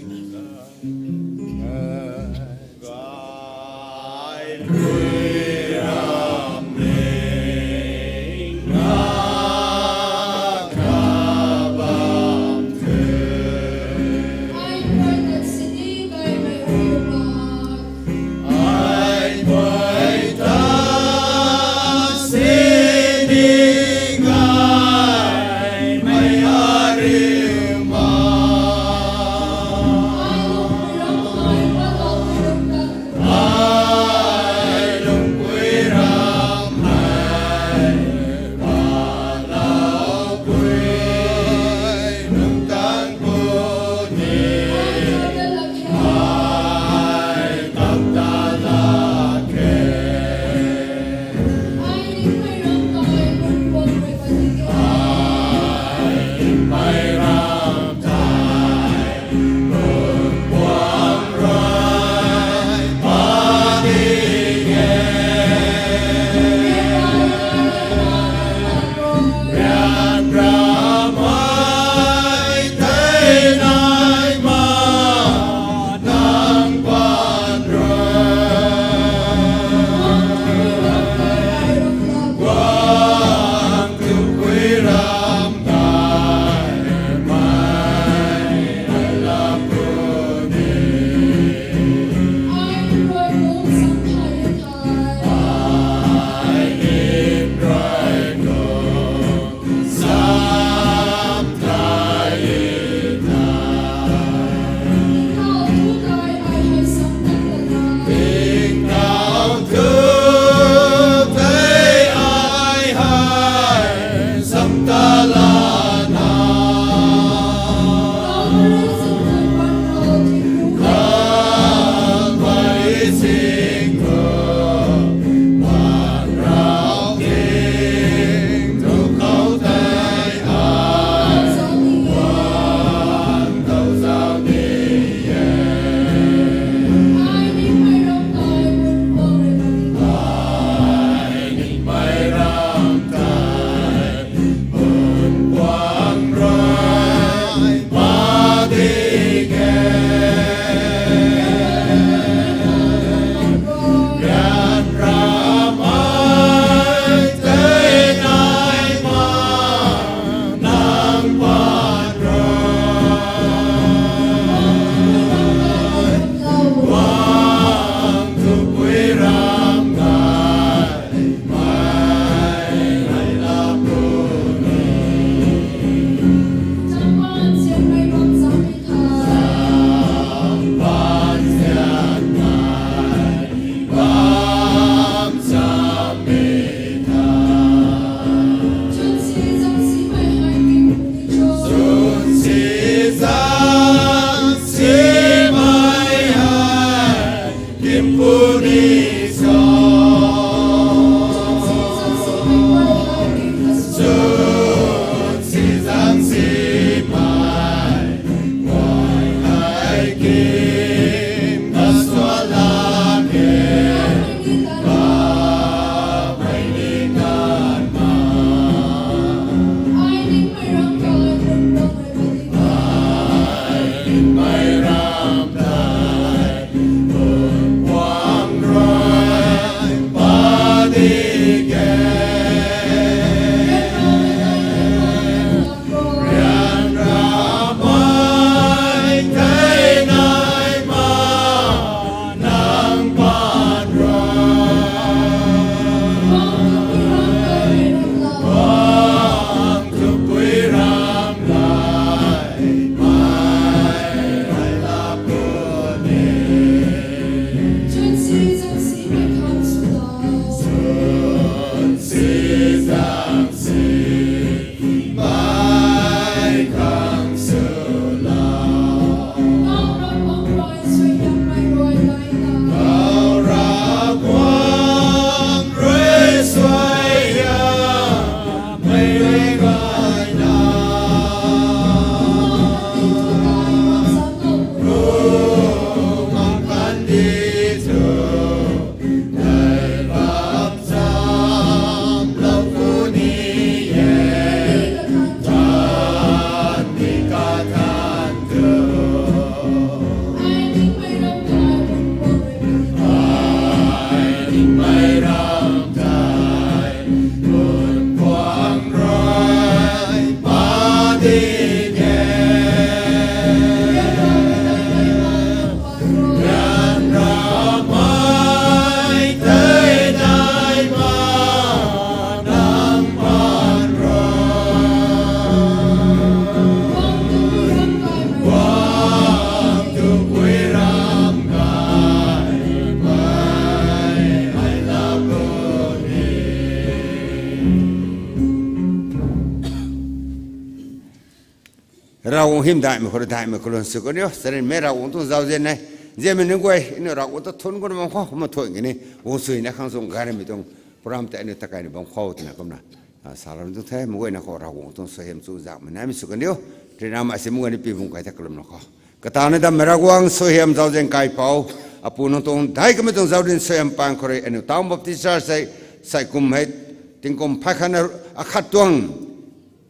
Ravguangc hym daihmei khou rui daihmei kalun sw kan o. Sarinmei Ravguangc tuang zauzian e. Nzianmei nunc guay, aniu Ravguangc ta thuanc kuna bam khou kumna thuanc kani, guang suina khang sung garimei tuang program tei aniu ta kai ni bam khou twna kumna salou tuang the. Meic guayna khou Ravguangc tuang suaihiam chuzaenghmei naimei sw kan o. Rinamei si meic guayna pi bung kai ta kalumlou khou, kata ni dammei Ravguangc suaihiam zauzian kaipouc, Apu nang tuang daic kamei tuang zauzian suaihiam paan khou rui aniu Town Baptist Church hei, sai kum hei, tingkum phay khatna akhat tuang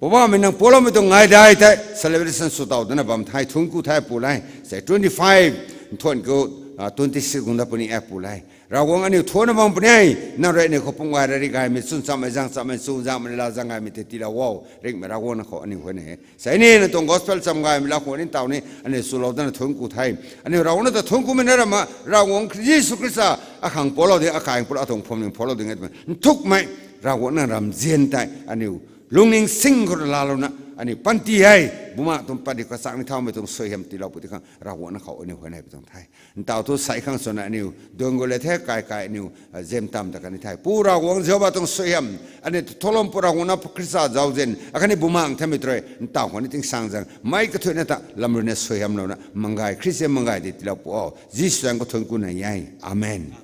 Poubauhmei nang pualoumei tuang ngaidai tei celebration swtow dana bam the, thuanc ku the Apu le. Sei twenty five, nthuan khou twenty six gungna puni e Apu le. Ravguangc aniu thuanna bam puni e, nang rui aniu khou pum gay rari gaymei, chwn chammei, zang chammei, chwn zangmei, la zang gaymei tei tiilou o. Ringhmei Ravguangc nang khou aniu huayney e. Sei ni nang tuang gospel cham gaymei lau khou ni ntaw ni aniu swlou dana thuanc ku the. Aniu Ravguangc na ta thuanc kumei na rama, Ravguangc Jisu Khrista akhang pualou ding, akai pualou, atuang phwamling pualou ding e twmei nthukmei Ravguangc nang ramzian tei aniu lungning sing khou rui laalouna aniu panty hei bumaengh tuang panty kachang ni thaumei tuang suaihiam tiilou pu ti khang Ravguangc nang khou aniu huayney pu tuang the. Ntaw thu sei khang swna aniu duang gu le the, kai kai aniu zem tam ta kan ni the. Pu Ravguangc Jihova tuang suaihiam, aniu ta tholoumei Pu Ravguangc na Khrista zauzian akhatni bumaengh thamei tei rui ntaw khou ni tingsaengzaeng mei kathuicna ta lam ruina suaihiamlouna manggay, Khristian manggay tei tiilou pu o. Jisu zaeng khou thuanc ku na e. Amen.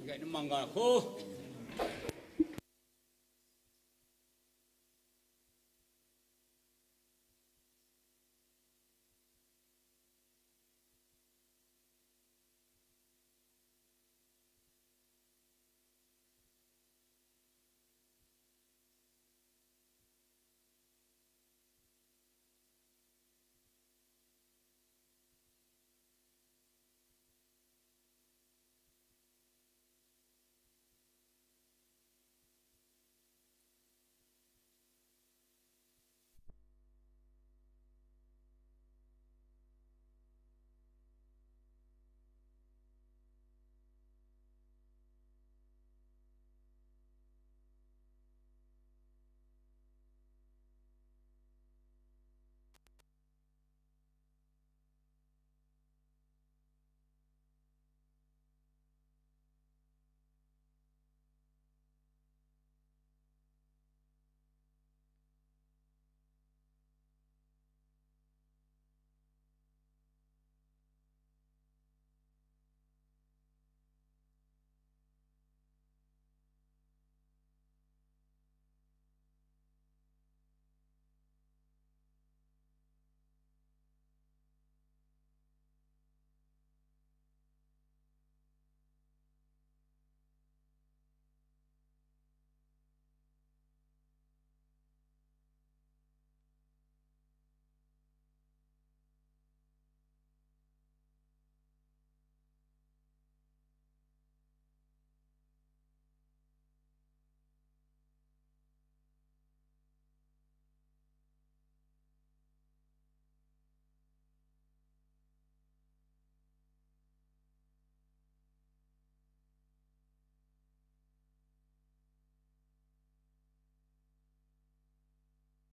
Gayna manggay khou